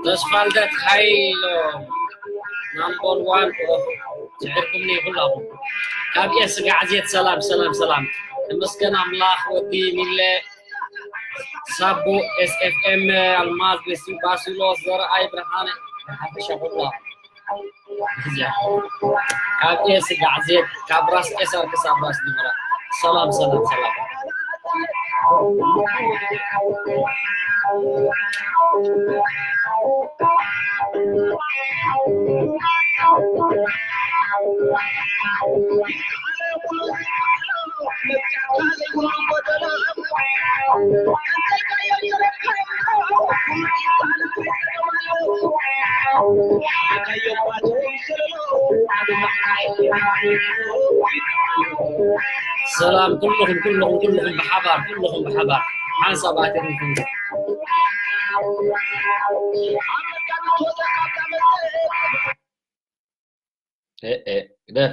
ተስፋልደት ሃይሎ ናምበር ዋን። ስዒርኩምኒ ኩላኹም። ካብ ኤስ ጋዕዜት ሰላም፣ ሰላም፣ ሰላም። ተመስገን ኣምላኽ። ወዲ ሚለ ሳቡ፣ ኤስ ኤፍ ኤም፣ ኣልማዝ፣ ቤሲ፣ ባሲሎስ፣ ዘርኣይ፣ ብርሃነ፣ ሓፈሻ ኩላ። ካብ ኤስ ጋዕዜት፣ ካብ ራስ ኤሳር ክሳብ ራስ ዲሞራ። ሰላም፣ ሰላም፣ ሰላም። ሰላም ኩልኹም፣ ኩልኹም፣ ኩልኹም ብሓባር፣ ኩልኹም ብሓባር ሓንሳብ ኣቲኹም። እ፣ እ፣ ግደፍ።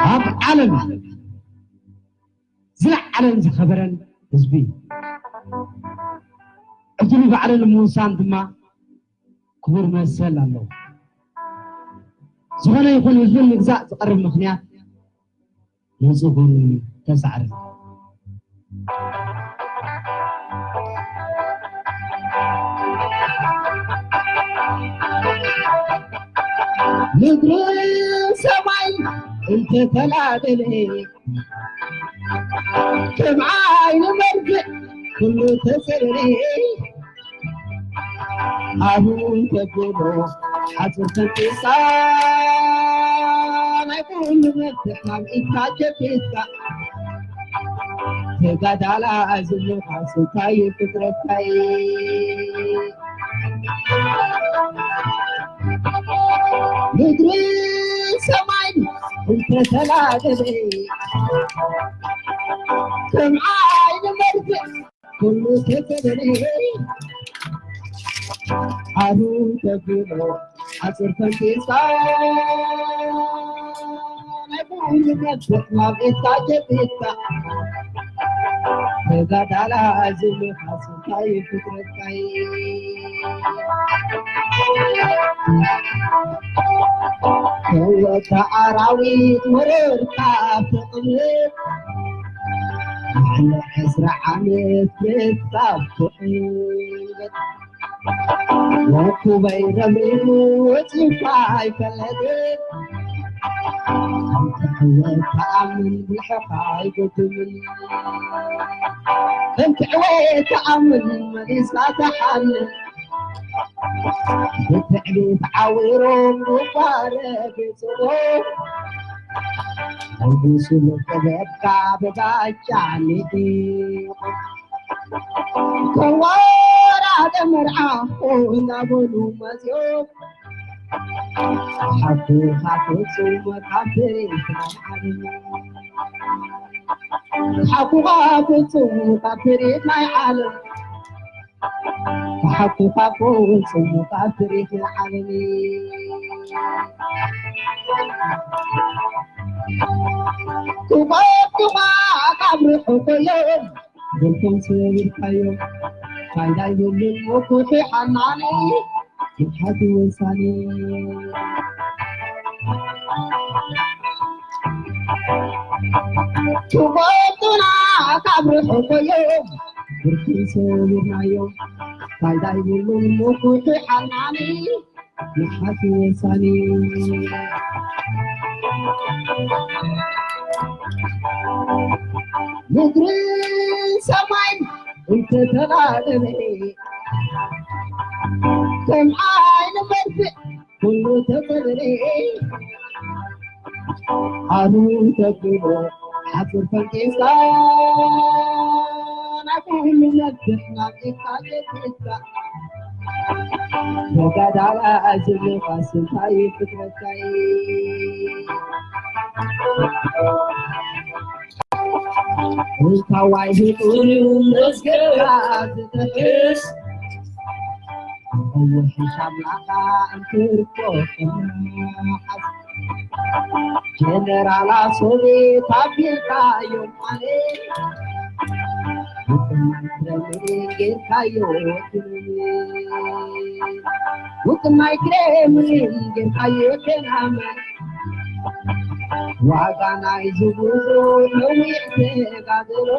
ኣብ ዓለም ዝለዓለን ዝኸበረን ህዝቢ እዩ። ዕድሉ ባዕሉ ንምውሳን ድማ ክቡር መሰል ኣለዎ። ዝኾነ ይኹን ህዝቢ ንምግዛእ ዝቐርብ ምኽንያት ንጹርን ተሳዕርን። ምድርን ሰማይ እንተተላበለ፣ ከም ዓይኒ መርፍእ ኩሉ ተሰብረ። ኣብኡ ተብሎ ሓጹር ተንቂሳ፣ ናይ ኩሉ መፍትሕ ናብ ኢድካ ጀቢስካ። ተጋዳላይ ዘለኻ ስንታይ ፍጥረታይ። ምድሪ ሰማይ እንተተላገበ ከም ዓይኒ መርፍእ ኩሉ ተተበለ ኣሩ ተብሎ ሓጹር ፈንቲስካ ናይ ኩሉ መርፍእ ናብ ኢድካ ጀቢትካ ተጋዳላ ዝምኻስ እንታይ ፍጥረትካይ ከወታ ኣራዊት ወረርካ ፍቕሪ ንዕስራ ዓመት ፍሬትካ ፍቕሪ ወኩበይ ረብሪቡ ወፂካ ኣይፈለጥን ተኣምን ብልሕኻ ኣይገድምን እንክዕወ ተኣምን መሊስካ ተሓምን ብትዕቢት ዓዊሮም ጉባረ ገጽዎ ንጉሱ ልቀበካ ብባጫ ሊኢቆም ከዋራደ መርዓ እናበሉ መጽዮም ሓኩኻ ፍጹም ካብ ፍሬት ናይ ዓለም ሓኩኻ ፍጹም ካብ ፍሬት ናይ ዓለም ሓኩኻ ፍጹም ካብ ፍሬት ናይ ዓለም ክቆጡኻ ካብ ርሑቕ እዮም ብልኩም ስብርካዮ ፋይዳ ይብሉን ወኩሒ ሓናኒ ይሓቲ ወሳኒ ትቆጡና ካብ ርሑቕ እዮም ብልኩም ስብርናዮ ፋይዳ ይብሉን ወኩሒ ሓናኒ ይሓቲ ወሳኒ ምድርን ሰማይን እንተተላለለ ከም ዓይኒ መርፍእ ኩሉ ተጸለለ ኣሉ ተብሎ ሓጹር ፈንቂስካ ናይ ኩሉ መርፍእ ናብ ኢድካ ጀሚርካ ተጋዳላ ዝብልኻስ እንታይ ፍጥረትካይ እንታዋይ ህጡር እዩ መዝገብካ ዝጠቅስ ኣወ ሒሳብ ናኻ እንትርፎ ክመሓስ ጀነራላ ሶቤት ኣቢልካዮም ማለት ውቅናይ ክረምሊን ጌርካዮ ውቅናይ ክረምሊን ጌርካዮ ቴናመ ዋጋ ናይ ዝጉዞ ነዊሕ ተጋድሎ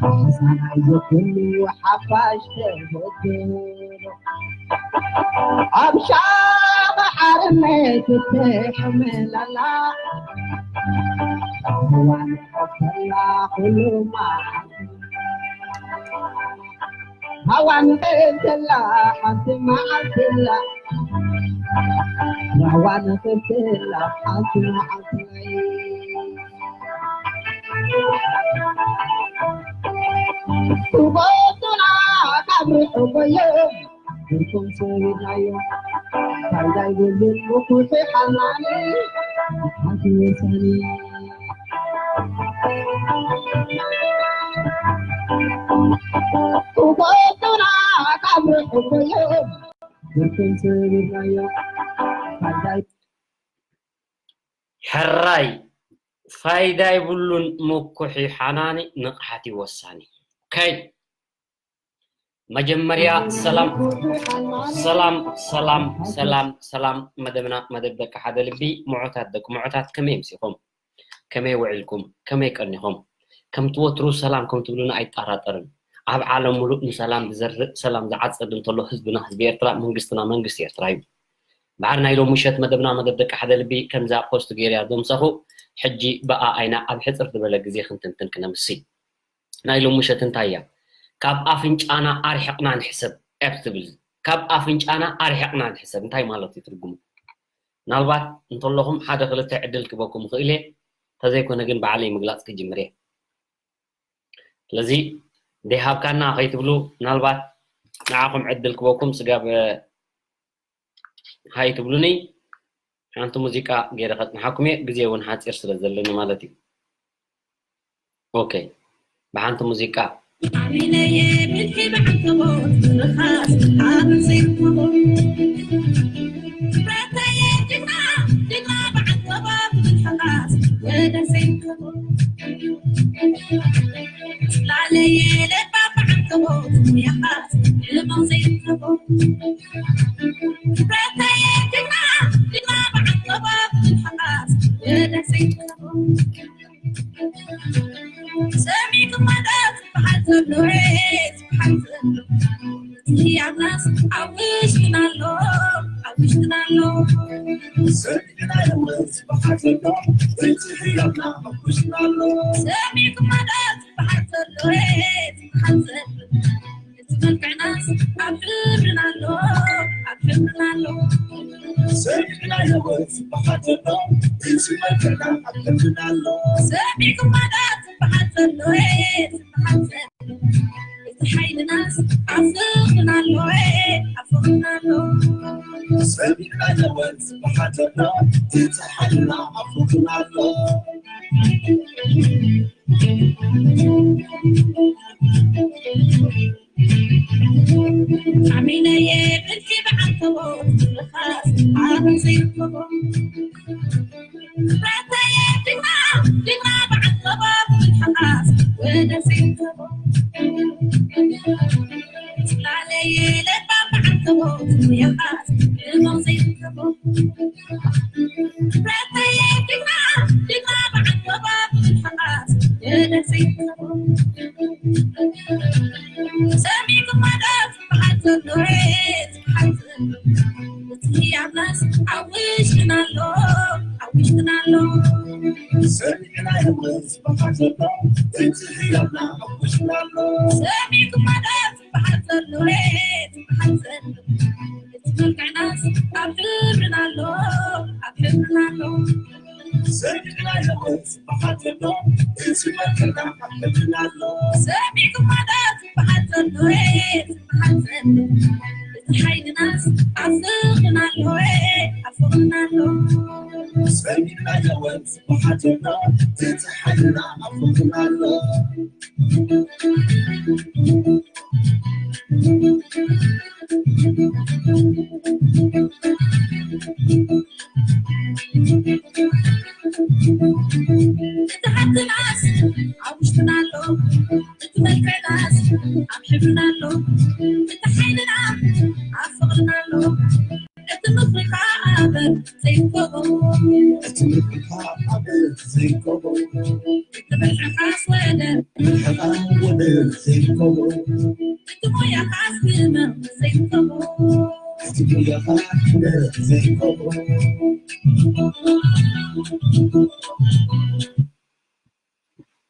ሓሳናይ ዘኩሉ ሓፋሽ ተበድሎ ኣብ ሻቕ ሓርነት ትሕመላላ እዋን ከላ ኩሉ መዓልቲ ሃዋን ከላ ሓንቲ መዓልቲ ኣላ ሃዋን ከላ ሓንቲ መዓልቲ ትጎቱና ካብ ርሑቕ እዮም ብርኮም ሰቢናዮ ፋይዳ ይብሉን ምኩሒ ሓናኒ ሓንቲ ወሳኒ ትጎቱና ካብ ርሑቕ እዮም ብርኮም ሰቢናዮ ፋይዳ ሕራይ ፋይዳ ይብሉን ምኩሒ ሓናኒ ንቕሓት እዩ ወሳኒ ከይ መጀመርያ ሰላም ሰላም ሰላም ሰላም ሰላም መደብና መደብ ደቂ ሓደ ልቢ ምዑታት ደቂ ምዑታት ከመይ ምሲኹም ከመይ ውዕልኩም ከመይ ቀኒኹም ከምቲ ወትሩ ሰላም ከም ትብሉና ኣይጠራጠርን ኣብ ዓለም ሙሉእ ንሰላም ዝዘርእ ሰላም ዝዓፅድ እንተሎ ህዝብና ህዝቢ ኤርትራ መንግስትና መንግስቲ ኤርትራ እዩ በዓር ናይ ሎም ምሸት መደብና መደብ ደቂ ሓደ ልቢ ከምዛ ፖስት ገይርያ ዘምፀኹ ሕጂ ብኣ ኣይና ኣብ ሕፅር ዝበለ ግዜ ክንትንትን ክነምሲ ናይ ሎም ምሸት እንታይ እያ ካብ ኣፍንጫና ኣርሕቕና ንሕሰብ እያ ትብል ካብ ኣፍንጫና ኣርሕቕና ንሕሰብ እንታይ ማለት እዩ ትርጉሙ ምናልባት እንተለኹም ሓደ ክልተ ዕድል ክበኩም ይኽእል እየ ተዘይኮነ ግን ባዕለይ ምግላፅ ክጅምር እየ ስለዚ ደይሃብካና ከይትብሉ ምናልባት ንዓኹም ዕድል ክበኩም ስጋብ ሃይ ትብሉኒ ሓንቲ ሙዚቃ ገይረ ከጽንሓኩም እየ፣ ግዜ እውን ሓጺር ስለ ዘለኒ ማለት እዩ። ኦኬ፣ ብሓንቲ ሙዚቃ።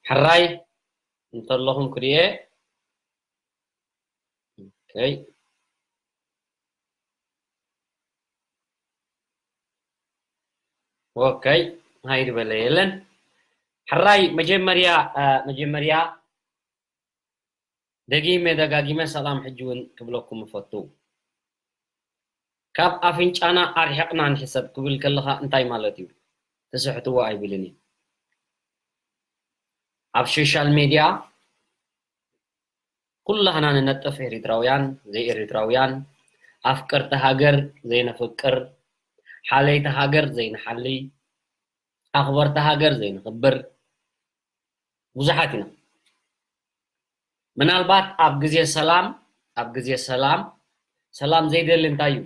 ሕራይ እንተለኹም ክድየ። ኦኬ። ኦኬ፣ ሃይድ በለ የለን። ሕራይ መጀመርያ፣ እ፣ መጀመርያ ደጊመ ደጋጊመ ሰላም ሕጂ እውን ክብለኩም እፈቱ። ካብ ኣፍንጫና ኣርሒቕና ንሕሰብ ክብል ከለኻ እንታይ ማለት እዩ? ትስሕትዎ ኣይብልን እዩ። ኣብ ሶሻል ሜድያ ኩላህና ንነጥፍ ኤሪትራውያን፣ ዘይኤሪትራውያን፣ ኣፍቀርቲ ሃገር ዘይነፍቅር፣ ሓለይቲ ሃገር ዘይንሓሊ፣ ኣኽበርቲ ሃገር ዘይንኽብር ብዙሓት ኢና። ምናልባት ኣብ ግዜ ሰላም፣ ኣብ ግዜ ሰላም፣ ሰላም ዘይደሊ እንታይ እዩ?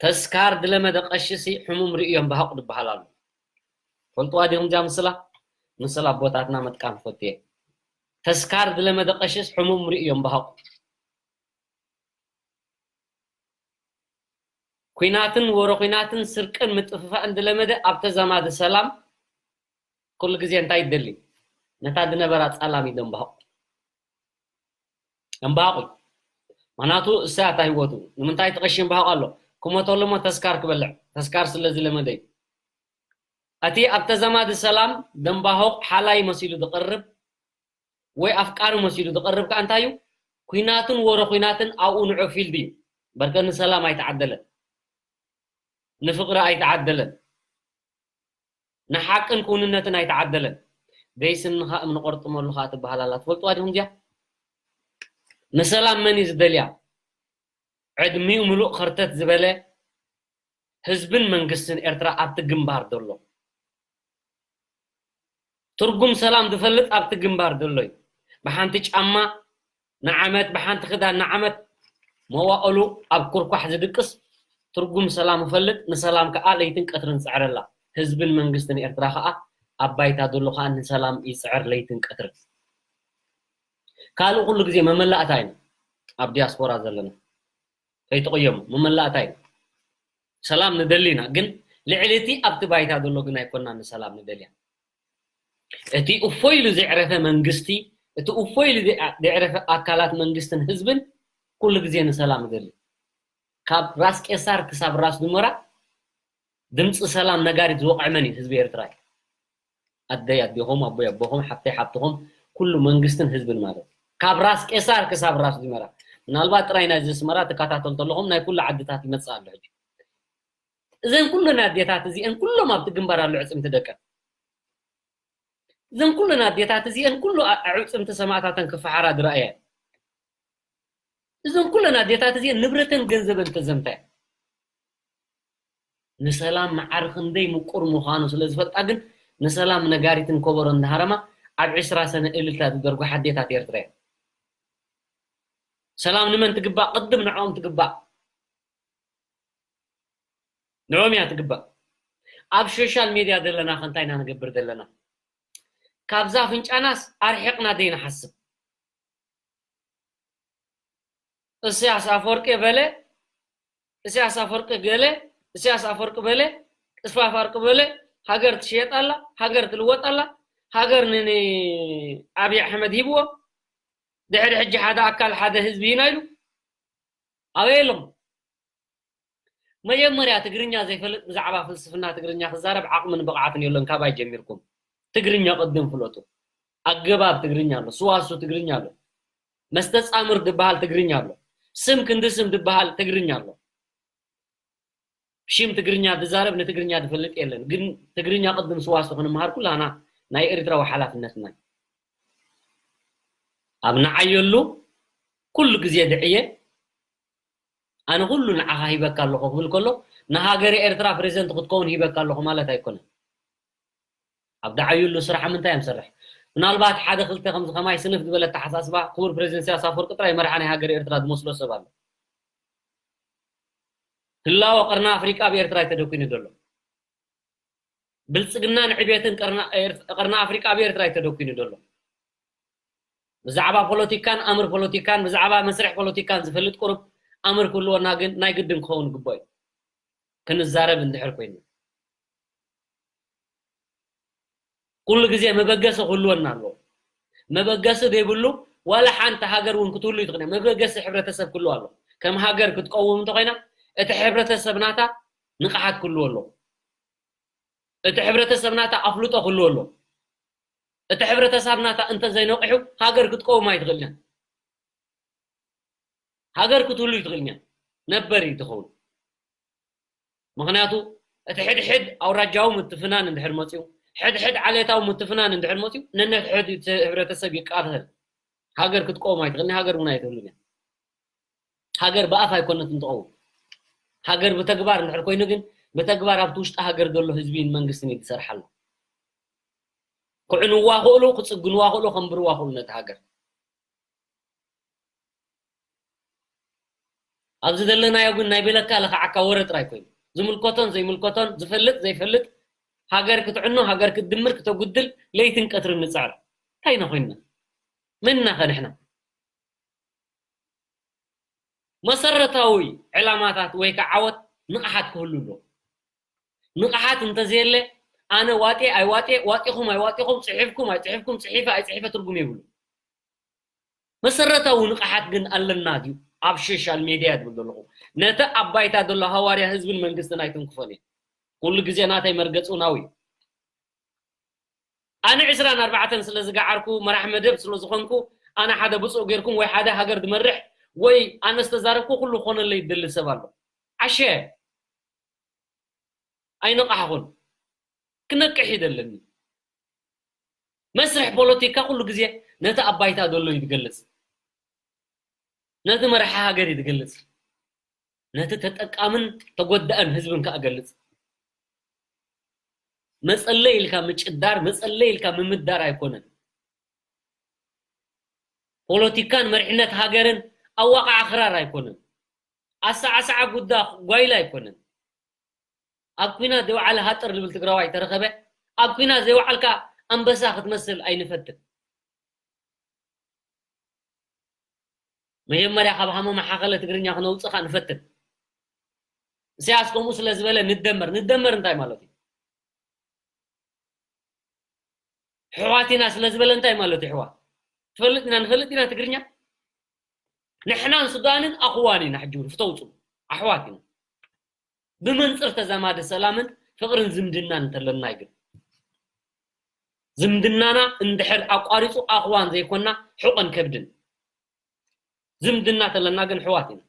ተስካር ዝለመደ ቀሺሲ ሕሙም ርእዮም ብሃቑ ዝበሃል ኣሎ። ፈልጥዋ ዲኹም እዚኣ ምስላ? ምስላ ኣቦታትና ምጥቃም ፈትየ። ተስካር ዝለመደ ቀሽስ ሕሙም ርእዮም ብሃቑ። ኲናትን ወረ ኲናትን ስርቅን ምጥፍፋእን ዝለመደ ኣብ ተዛማዲ ሰላም ኩሉ ግዜ እንታይ ይደሊ? ነታ ዝነበራ ጸላም እዩ ደንባሃቑ። ደንባሃቑ። ምኽንያቱ እሳ እታ ህይወቱ። ንምንታይ ትቐሽም ባህቑ ኣሎ? ክሞተሉ እሞ ተስካር ክበልዕ። ተስካር ስለ ዝለመደ እዩ። እቲ ኣብ ተዛማዲ ሰላም ደንባሆቕ ሓላይ መሲሉ ዝቐርብ ወይ ኣፍቃሪ መሲሉ ዝቐርብ ከኣ እንታይ እዩ? ኲናትን ወረ ኲናትን ኣብኡ ንዑ ፊልድ እዩ። በርከ ንሰላም ኣይተዓደለን። ንፍቕሪ ኣይተዓደለን፣ ንሓቅን ክውንነትን ኣይተዓደለን። ደይ ስንኻ እምኒ ቆርጥመሉ ኸዓ ትበሃል ኣላ። ትፈልጥዋ ዲኹም እዚኣ? ንሰላም መን እዩ ዝደልያ? ዕድሚኡ ምሉእ ኸርተት ዝበለ ህዝብን መንግስትን ኤርትራ ኣብቲ ግንባር ዘሎ፣ ትርጉም ሰላም ዝፈልጥ ኣብቲ ግንባር ዘሎ እዩ። ብሓንቲ ጫማ ንዓመት፣ ብሓንቲ ክዳን ንዓመት መዋእሉ ኣብ ኩርኳሕ ዝድቅስ፣ ትርጉም ሰላም ዝፈልጥ፣ ንሰላም ከኣ ለይትን ቀትርን ዝጽዕረላ፣ ህዝብን መንግስትን ኤርትራ ከኣ ኣብ ባይታ ዘሎ ከኣ ንሰላም ይጽዕር ለይትን ቀትርን። ካልእ ኩሉ ግዜ መመላእታ ኢና ኣብ ዲያስፖራ ዘለና። ከይትቕየሙ፣ መመላእታ ኢና። ሰላም ንደሊ ኢና፣ ግን ልዕሊ እቲ ኣብቲ ባይታ ዘሎ ግን ኣይኮናን ንሰላም ንደልያ። እቲ እፎ ኢሉ ዘዕረፈ መንግስቲ፣ እቲ እፎ ኢሉ ዘ-፣ ዘዕረፈ ኣካላት መንግስትን ህዝብን ኩሉ ግዜ ንሰላም ይደሊ። ካብ ራስ ቄሳር ክሳብ ራስ ዱመራ ድምፂ ሰላም ነጋሪት ዝወቕዐ መን እዩ? ህዝቢ ኤርትራ እዩ። ኣደይ ኣዴኹም፣ ኣቦይ ኣቦኹም፣ ሓብተይ ሓብትኹም፣ ኩሉ መንግስትን ህዝብን ማለት እዩ። ካብ ራስ ቄሳር ክሳብ ራስ ዱመራ። ምናልባት ጥራይ ናይዚ ኣስመራ ትከታተሉ ተለኹም ናይ ኩሉ ዓድታት ይመጽእ ኣሎ ሕጂ። እዘን ኩለን ኣዴታት እዚአን ኩሎም ኣብቲ ግንባር ኣሎ ዕጽምቲ ደቀን። እዘን ኩለን ኣዴታት እዚአን ኩሉ ኣ-፣ ኣዕጽምቲ ሰማእታተን ክፈሓራ ዝረኣያ። እዘን ኩለን ኣዴታት እዚአን ንብረተን ገንዘበን ተዘምታ እየን። ንሰላም መዓር ክንደይ ምቁር ምዃኑ ስለ ዝፈልጣ ግን ንሰላም ነጋሪትን ኮበሮን እንዳሃረማ ኣብ ዕስራ ሰነ እልልታ ዝደርጉ ሓዴታት ኤርትራ እየን። ሰላም ንመን ትግባእ? ቅድም ንዕኦም ትግባእ። ንዕኦም እያ ትግባእ። ኣብ ሶሻል ሜድያ ዘለና ከ እንታይ ኢና ንገብር ዘለና? ካብዛ ኣፍንጫናስ ኣርሒቕና ደይንሓስብ። እስያስ ኣፈወርቂ በለ፣ እስያስ ኣፈወርቂ ገለ፣ እስያስ ኣፈወርቂ በለ፣ እስፋ ኣፈወርቂ በለ፣ ሃገር ትሽየጥ ኣላ፣ ሃገር ትልወጥ ኣላ፣ ሃገር ን-፣ ንኣብይ ኣሕመድ ሂብዎ፣ ድሕሪ ሕጂ ሓደ ኣካል ሓደ ህዝቢ ኢና ኢሉ። ኣበይ ኣለኹም? መጀመርያ ትግርኛ ዘይፈልጥ ብዛዕባ ፍልስፍና ትግርኛ ክዛረብ ዓቕምን ብቕዓትን የሎን። ካባይ ጀሚርኩም ትግርኛ ቅድም ፍለጡ። ኣገባብ ትግርኛ ኣሎ፣ ስዋሱ ትግርኛ ኣሎ፣ መስተጻምር ዝበሃል ትግርኛ ኣሎ፣ ስም ክንዲ ስም ዝበሃል ትግርኛ ኣሎ። ሽም ትግርኛ ዝዛረብ ንትግርኛ ዝፈልጥ የለን። ግን ትግርኛ ቅድም ስዋሱ ክንምሃር ኩላና ናይ ኤርትራዊ ሓላፍነትና እዩ። ኣብ ንዓየሉ ኩሉ ግዜ ድዕየ፣ ኣነ ኩሉ ንዓኻ ሂበካ ኣለኹ ክብል ከሎ፣ ንሃገረ ኤርትራ ፕሬዚደንት ክትከውን ሂበካ ኣለኹ ማለት ኣይኮነን። ኣብ ደዓዩሉ ስራሕ ምንታይ እዮም ሰርሕ? ምናልባት ሓደ ክልተ ከምዚ ከማይ ስንፍ ዝበለ ኣተሓሳስባ ክቡር ፕሬዚደንት ኢሳያስ ኣፈወርቂ ጥራይ መርሓ ናይ ሃገር ኤርትራ ዝመስሎ ሰብ ኣሎ። ህላወ ቀርኒ ኣፍሪቃ ኣብ ኤርትራ እዩ ተደኩኑ ዘሎ። ብልጽግናን ዕቤትን ቀርኒ ኤርት-፣ ቀርኒ ኣፍሪቃ ኣብ ኤርትራ እዩ ተደኩኑ ዘሎ። ብዛዕባ ፖለቲካን ኣምር ፖለቲካን፣ ብዛዕባ መስርሕ ፖለቲካን ዝፈልጥ ቁሩብ ኣምር ክህልወና ግን ናይ ግድን ክኸውን ግቡእ እዩ። ክንዛረብ እንድሕር ኮይኑ። ኩሉ ግዜ መበገሲ ክህልወና ኣለዎ። መበገሲ ዘይብሉ ዋላ ሓንቲ ሃገር እውን ክትህሉ ይትኽእል እያ። መበገሲ ሕብረተሰብ ክህልዋ ኣለዎ። ከም ሃገር ክትቀውም እንተኾይና እቲ ሕብረተሰብ ናታ ንቕሓት ክህልዎ ኣለዎ። እቲ ሕብረተሰብ ናታ ኣፍልጦ ክህልዎ ኣለዎ። እቲ ሕብረተሰብ ናታ እንተዘይነቂሑ ሃገር ክትቀውም ኣይትኽእልን እያ። ሃገር ክትህሉ ይትኽእልን እያ። ነበር እዩ ትኸውን። ምኽንያቱ እቲ ሕድሕድ ኣውራጃዊ ምትፍናን እንድሕር መፅዩ፣ ሕድሕድ ዓሌታዊ ምትፍናን እንድሕር መፅዩ፣ ነንሕድሕድ እቲ ሕብረተሰብ ይቃተል። ሃገር ክትቀውም ኣይትኽእልን፣ ሃገር እውን ኣይትህሉን እያ። ሃገር ብኣፍ ኣይኮነትን ትቐውም። ሃገር ብተግባር እንድሕር ኮይኑ ግን፣ ብተግባር ኣብቲ ውሽጢ ሃገር ዘሎ ህዝቢን መንግስትን እዩ ዝሰርሓሉ። ክዕንዋ ክእሉ፣ ክጽግንዋ ክእሉ፣ ከንብርዋ ክእሉ ነቲ ሃገር። ኣብዚ ዘለናዮ ግን ናይ በለካ ለኽዓካ ወረ ጥራይ ኮይኑ፣ ዝምልከቶን ዘይምልከቶን፣ ዝፈልጥ ዘይፈልጥ፣ ሃገር ክትዕኖ፣ ሃገር ክትድምር፣ ክተጉድል፣ ለይትን ቀትርን ንጽዕር። እንታይ ኢና ኮይንና? መን ኢና ኸ ንሕና? መሰረታዊ ዕላማታት ወይ ከዓ ዓወት ንቕሓት ክህሉ ኣለዎ። ንቕሓት እንተዘየለ፣ ኣነ ዋጤ ኣይዋጤ፣ ዋጢኹም ኣይዋጢኹም፣ ጽሒፍኩም ኣይጽሒፍኩም፣ ጽሒፈ ኣይጽሒፈ ትርጉም የብሉ። መሰረታዊ ንቕሓት ግን ኣለና ድዩ? ኣብ ሶሻል ሜድያ ዝብል ዘለኹ፣ ነቲ ኣብ ባይታ ዘሎ ሃዋርያ ህዝብን መንግስትን ኣይትንክፎን እየ። ኩሉ ግዜ ናተይ መርገጺ እውን ኣብኡ እዩ። ኣነ ዕስራን ኣርባዕተን ስለ ዝገዓርኩ፣ መራሕ መደብ ስለ ዝኾንኩ፣ ኣነ ሓደ ብፁዕ ጌርኩም ወይ ሓደ ሃገር ዝመርሕ ወይ ኣነ ዝተዛረብኩ ኩሉ ክኾነለይ ዝደሊ ሰብ ኣሎ። ዓሸ! ኣይነቃሕኹን። ክነቅሕ ይደለኒ። መስርሕ ፖለቲካ ኩሉ ግዜ ነቲ ኣብ ባይታ ዘሎ እዩ ዝገልጽ። ነቲ መራሒ ሃገር እዩ ዝገልጽ። ነቲ ተጠቃምን ተጎዳእን ህዝብን ከኣ ገልጽ። መጸለይ ኢልካ ምጭዳር፣ መጸለይ ኢልካ ምምዳር ኣይኮነን። ፖለቲካን መሪሕነት ሃገርን ኣዋቓዓ ክራር ኣይኮነን። ኣሳዓሳዓ ጉዳ ጓይላ ኣይኮነን። ኣብ ኲናት ዘይወዓለ ሃጥር ዝብል ትግራዋይ ተረኸበ፣ ኣብ ኲናት ዘይወዓልካ ኣንበሳ ክትመስል ኣይንፈትን። መጀመርያ ካብ ሃመማ ሓኸለ ትግርኛ ክነውፅኻ ንፈትን። ኢሳያስ ከምኡ ስለ ዝበለ ንደመር። ንደመር እንታይ ማለት እዩ? ሕዋት ኢና ስለ ዝበለ እንታይ ማለት እዩ? ሕዋት ትፈልጥ ኢና ንፈልጥ ኢና ትግርኛ። ንሕናን ሱዳንን ኣኽዋን ኢና፣ ሕጂ እውን ፍተውፁ ኣሕዋት ኢና። ብመንፅር ተዛማዲ ሰላምን ፍቕርን ዝምድናን እንተለና እዩ። ግን ዝምድናና እንድሕር ኣቋሪፁ ኣኽዋን ዘይኮና ሕቆን ከብድን። ዝምድና ተለና ግን ሕዋት ኢና።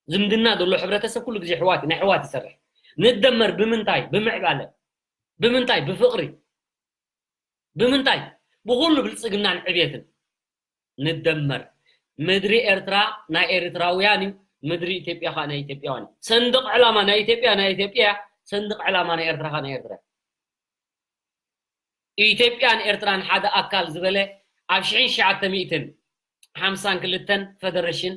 ዝምድና ዘሎ ሕብረተሰብ ኩሉ ግዜ ሕዋት እዩ፣ ናይ ሕዋት ይሰርሕ። ንደመር ብምንታይ? ብምዕባለ። ብምንታይ? ብፍቕሪ። ብምንታይ? ብኹሉ ብልጽግናን ዕብየትን ንደመር። ምድሪ ኤርትራ ናይ ኤርትራውያን እዩ፣ ምድሪ ኢትዮጵያ ኸኣ ናይ ኢትዮጵያውያን እዩ። ሰንደቕ ዕላማ ናይ ኢትዮጵያ ናይ ኢትዮጵያ፣ ሰንደቕ ዕላማ ናይ ኤርትራ ኸኣ ናይ ኤርትራ። ኢትዮጵያን ኤርትራን ሓደ ኣካል ዝበለ ኣብ ሽሕን ትሽዓተ ሚእትን ሓምሳን ክልተን ፈደረሽን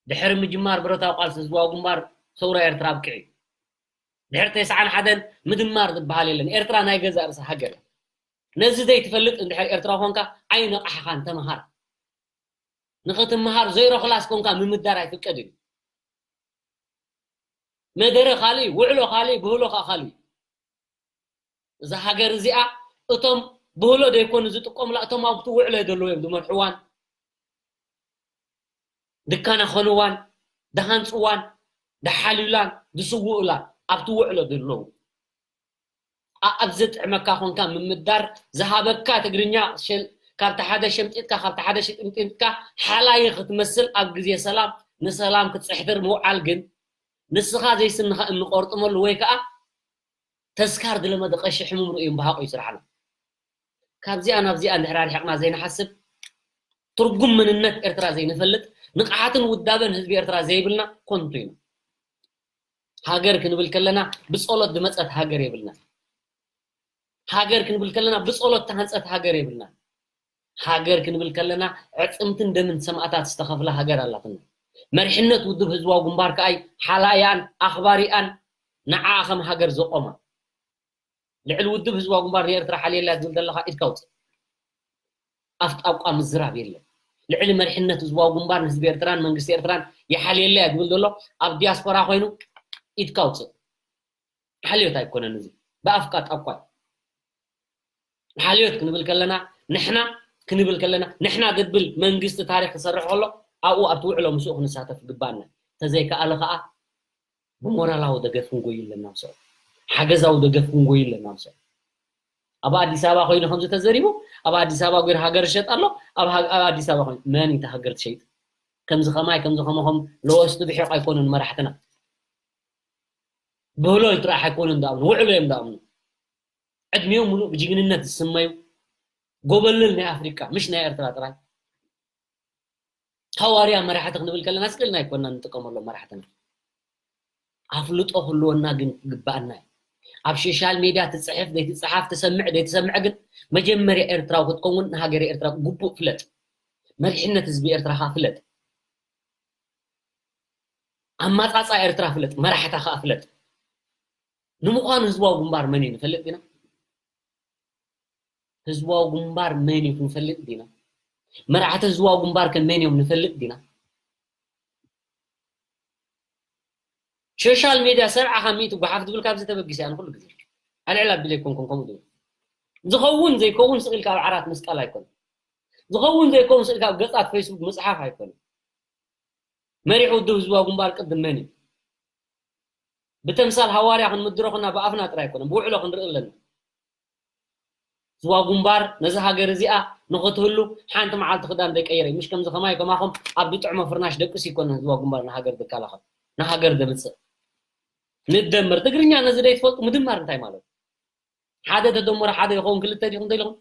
ድሕሪ ምጅማር ብረታዊ ቃልሲ ህዝባዊ ግንባር ሰውራ ኤርትራ ኣብቂዑ እዩ። ድሕሪ ተስዓን ሓደን ምድማር ዝበሃል የለን። ኤርትራ ናይ ገዛእ ርእሳ ሃገር እያ። ነዚ ዘይትፈልጥ እንድሕር ኤርትራ ኮንካ ኣይነቃሕኻን፣ ተምሃር። ንኽትምሃር ዜሮ ክላስ ኮንካ ምምዳር ኣይፍቀድን እዩ። መደረ ካልእ እዩ፣ ውዕሎ ካልእ እዩ፣ ብህሎ ከዓ ካልእ እዩ። እዛ ሃገር እዚኣ እቶም ብህሎ ደይኮኑ ዝጥቀሙላ፣ እቶም ኣብቲ ውዕሎ ዘለዉ እዮም ዝመርሕዋን፣ ድካናኸንዋን፣ ድሃንፅዋን፣ ድሓልዩላን፣ ዝስውኡላን ኣብቲ ውዕሎ ዘለዉ። ኣብ ዘጥዕመካ ኮንካ ምምዳር፣ ዝሃበካ ትግርኛ ሸል-፣ ካብቲ ሓደ ሸምጢጥካ፣ ካብቲ ሓደ ሽጥምጢጥካ ሓላዪ ክትመስል ኣብ ግዜ ሰላም ንሰላም ክትፅሕትር ምውዓል ግን ንስኻ ዘይስንኻ እምኒ ቆርጥመሉ ወይ ከዓ ተስካር ዝለመደ ቀሺ ሕሙም ርእዩ እምበሃቑ እዩ ስራሕና። ካብዚኣ ናብዚኣ እንድሕር ኣርሒቕና ዘይንሓስብ፣ ትርጉም መንነት ኤርትራ ዘይንፈልጥ፣ ንቕሓትን ውዳበን ህዝቢ ኤርትራ ዘይብልና ኮንቱ ኢና። ሃገር ክንብል ከለና ብጸሎት ዝመጸት ሃገር የብልና። ሃገር ክንብል ከለና ብጸሎት ተሃንጸት ሃገር የብልና። ሃገር ክንብል ከለና ዕጽምትን ደምን ሰማእታት ዝተኸፍለ ሃገር ኣላትና። መሪሕነት ውድብ ህዝባዊ ግንባር ከኣይ ሓላያን ኣኽባሪኣን ንዓኣ ከም ሃገር ዘቆማ። ልዕሊ ውድብ ህዝባዊ ግንባር ንኤርትራ ሓልየላ ትብል ዘለኻ ኢድካ ውፅእ። ኣፍጣቋ ምዝራብ የለን። ልዕሊ መሪሕነት ህዝባዊ ግንባር ንህዝቢ ኤርትራን መንግስቲ ኤርትራን ይሓልየላ እያ ዝብል ዘሎ ኣብ ዲያስፖራ ኮይኑ ኢድካ ውፅእ። ሓልዮት ኣይኮነን እዚ። ብኣፍካ ጣቋይ። ሓልዮት ክንብል ከለና ንሕና ክንብል ከለና ንሕና ዘብል መንግስቲ ታሪኽ ክሰርሕ ከሎ ኣብኡ ኣብቲ ውዕሎ ምስኡ ክንሳተፍ ግባኣና። ተዘይከኣለ ከዓ ብሞራላዊ ደገፍ ክንጎይ ኣለና ምስኦም። ሓገዛዊ ደገፍ ክንጎይ ኣለና ምስኦም። ኣብ ኣዲስ ኣበባ ኮይኑ ከምዚ ተዘሪቡ ኣብ ኣዲስ ኣበባ ጎይር ሃገር ይሸጥ ኣሎ። ኣብ ሃ-፣ ኣብ ኣዲስ ኣበባ ኮይኑ መን እዩ ሃገር ትሸይጥ? ከምዚ ከማይ ከምዚ ከመኹም ለወስቲ ብሒቕ ኣይኮኑን መራሕትና። ብህሎ ጥራሕ ኣይኮኑን ዳኣምኑ፣ ውዕሎ እዮም ዳኣምኑ። ዕድሚኦም ሙሉእ ብጅግንነት ዝስመዩ ጎበልል ናይ ኣፍሪቃ፣ ምሽ ናይ ኤርትራ ጥራይ። ሃዋርያ መራሕቲ ክንብል ከለና ስቅልና ኣይኮንና እንጥቀመሎም መራሕትና። ኣፍልጦ ክህልወና ግን ግባኣና እዩ። ኣብ ሶሻል ሜድያ ትጽሕፍ ዘይትጽሓፍ፣ ትሰምዕ ዘይትሰምዕ ግን መጀመርያ ኤርትራዊ ክትከውን ንሃገረ ኤርትራ ግቡእ ፍለጥ። መሪሕነት ህዝቢ ኤርትራ ከኣ ፍለጥ። ኣማጻጻ ኤርትራ ፍለጥ፣ መራሕታ ከኣ ፍለጥ። ንምዃኑ ህዝባዊ ግንባር መን እዩ ንፈልጥ ዲና? ህዝባዊ ግንባር መን እዩ ክንፈልጥ ዲና? መራሕቲ ህዝባዊ ግንባር ከ መን እዮም ንፈልጥ ዲና? ሶሻል ሜድያ ሰብዓ ካብ ሚእቲ ጓሓፍ ዝብል ካብዚ ተበጊሰ ኣነ ኩሉ ግዜ። ኣልዕል ኣቢለ ኣይኮንኩን ከምኡ ዝብል። ዝኸውን ዘይከውን ስቕ ኢልካ ኣብ ዓራት ምስቃል ኣይኮነን። ዝኸውን ዘይከውን ስቕ ኢልካ ኣብ ገጻት ፌስቡክ ምጽሓፍ ኣይኮነን። መሪሕ ውድብ ህዝባዊ ግንባር ቅድም መን እዩ? ብተምሳል ሃዋርያ ክንምድሮ ኩና ብኣፍና ጥራይ ኣይኮነን፣ ብውዕሎ ክንርኢ ኣለና። ህዝባዊ ግንባር ነዚ ሃገር እዚኣ ንኽትህሉ ሓንቲ መዓልቲ ክዳን ዘይቀየረ እዩ። ምሽ ከምዚ ከማይ ከማኹም ኣብ ዝጥዕሞ ፍርናሽ ደቅስ ይኮነን ህዝባዊ ግንባር ንሃገር ዝከላኸል፣ ንሃገር ዘምጽእ። ንደመር ትግርኛ ነዚ ደይትፈልጡ ምድማር እንታይ ማለት? ሓደ ተደመረ ሓደ ይኸውን ክልተ ዲኹም ተይልኹም?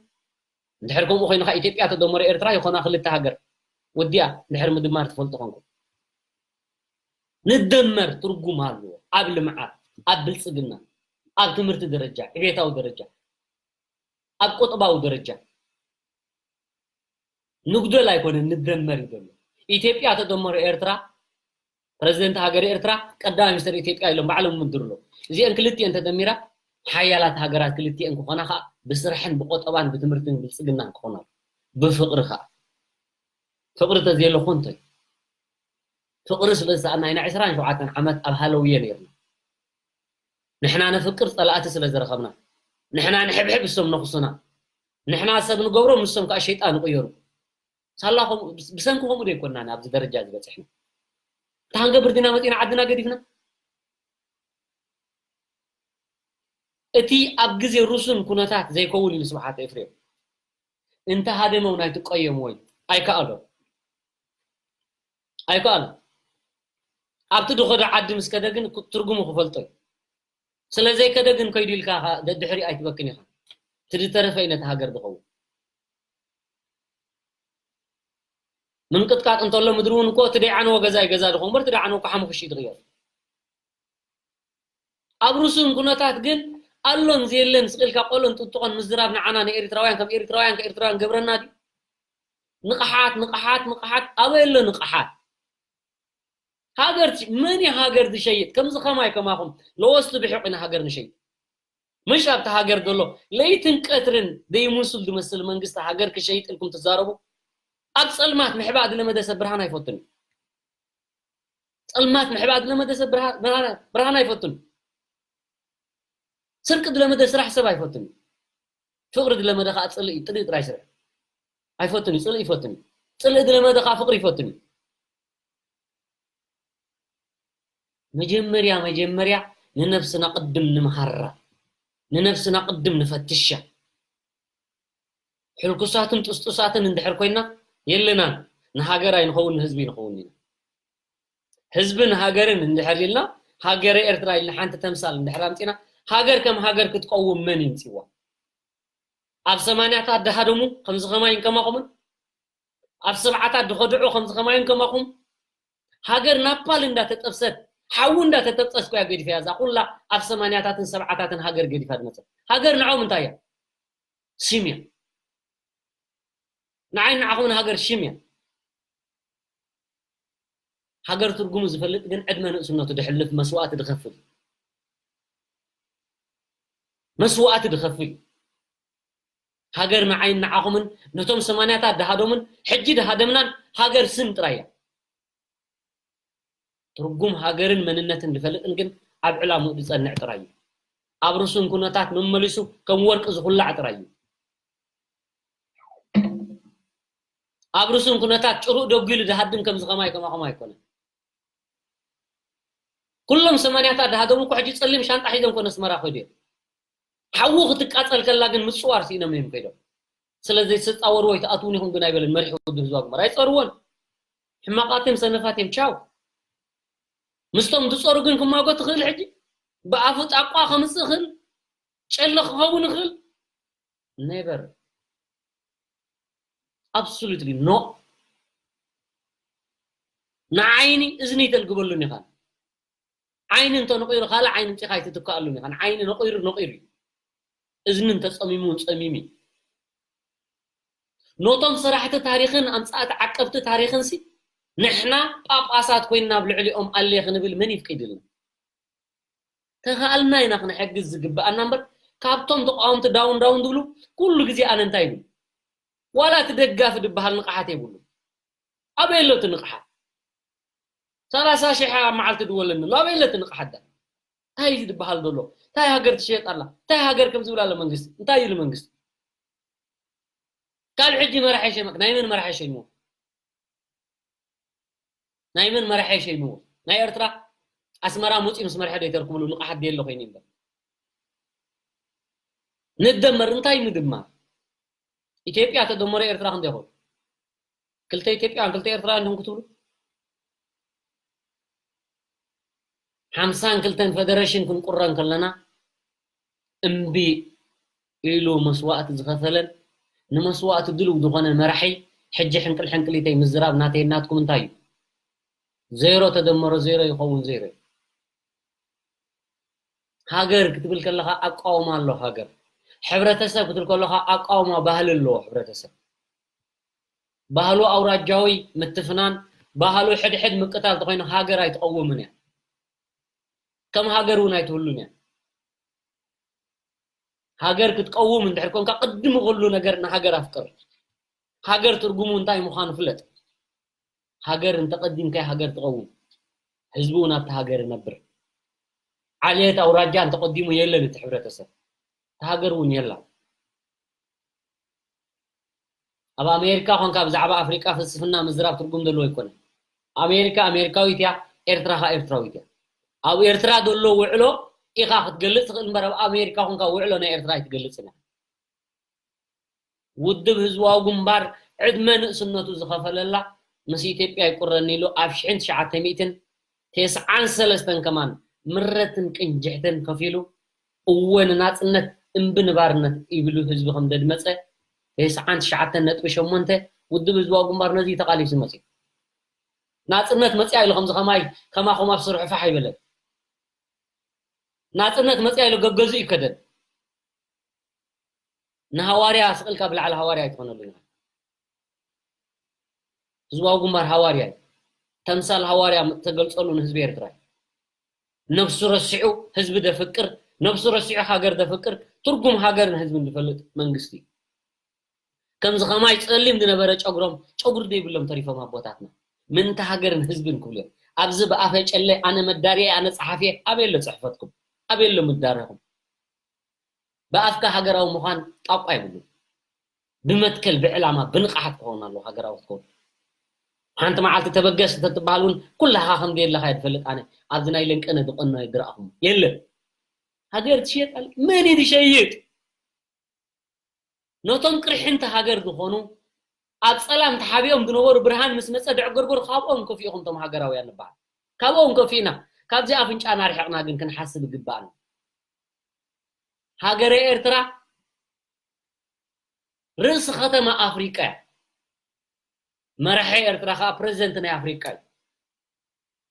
እንድሕር ከምኡ ኮይኑ ኢትዮጵያ ተደመረ ኤርትራ ይኾና ክልተ ሃገር። ወዲያ እንድሕር ምድማር ትፈልጡ ኮንኩም። ንደመር ትርጉም ኣለዎ። ኣብ ልምዓት፣ ኣብ ብልጽግና፣ ኣብ ትምህርቲ ደረጃ፣ ዕቤታዊ ደረጃ፣ ኣብ ቁጠባዊ ደረጃ። ንጉደል ኣይኮነን ንደመር እዩ ዘሎ። ኢትዮጵያ ተደመረ ኤርትራ፣ ፕረዚደንት ሃገር ኤርትራ፣ ቀዳማይ ሚኒስትር ኢትዮጵያ ኢሎም ባዕሎም ምድርሎ። እዚአን ክልቲአን ተደሚራ ሓያላት ሃገራት ክልቲአን ክኾና ከዓ ብስራሕን ብቆጠባን ብትምህርትን ብልጽግናን ክኾና። ብፍቕሪ ከዓ። ፍቕሪ ተዘየሎ ኮንቶ እዩ። ፍቕሪ ስለ ዝሰኣና ኢና ዕስራን ሸውዓተን ዓመት ኣብ ሃለውየ ነይርና። ንሕና ነፍቅር ጸላእቲ ስለ ዝረኸብና። ንሕና ንሕብሕብ እሶም ነኹሱና። ንሕና ሰብ ንገብሮ ንሶም ከዓ ሸይጣን ይቕየሩ። ሳላ ከምኡ፣ ብሰንኪ ከምኡ ዶ ይኮንና ኣብዚ ደረጃ ዝበጽሕና? እንታይ ክንገብር ዲና መጺና ዓድና ገዲፍና? እቲ ኣብ ግዜ ርሱን ኩነታት ዘይከውን ኢሉ ስብሓት ኤፍሬም። እንተ ሃደመው ናይ ትቀየምዎ እዩ። ኣይከኣሎ። ኣይከኣሎ። ኣብቲ ዝኸዶ ዓዲ ምስ ከደ ግን ትርጉሙ ክፈልጦ እዩ። ስለ ዘይከደ ግን ከይዱ ኢልካ ደድሕሪ ኣይትበክን ኢኻ። እቲ ዝተረፈ እዩ ነቲ ሃገር ዝኸውን። ምንቅጥቃጥ እንተሎ ምድሪ እውን እኮ እቲ ደይዓነዎ ገዛ እዩ ገዛ ዝኸውን እምበር እቲ ደይዓነዎ እኮ ሓሙኽሽ እዩ ዝቕየር። ኣብ ርሱን ኩነታት ግን ኣሎን ዘየለን ስቕ ኢልካ ቆሎን ጥጥቖን ምዝራብ ንዓና ንኤርትራውያን ከም ኤርትራውያን ከኤርትራውያን ገብረና ድዩ? ንቕሓት፣ ንቕሓት፣ ንቕሓት፣ ኣበይ ኣሎ ንቕሓት? ሃገር ት-፣ መን እዩ ሃገር ዝሸይጥ? ከምዚ ከማይ ከማኹም ለወስቲ ብሕቕ ኢና ሃገር ንሸይጥ። ምሽ ኣብቲ ሃገር ዘሎ ለይትን ቀትርን ደይምስል ዝመስል መንግስቲ ሃገር ክሸይጥ ኢልኩም ትዛረቡ? ኣብ ጸልማት ምሕባእ ዝለመደ ሰብ ብርሃን ኣይፈቱን እዩ። ጸልማት ምሕባእ ዝለመደ ሰብ ብርሃ-፣ ብርሃን፣ ብርሃን ኣይፈቱን። ስርቂ ዝለመደ ስራሕ ሰብ ኣይፈቱን። ፍቕሪ ዝለመደ ከዓ ጽልኢ፣ ጽልኢ ጥራይ ስራሕ። ኣይፈቱን እዩ፣ ጽልኢ ይፈቱን እዩ። ጽልኢ ዝለመደ ከዓ ፍቕሪ ይፈቱን እዩ። መጀመርያ፣ መጀመርያ ንነብስና ቅድም ንምሃራ፣ ንነብስና ቅድም ንፈትሻ። ሕልኩሳትን ጥስጡሳትን እንድሕር ኮይና የለናን። ንሃገር ኣይንኸውን፣ ንህዝቢ ንኸውን ኢና። ህዝብን ሃገርን እንድሕር ኢልና፣ ሃገረ ኤርትራ ኢልና ሓንቲ ተምሳል እንድሕር ኣምጺና፣ ሃገር ከም ሃገር ክትቀውም መን ይምጽዋ? ኣብ ሰማንያታት ድሃደሙ ከምዚ ከማይን ከማኹምን፣ ኣብ ሰብዓታት ድኸድዑ ከምዚ ከማይን ከማኹም፣ ሃገር ናፓል እንዳተጠብሰት፣ ሓዊ እንዳተጠብሰት እኮ እያ ገዲፋ እያ። እዛ ኩላ ኣብ ሰማንያታትን ሰብዓታትን ሃገር ገዲፋ ዝመጸት። ሃገር ንዖም እንታይ እያ? ሽም እያ። ንዓይ ንዓኹምን ሃገር ሽም እያ። ሃገር ትርጉሙ ዝፈልጥ ግን ዕድመ ንእስነቱ ድሕልፍ መስዋእቲ ድኸፍል። መስዋእቲ ድኸፍል። ሃገር ንዓይን ንዓኹምን ነቶም ሰማንያታት ድሃደሙን ሕጂ ድሃደምናን ሃገር ስም ጥራይ እያ። ትርጉም ሃገርን መንነትን ዝፈልጥን ግን ኣብ ዕላምኡ ዝጸንዕ ጥራይ እዩ። ኣብ ርሱን ኩነታት መመሊሱ ከም ወርቂ ዝኹላዕ ጥራይ እዩ። ኣብ ርሱን ኩነታት ጭሩእ ደጒሉ ዝሃድም ከም ዝኸማይ ከማኹም ኣይኮነን። ኩሎም ሰማንያታት ድሃደሙ እኮ ሕጂ ጸሊም ሻንጣ ሒዞም ኮነ ኣስመራ ከይዱ እዮም። ሓዊ ክትቃጸል ከላ ግን ምጽዋር ስኢኖም እዮም ከይዶም። ስለዚ ትጻወርዎ ኣይትኣትዉን ኢኹም ግን ኣይበለን መሪሕ ውድብ ህዝባዊ ግንባር። ኣይጸርዎን። ሕማቓት እዮም፣ ሰነፋት እዮም። ቻው። ምስቶም ዝጸሩ ግን ክማጎ ትኽእል ሕጂ? ብኣፉ ጣቋ ከምጽእ ይኽእል? ጨለ ክኸውን ይኽእል? Never. Absolutely no. ንዓይኒ እዝኒ ይተልግበሉን ኢኻ። ዓይኒ እንተ ነቂሩ ካልእ ዓይኒ ምጺኻ ኣይትትክኣሉን ኢኻ። ንዓይኒ ነቂሩ ነቂሩ እዩ። እዝኒ እንተ ጸሚሙ እውን ጸሚሙ እዩ። ነቶም ሰራሕቲ ታሪኽን ኣምጻእቲ ዓቀብቲ ታሪኽን ሲ ንሕና ጳጳሳት ኮይንና ኣብ ልዕሊኦም ኣሌ ክንብል መን ይፍቂድልና? ተኻእልና ኢና ክንሕግዝ ዝግብኣና እምበር ካብቶም ተቃወምቲ ዳውን ዳውን ዝብሉ ኩሉ ግዜ ኣነ እንታይ ይብል? ዋላ እቲ ደጋፊ ዝበሃል ንቕሓት የብሉ። ኣበይ ኣሎ እቲ ንቕሓት? ሰላሳ ሺሕ ኣብ መዓልቲ ድወለኒ ኣሎ። ኣበይ ኣሎ እቲ ንቕሓት ዳ? እንታይ እዩ ዝበሃል ዘሎ? እንታይ ሃገር ትሸየጥ ኣላ? እንታይ ሃገር ከም ዝብል ኣሎ መንግስቲ? እንታይ ኢሉ መንግስቲ? ካብ ሕጂ መራሒ ሸመክ ናይ መን መራሒ ሸይሞ? ናይ መን መራሒ ሸይምዎ? ናይ ኤርትራ ኣስመራ መጺኡ ምስ መርሐ ዶ ይተርክብሉ ንቕሓት ድየሎ ኮይኑ እምበር። ንደመር እንታይ ምድማር? ኢትዮጵያ ተደመረ ኤርትራ ክንደይ ይኾን? ክልተ ኢትዮጵያን ክልተ ኤርትራን ዲኹም ክትብሉ? ሓምሳን ክልተን ፈደረሽን ክንቁረን ከለና እምቢ ኢሉ መስዋእቲ ዝኸፈለን ንመስዋእቲ ድልው ዝኾነ መራሒ ሕጂ ሕንቅል ሕንቅሊተይ ምዝራብ ናተይ ናትኩም እንታይ እዩ? ዜሮ ተደመሮ ዜሮ ይኸውን ዜሮ እዩ። ሃገር ክትብል ከለኻ ኣቃውማ ኣሎ ሃገር። ሕብረተሰብ ክትብል ከለኻ ኣቃውማ ባህሊ ኣለዎ ሕብረተሰብ። ባህሉ ኣውራጃዊ ምትፍናን ባህሉ ሕድሕድ ምቅታል ተኾይኑ ሃገር ኣይትቐውምን እያ። ከም ሃገር እውን ኣይትህሉን እያ። ሃገር ክትቀውም እንድሕር ኮንካ ቅድሚ ኩሉ ነገር ንሃገር ኣፍቅር። ሃገር ትርጉሙ እንታይ ምዃኑ ፍለጥ። ሃገር እንተቐዲምካይ ሃገር ትቐውም። ህዝቢ እውን ኣብቲ ሃገር ይነብር። ዓሌት ኣውራጃ እንተቐዲሙ የለን እቲ ሕብረተሰብ። እቲ ሃገር እውን የላ። ኣብ ኣሜሪካ ኮንካ ብዛዕባ ኣፍሪቃ ፍልስፍና ምዝራብ ትርጉም ዘለዎ ኣይኮነን። ኣሜሪካ ኣሜሪካዊት እያ፣ ኤርትራ ኸኣ ኤርትራዊት እያ። ኣብ ኤርትራ ዘሎ ውዕሎ ኢኻ ክትገልጽ ትኽእል እምበር ኣብ ኣሜሪካ ኮንካ ውዕሎ ናይ ኤርትራ ኣይትገልጽን እያ። ውድብ ህዝባዊ ግንባር ዕድመ ንእስነቱ ዝኸፈለላ ምስ ኢትዮጵያ ይቁረኒ ኢሉ ኣብ ሽሕን ትሽዓተ ሚእትን ተስዓን ሰለስተን ከማን ምረትን ቅንጅሕትን ከፊሉ እወ ንናጽነት እምቢ ንባርነት ይብሉ ህዝቢ ከም ደድመጸ ተስዓን ትሽዓተን ነጥቢ ሸሞንተ ውድብ ህዝባዊ ግንባር ነዚ ተቓሊሱ መጺኡ። ናጽነት መጽያ ኢሉ ከምዚ ከማይ ከማኹም ኣብ ስርሑ ፋሕ ኣይበለን። ናጽነት መጽያ ኢሉ ገገዙ ይከደን። ንሃዋርያ ስቕልካ ብላዕሊ ሃዋርያ ኣይትኾነሉን ኢኻ። ህዝባዊ ግንባር ሃዋርያ እዩ። ተምሳል ሃዋርያ ተገልጸሉ ንህዝቢ ኤርትራ እዩ። ነብሱ ረሲዑ ህዝቢ ደፍቅር፣ ነብሱ ረሲዑ ሃገር ደፍቅር፣ ትርጉም ሃገርን ህዝብን ዝፈልጥ መንግስቲ እዩ። ከምዚ ከማይ ጸሊም ዝነበረ ጨጉሮም ጨጉሪ ዘይብሎም ተሪፎም ኣቦታትና። ምእንቲ ሃገርን ህዝብን ክብሉ እዮም። ኣብዚ ብኣፈ ጨለ ኣነ መዳርየ ኣነ ጸሓፊየ ኣበይ ኣሎ ጽሕፈትኩም? ኣበይ ኣሎ ምዳረኹም? ብኣፍካ ሃገራዊ ምዃን ጣቋ የብሉን። ብመትከል ብዕላማ ብንቕሓት ክኸውን ኣለዎ ሃገራዊ ክትከውን። ሓንቲ መዓልቲ ተበገስ እንተትበሃል እውን ኩላኻ ከም ዘየለኻ እየ ዝፈልጥ ኣነ። ኣብዚ ናይ ለንቀነ ዝቐነ ዝረኣኹም የለን። ሃገር ትሽየጥ ኣለ? መን እዩ ዝሸይጥ? ነቶም ቅርሕንቲ ሃገር ዝኾኑ ኣብ ጸላም ተሓቢኦም ዝነበሩ ብርሃን ምስ መጸ ድዕግርጉር ካብኦም ከፊእኹም እቶም ሃገራውያን ንበሃል። ካብኦም ከፊእና ካብዚ ኣፍንጫና ርሕቕና ግን ክንሓስብ ይግባኣና። ሃገረ ኤርትራ ርእሲ ከተማ ኣፍሪቃ እያ። መራሒ ኤርትራ ከዓ ፕረዚደንት ናይ ኣፍሪቃ እዩ።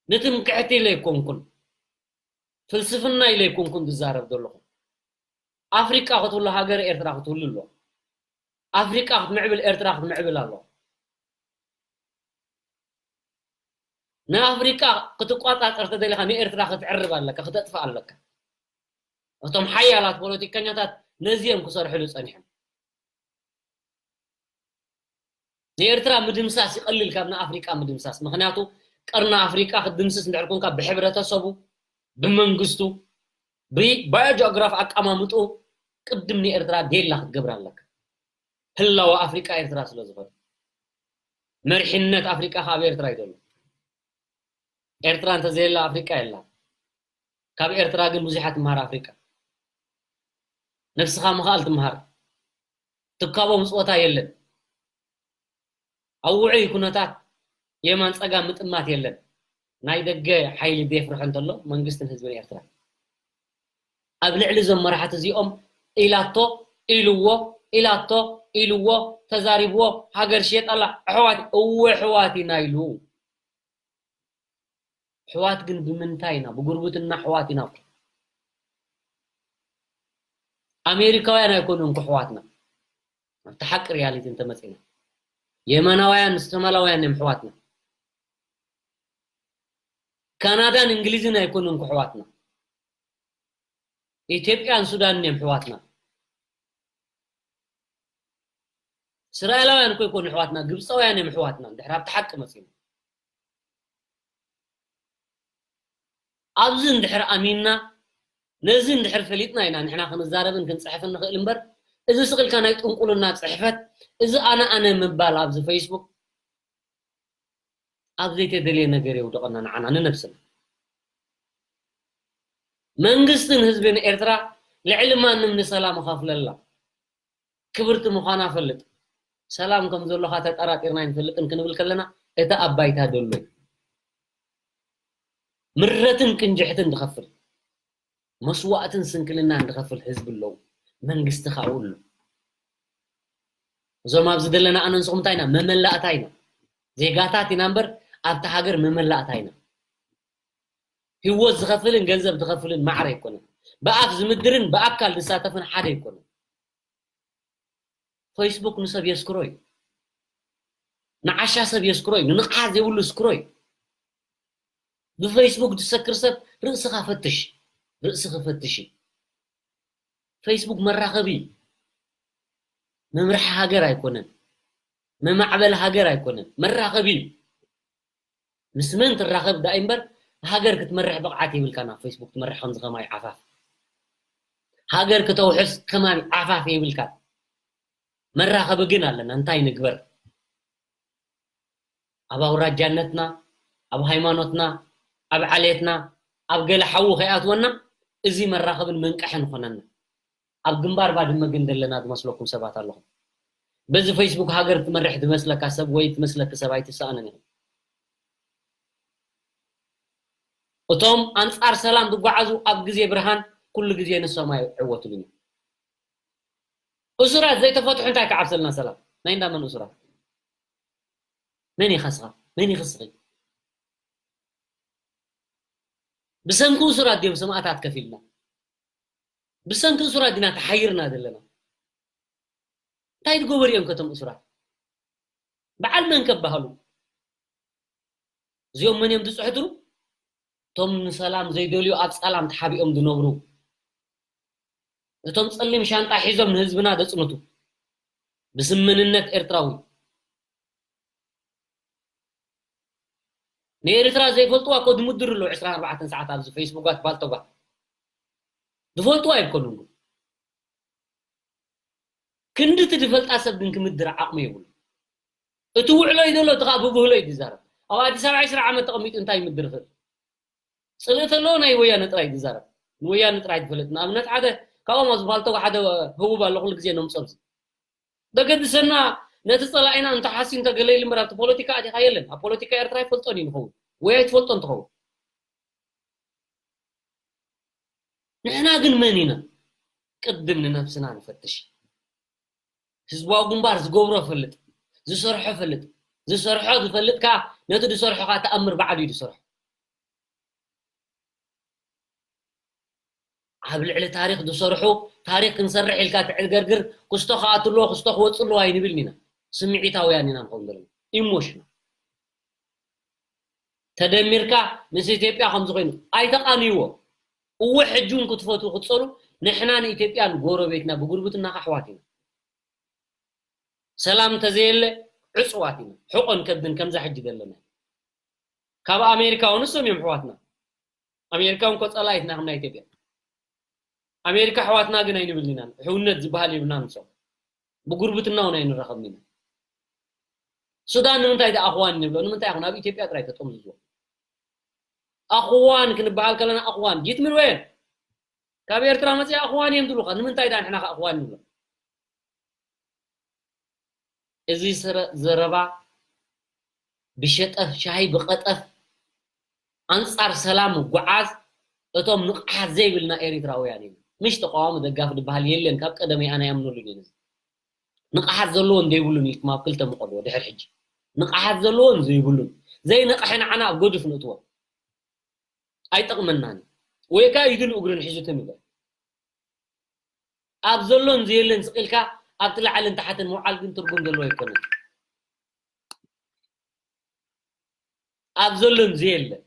ንትምክሕቲ ኢለ ኣይኮንኩን፣ ፍልስፍና ኢለ ኣይኮንኩን ዝዛረብ ዘለኹ። ኣፍሪቃ ክትህሉ ሃገር ኤርትራ ክትህሉ ኣለዋ። ኣፍሪቃ ክትምዕብል ኤርትራ ክትምዕብል ኣለዋ። ንኣፍሪቃ ክትቋጻጸር ተደሊኻ ንኤርትራ ክትዕርብ ኣለካ፣ ክተጥፍእ ኣለካ። እቶም ሓያላት ፖለቲከኛታት ነዚ እዮም ክሰርሕሉ ጸኒሖም። ንኤርትራ ምድምሳስ ይቐልል ካብ ንኣፍሪቃ ምድምሳስ። ምኽንያቱ ቀርኒ ኣፍሪቃ ክትድምስስ እንድሕር ኮንካ ብሕብረተሰቡ፣ ብመንግስቱ፣ ብባዮጂኦግራፍ ኣቀማምጡ ቅድም ንኤርትራ ዴላ ክትገብር ኣለካ። ህላወ ኣፍሪቃ ኤርትራ ስለ ዝኾነ መሪሕነት ኣፍሪቃ ካብ ኤርትራ እዩ ዘሎ። ኤርትራ እንተዘየላ ኣፍሪቃ የላ። ካብ ኤርትራ ግን ብዙሓት ትምሃር ኣፍሪቃ። ነብስኻ ምኽኣል ትምሃር። ትካቦ ምጽወታ የለን። ኣብ ውዑይ ኩነታት የማን ጸጋም ምጥማት የለን። ናይ ደገ ሓይሊ ዘየፍርሖ እንተሎ መንግስትን ህዝብን ኤርትራ። ኣብ ልዕሊ እዞም መራሕቲ እዚኦም ኢላቶ ኢልዎ ኢላቶ ኢልዎ ተዛሪብዎ ሃገር ሽየጥ ኣላ ኣሕዋት እወ ኣሕዋት ኢና ኢሉ። ኣሕዋት ግን ብምንታይ ኢና ብጉርብትና ኣሕዋት ኢና እኮ። ኣሜሪካውያን ኣይኮኑን እኮ ኣሕዋትና ኣብቲ ሓቂ ሪያሊቲ እንተመፂና የመናውያን ሶማላውያን እዮም ኣሕዋትና። ካናዳን እንግሊዝን ኣይኮኑን እኮ ኣሕዋትና። ኢትዮጵያን ሱዳንን እዮም ኣሕዋትና። እስራኤላውያን እኮ ይኮኑ ኣሕዋትና፣ ግብፃውያን እዮም ኣሕዋትና። እንድሕር ኣብቲ ሓቂ መፂና ኣብዚ እንድሕር ኣሚንና ነዚ እንድሕር ፈሊጥና ኢና ንሕና ክንዛረብን ክንፅሕፍን ንኽእል እምበር እዚ ስቕልካ ናይ ጥንቁልና ፅሕፈት እዚ ኣነ ኣነ ምባል ኣብዚ ፌስቡክ ኣብ ዘይተደልየ ነገር የውድቐና ንዓና ንነብስና። መንግስትን ህዝብን ኤርትራ ልዕሊ ማንም ንሰላም እኸፍለላ። ክብርቲ ምዃና ፈልጥ። ሰላም ከም ዘሎኻ ተጠራጢርና ኣይንፈልጥን ክንብል ከለና እቲ ኣብ ባይታ ዘሎ እዩ። ምረትን ቅንጅሕትን ዝኸፍል፣ መስዋእትን ስንክልናን ዝኸፍል ህዝቢ ኣለዉ። መንግስቲ ካብኡ ኣሎ። እዞም ኣብዚ ዘለና ኣነ ንስኹም እንታይ ኢና? መመላእታ ኢና። ዜጋታት ኢና እምበር ኣብቲ ሃገር መመላእታ ኢና። ህይወት ዝኸፍልን ገንዘብ ዝኸፍልን ማዕረ ኣይኮነን። ብኣፍ ዝምድርን ብኣካል ዝሳተፍን ሓደ ኣይኮነን። ፌስቡክ ንሰብ የስክሮ እዩ። ንዓሻ ሰብ የስክሮ እዩ። ንንቕሓት ዘይብሉ ስክሮ እዩ። ብፌስቡክ ዝሰክር ሰብ ርእስኻ ፈትሽ። ርእስኺ ፈትሽ። ፌስቡክ መራኸቢ እዩ። መምርሒ ሃገር ኣይኮነን። መማዕበሊ ሃገር ኣይኮነን። መራኸቢ እዩ። ምስ መን ትራኸብ ዳኣ እምበር ሃገር ክትመርሕ ብቕዓት የብልካን። ኣብ ፌስቡክ ትመርሕ ከምዚ ከማይ ዓፋፍ። ሃገር ክተውሕስ ከማይ ዓፋፍ የብልካን። መራኸቢ ግን ኣለና። እንታይ ንግበር? ኣብ ኣውራጃነትና፣ ኣብ ሃይማኖትና፣ ኣብ ዓሌትና፣ ኣብ ገለ ሓዊ ከይኣትወና እዚ መራኸብን መንቀሕን ኾነና። ኣብ ግንባር ባድመ ግን ዘለና ዝመስለኩም ሰባት ኣለኹም። በዚ ፌስቡክ ሃገር ትመርሕ ዝመስለካ ሰብ ወይ ትመስለኪ ሰብ ኣይትሰኣንን ኢኹም። እቶም ኣንጻር ሰላም ዝጓዓዙ ኣብ ግዜ ብርሃን ኩሉ ግዜ ንሶም ኣይዕወቱሉን እዮም። እሱራት ዘይተፈትሑ እንታይ ክዓብሰልና ሰላም? ናይ እንዳመን እሱራት? መን ይኸስኻ? መን ይኽስኺ? ብሰንኪ እሱራት ድዮም ሰማእታት ከፊልና? ብሰንኪ እሱራት ዲና ተሓይርና ዘለና? እንታይ ዝገበሩ እዮም ከቶም እሱራት? በዓል መን ከበሃሉ? እዚኦም መን እዮም ዝፅሕትሩ? እቶም ንሰላም ዘይደልዩ ኣብ ፀላም ተሓቢኦም ዝነብሩ፣ እቶም ፀሊም ሻንጣ ሒዞም ንህዝብና ዘፅንቱ ብስም መንነት ኤርትራዊ። ንኤርትራ ዘይፈልጥዋ እኮ ዝምድሩ ኣለዉ ዕስራን ኣርባዕተን ሰዓት ኣብዚ ፌስቡካት ባልቶጋት። ዝፈልጥዋ ኣይኮኑን ግን። ክንዲ እቲ ዝፈልጣ ሰብ ግን ክምድር ዓቕሚ የብሉ። እቲ ውዕሎ እዩ ዘሎ፣ እቲ ከዓ ብብህሎ እዩ ዝዛረብ። ኣብ ኣዲስ ኣበባ ዕስራ ዓመት ተቐሚጡ እንታይ ይምድር ይኽእል? ጽልኢ ተለዎ ናይ ወያነ ጥራይ ዝዛረብ። ንወያነ ጥራይ ዝፈልጥ። ንኣብነት ሓደ ካብኦም ኣብዚ ባልቶጋ ሓደ ህቡብ ኣሎ፣ ኩሉ ግዜ ነምጽኦ ኣብዚ። ዘገድሰና ነቲ ጸላኢና እንተሓስዩ እንተገለ ኢሉ እምበር ኣብቲ ፖለቲካ ኣቲኻ የለን። ኣብ ፖለቲካ ኤርትራ ኣይፈልጦን እዩ ንኸውን። ወይ ኣይትፈልጦን ትኸውን። ንሕና ግን መን ኢና? ቅድም ንነብስና ንፈትሽ። ህዝባዊ ግንባር ዝገብሮ ፈልጥ፣ ዝሰርሖ ፈልጥ፣ ዝሰርሖ ዝፈልጥ ከኣ ነቲ ዝሰርሖ ከኣ ተኣምር ባዕሉ እዩ ዝሰርሖ። ኣብ ልዕሊ ታሪኽ ዝሰርሑ ታሪኽ ክንሰርሕ ኢልካ ትዕገርግር፣ ክስቶ ክኣቱ ኣለዎ፣ ክስቶ ክወጽእ ኣለዎ ኣይንብልን ኢና። ስምዒታውያን ኢና ንኸውን ዘለና። ኢሞሽናል። ተደሚርካ ምስ ኢትዮጵያ ከምዚ ኮይኑ ኣይተቓንይዎ። እወ፣ ሕጂ እውን ክትፈትዉ ክትጸሉ፣ ንሕና ንኢትዮጵያ ንጎረቤትና ብጉርብትና ኣሕዋት ኢና። ሰላም እንተዘየለ ዕጹዋት ኢና። ሕቖን ከብድን ከምዛ ሕጂ ዘለና። ካብ ኣሜሪካ እውን ንሶም እዮም ኣሕዋትና። ኣሜሪካ እውን እኮ ጸላኢትና ከም ናይ ኢትዮጵያ። ኣሜሪካ ኣሕዋትና ግን ኣይንብልን ኢና። ሕውነት ዝበሃል የብልናን ንሶም። ብጉርብትና እውን ኣይንራኸብን ኢና። ሱዳን ንምንታይ ደኣ ኣኽዋን ንብሎ? ንምንታይ ኢኹም ኣብ ኢትዮጵያ ጥራይ ተጠምዝዝዎ? ኣኽዋን ክንበሃል ከለና ኣኽዋን ጂት ምን ወየን? ካብ ኤርትራ መጽያ ኣኽዋን እዮም ዝብሉኻ። ንምንታይ ደኣ ንሕና ከ ኣኽዋን ንብሎ? እዚ ስረ-፣ ዘረባ ብሸጠፍ ሻሂ ብቐጠፍ ኣንጻር ሰላም ምጉዓዝ እቶም ንቕሓት ዘይብልና ኤሪትራውያን ኢና። ምሽ ተቃዋሚ ደጋፊ ዝበሃል የለን፣ ካብ ቀደመይ ኣነ ኣይኣምነሉን እየ ነዚ። ንቕሓት ዘለዎን ዘይብሉን ኢልኩም ኣብ ክልተ ምቐልዎ ድሕሪ ሕጂ። ንቕሓት ዘለዎን ዘይብሉን። ዘይነቕሐ ንዓና ኣብ ገዱፍ ንእትዎ። ኣይጠቕመናን እዩ። ወይ ከኣ ኢዱን እግሩን ሒዙ ትም ይበል። ኣብ ዘሎን ዘየለን ስቕ ኢልካ ኣብቲ ላዕልን ታሕትን ምውዓል ግን ትርጉም ዘለዎ ኣይኮነን። ኣብ ዘሎን ዘየለን።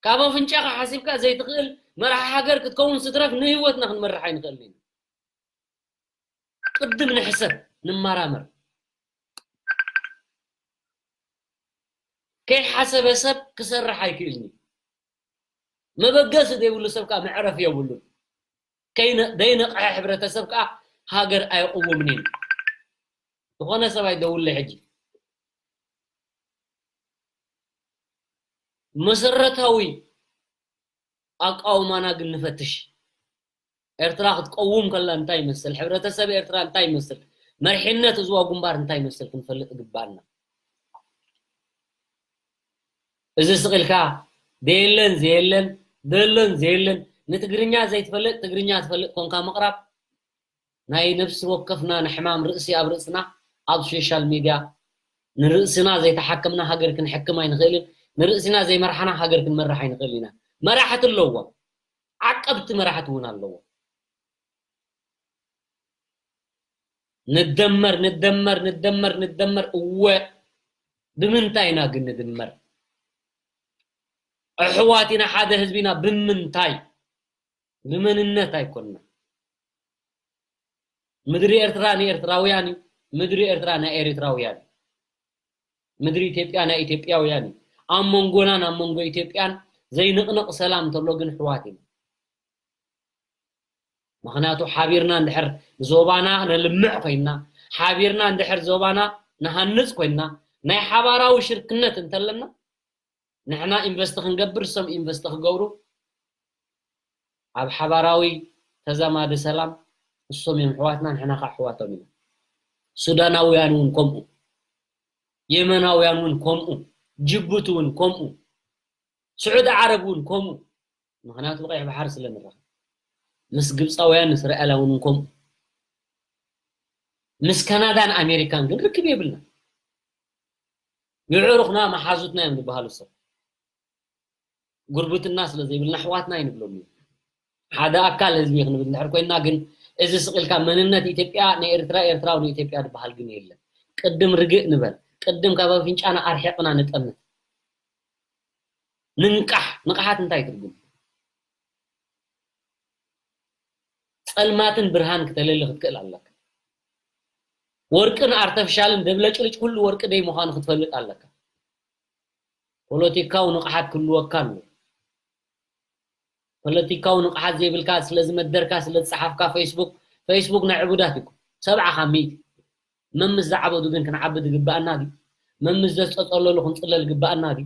ካብ ኣፍንጫኻ ሓሲብካ ዘይትኽእል መራሒ ሃገር ክትከውን ስትረፍ ንህይወትና ክንመርሕ ኣይንኽእልን ኢና። ቅድም ንሕሰብ፣ ንመራመር። ከይሓሰበ ሰብ ክሰርሕ ኣይክእልን እዩ። መበገሲ ዘይብሉ ሰብ ከኣ መዕረፊ የብሉን። ከይነ-፣ ዘይነቕሐ ሕብረተሰብ ከኣ ሃገር ኣየቕውምን እዩ። ዝኾነ ሰብ ኣይደውልለይ ሕጂ። መሰረታዊ ኣቃውማና ግን ንፈትሽ። ኤርትራ ክትቀውም ከላ እንታይ ይመስል? ሕብረተሰብ ኤርትራ እንታይ ይመስል? መሪሕነት ህዝባዊ ግንባር እንታይ ይመስል? ክንፈልጥ ይግባኣና። እዚ ስቕ ኢልካ ደየለን ዘየለን፣ ደሎን ዘየለን፣ ንትግርኛ ዘይትፈልጥ ትግርኛ ትፈልጥ ኮንካ ምቕራብ፣ ናይ ነፍሲ ወከፍና ንሕማም ርእሲ ኣብ ርእስና ኣብ ሶሻል ሚድያ፣ ንርእስና ዘይተሓከምና ሃገር ክንሕክም ኣይንኽእልን፣ ንርእስና ዘይመርሓና ሃገር ክንመርሕ ኣይንኽእልን ኢና። መራሕቲ ኣለዎ፣ ዓቀብቲ መራሕቲ እውን ኣለዎ። ንደመር ንደመር ንደመር ንደመር እወ፣ ብምንታይ ኢና ግን ንድመር? ኣሕዋት ኢና፣ ሓደ ህዝቢ ኢና። ብምንታይ? ብመንነት ኣይኮንና። ምድሪ ኤርትራ ንኤርትራውያን እዩ። ምድሪ ኤርትራ ናይ ኤርትራውያን እዩ። ምድሪ ኢትዮጵያ ናይ ኢትዮጵያውያን እዩ። ኣብ መንጎናን ኣብ መንጎ ኢትዮጵያን ዘይንቕነቕ ሰላም እንተሎ ግን ኣሕዋት ኢና። ምኽንያቱ ሓቢርና እንድሕር ዞባና ነልምዕ ኮይንና፣ ሓቢርና እንድሕር ዞባና ንሃንጽ ኮይንና፣ ናይ ሓባራዊ ሽርክነት እንተለና፣ ንሕና ኢንቨስት ክንገብር፣ እሶም ኢንቨስት ክገብሩ፣ ኣብ ሓባራዊ ተዛማዲ ሰላም፣ እሶም እዮም ኣሕዋትና፣ ንሕና ከዓ ኣሕዋቶም ኢና። ሱዳናውያን እውን ከምኡ፣ የመናውያን እውን ከምኡ፣ ጅቡቲ እውን ከምኡ፣ ስዑዲ ዓረብ እውን ከምኡ። ምኽንያቱ ብቀይሕ ባሕሪ ስለ ንራኸብ። ምስ ግብፃውያን፣ እስራኤላውን እውን ከምኡ። ምስ ካናዳን ኣሜሪካን ግን ርክብ የብልና። የዕሩኽና መሓዙትና እዮም ዝበሃሉ ሰብ። ጉርብትና ስለ ዘይብልና ኣሕዋትና ኣይንብሎም እዩ። ሓደ ኣካል ህዝቢ ክንብል እንድሕር ኮይንና ግን፣ እዚ ስቕ ኢልካ መንነት ኢትዮጵያ ንኤርትራ፣ ኤርትራዊ ንኢትዮጵያ ዝበሃል ግን የለን። ቅድም ርግእ ንበል። ቅድም ካብ ኣፍንጫና ኣርሒቕና ንጠምት። ንንቃሕ። ንቕሓት እንታይ ትርጉም? ጸልማትን ብርሃን ክተለሊ ክትክእል ኣለካ። ወርቅን ኣርተፍሻልን ደብለጭልጭ ኩሉ ወርቂ ደይ ምዃኑ ክትፈልጥ ኣለካ። ፖለቲካዊ ንቕሓት ክህልወካ ኣሎ። ፖለቲካዊ ንቕሓት ዘይብልካ፣ ስለ ዝመደርካ፣ ስለ ዝጸሓፍካ፣ ፌስቡክ፣ ፌስቡክ ናይ ዕቡዳት እዩ። ሰብዓ ካብ ሚእቲ። መምስ ዝዓበዱ ግን ክንዓቢ ዝግብኣና ድዩ? መምስ ዘስጸጸለሉ ክንጽለል ዝግብኣና ድዩ?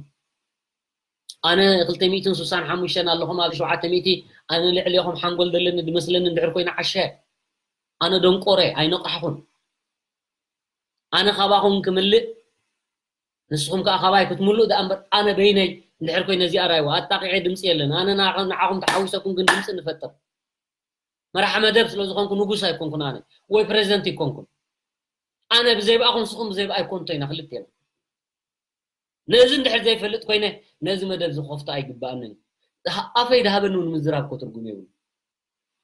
ኣነ ክልተ ሚእትን ስሳን ሓሙሽተን ኣለኹም፣ ኣብ ሸውዓተ ሚእቲ ኣነ ልዕሌኹም ሓንጎል ዘለኒ ድመስለኒ እንድሕር ኮይነ ዓሻ። ኣነ ደንቆረ ኣይነቃሕኹን። ኣነ ካባኹም ክምልእ፣ ንስኹም ከኣ ካባይ ክትምልኡ ደኣ እምበር፣ ኣነ በይነይ እንድሕር ኮይነ እዚኣ ራይዋ ኣጣቂዐ ድምፂ የለን። ኣነ ንዓኹም፣ ንዓኹም ተሓዊሰኩም ግን ድምፂ ንፈጥር። መራሒ መደብ ስለ ዝኾንኩ ንጉስ ኣይኮንኩን ኣነ፣ ወይ ፕሬዚደንት ኣይኮንኩን። ኣነ ብዘይብኣኹም፣ ንስኹም ብዘይብኣይ ኮንቶ ኢና ክልቴና። ነዚ እንድሕር ዘይፈልጥ ኮይነ፣ ነዚ መደብ ዝኸፍቶ ኣይግብኣንን። ኣፈይ ድሃበኒ እውን ምዝራብ እኮ ትርጉም የብሉ።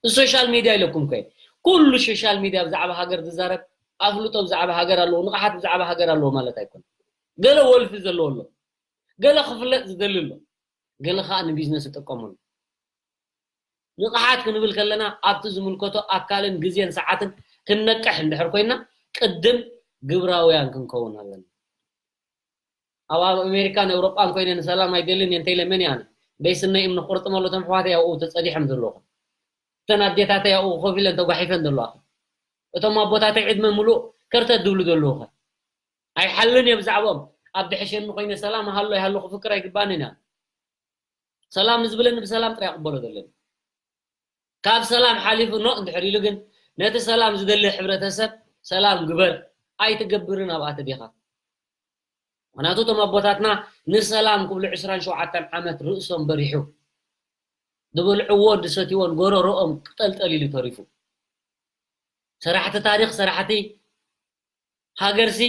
ሶሻል ሚድያ ኢለኩም ከ፣ ኩሉ ሶሻል ሚድያ ብዛዕባ ሃገር ዝዛረብ፣ ኣፍልጦ ብዛዕባ ሃገር ኣለዎ፣ ንቕሓት ብዛዕባ ሃገር ኣለዎ ማለት ኣይኮነን። ገለ ወልፊ ዘለዎ ኣሎ፣ ገለ ክፍለጥ ዝደሊ ኣሎ፣ ገለ ከዓ ንቢዝነስ ይጥቀመሉ። ንቕሓት ክንብል ከለና ኣብቲ ዝምልከቶ ኣካልን ግዜን ሰዓትን ክንነቅሕ እንድሕር ኮይና ቅድም ግብራውያን ክንከውን ኣለና። ኣብ ኣብ ኣሜሪካን ኤውሮጳን ኮይነ ንሰላም ኣይደልን እየ እንተኢለ መን እየ ኣነ? በይስነይ እምኒ ክቁርጥመሉ እቶም ኣሕዋተይ ኣብኡ ተጸዲሖም ዘለኹ። እተን ኣዴታተይ ኣብኡ ኮፍ ኢለን ተጓሒፈን ዘለዋ። እቶም ኣቦታተይ ዕድመ ምሉእ ከርተት ድብሉ ዘለዉ ኸ? ኣይሓልን እየ ብዛዕባኦም። ኣብ ድሕሸኒ ኮይነ ሰላም ሃሎ ይሃሎ ክፍክር ኣይግባንን እያ። ሰላም ንዝብለኒ ብሰላም ጥራይ ክቕበሎ ዘለኒ። ካብ ሰላም ሓሊፉ ኖ እንድሕር ኢሉ ግን ነቲ ሰላም ዝደሊ ሕብረተሰብ ሰላም ግበር ኣይትገብርን ኣብኣ ተዲኻ። ምኽንያቱ እቶም ኣቦታትና ንሰላም ክብሉ ዕስራን ሸውዓተን ዓመት ርእሶም በሪሑ። ዝበልዕዎ ድሰትዎን ጎረሮኦም ቅጠልጠል ኢሉ ተሪፉ። ሰራሕቲ ታሪኽ፣ ሰራሕቲ ሃገርሲ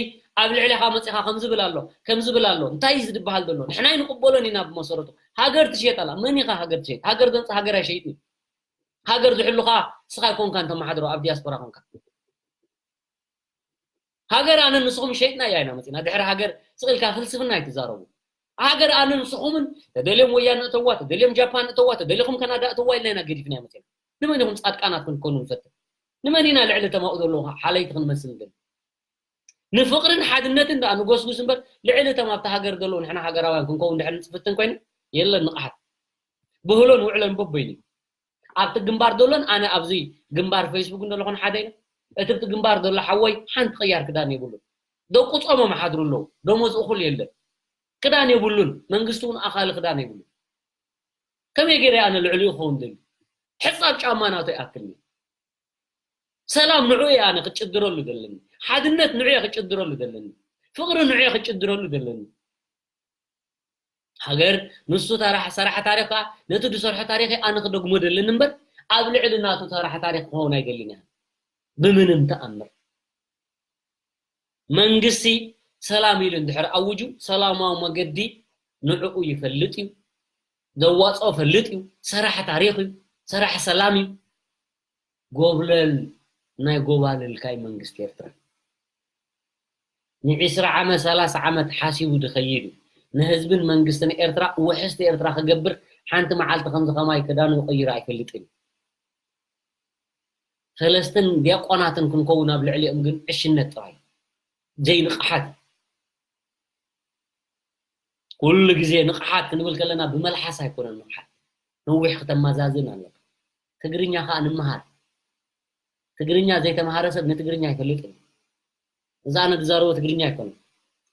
ኣብ ልዕሌኻ መጺኻ ከምዚ ብል ኣሎ፣ ከምዚ ብል ኣሎ። እንታይ እዩ ዝድበሃል ዘሎ? ንሕና ኣይንቕበሎን ኢና ብመሰረቱ። ሃገር ትሸየጥ ኣላ። መን ኢኻ ሃገር ትሸይጥ? ሃገር ዘምጽእ ሃገር ኣይሸይጥን እዩ። ሃገር ዝሕሉኻ ንስኻ ኣይኮንካን ተመሓድሮ ኣብ ዲያስፖራ ኮንካ። ሃገር ኣነ ንስኹም ሸይጥና እያ ኢና መጺና። ድሕሪ ሃገር ስቕ ኢልካ ፍልስፍና ኣይትዛረቡ። ሃገር ኣነ ንስኹምን ተደልዮም ወያነ እተዋ፣ ተደልዮም ጃፓን እተዋ፣ ተደሊኹም ካናዳ እተዋ ኢልና ኢና ገዲፍና መጺና። ንመን ኢኹም ጻድቃናት ክንኮኑ ንፈትን? ንመን ኢና ልዕሊ ተማኡ ዘለዉ ሓለይቲ ክንመስል ንደሊ? ንፍቕርን ሓድነትን ደኣ ንጎስጉስ እምበር፣ ልዕሊ እቶም ኣብታ ሃገር ዘለዉ ንሕና ሃገራውያን ክንከውን ድሕር ንጽፍትን ኮይኑ፣ የለን ንቕሓት። ብህሎን ውዕሎን በበይኑ እዩ። ኣብቲ ግንባር ዘሎን ኣነ ኣብዚ ግንባር ፌስቡክ እንደለኹን ሓደ ኢና። እቲ ኣብቲ ግንባር ዘሎ ሓወይ ሓንቲ ቅያር ክዳን የብሉን። ደቁ ጾሞም ሓድሩ ኣለዉ። ደሞዝ እኹል የለን። ክዳን የብሉን። መንግስቲ እውን ኣኻሊ ክዳን የብሉን። ከመይ ገይረ ኣነ ልዕሊኡ ክኸውን ደልዩ? ሕጻብ ጫማ ናቱ ይኣክልኒ። ሰላም ንዑ እየ ኣነ ክጭድረሉ ዘለኒ። ሓድነት ንዑ እየ ክጭድረሉ ዘለኒ። ፍቕሪ ንዑ እየ ክጭድረሉ ዘለኒ። ሃገር ንሱ ታራሕ ሰራሕ ታሪኽ ከዓ ነቲ ዝሰርሖ ታሪኽ ኣነ ክደግሞ ደልን እምበር ኣብ ልዕሊ ናቱ ሰራሕ ታሪኽ ክኸውን ኣይደልን እያ ብምንም ተኣምር። መንግስቲ ሰላም ኢሉ እንድሕር ኣውጁ ሰላማዊ መገዲ ንዕኡ ይፈልጥ እዩ፣ ዘዋፅኦ ፈልጥ እዩ፣ ሰራሕ ታሪኽ እዩ፣ ሰራሕ ሰላም እዩ። ጎብለል ናይ ጎባልልካይ መንግስቲ ኤርትራ ንዒስራ ዓመት ሰላሳ ዓመት ሓሲቡ ዝኸይድ እዩ። ንህዝብን መንግስትን ኤርትራ ውሕስቲ ኤርትራ ክገብር ሓንቲ መዓልቲ ከምዚ ከማይ ክዳኑ ይቕይር ኣይፈልጥን እዩ። ፈለስትን ዲያቆናትን ክንከውን ኣብ ልዕሊኦም ግን ዕሽነት ጥራይ ዘይንቕሓት። ኩሉ ግዜ ንቕሓት ክንብል ከለና ብመልሓስ ኣይኮነን ንቕሓት፣ ነዊሕ ክተመዛዝን ኣለካ። ትግርኛ ከዓ ንምሃር። ትግርኛ ዘይተምሃረ ሰብ ንትግርኛ ኣይፈልጥን። እዛ ኣነ ዝዛረቦ ትግርኛ ኣይኮነን፣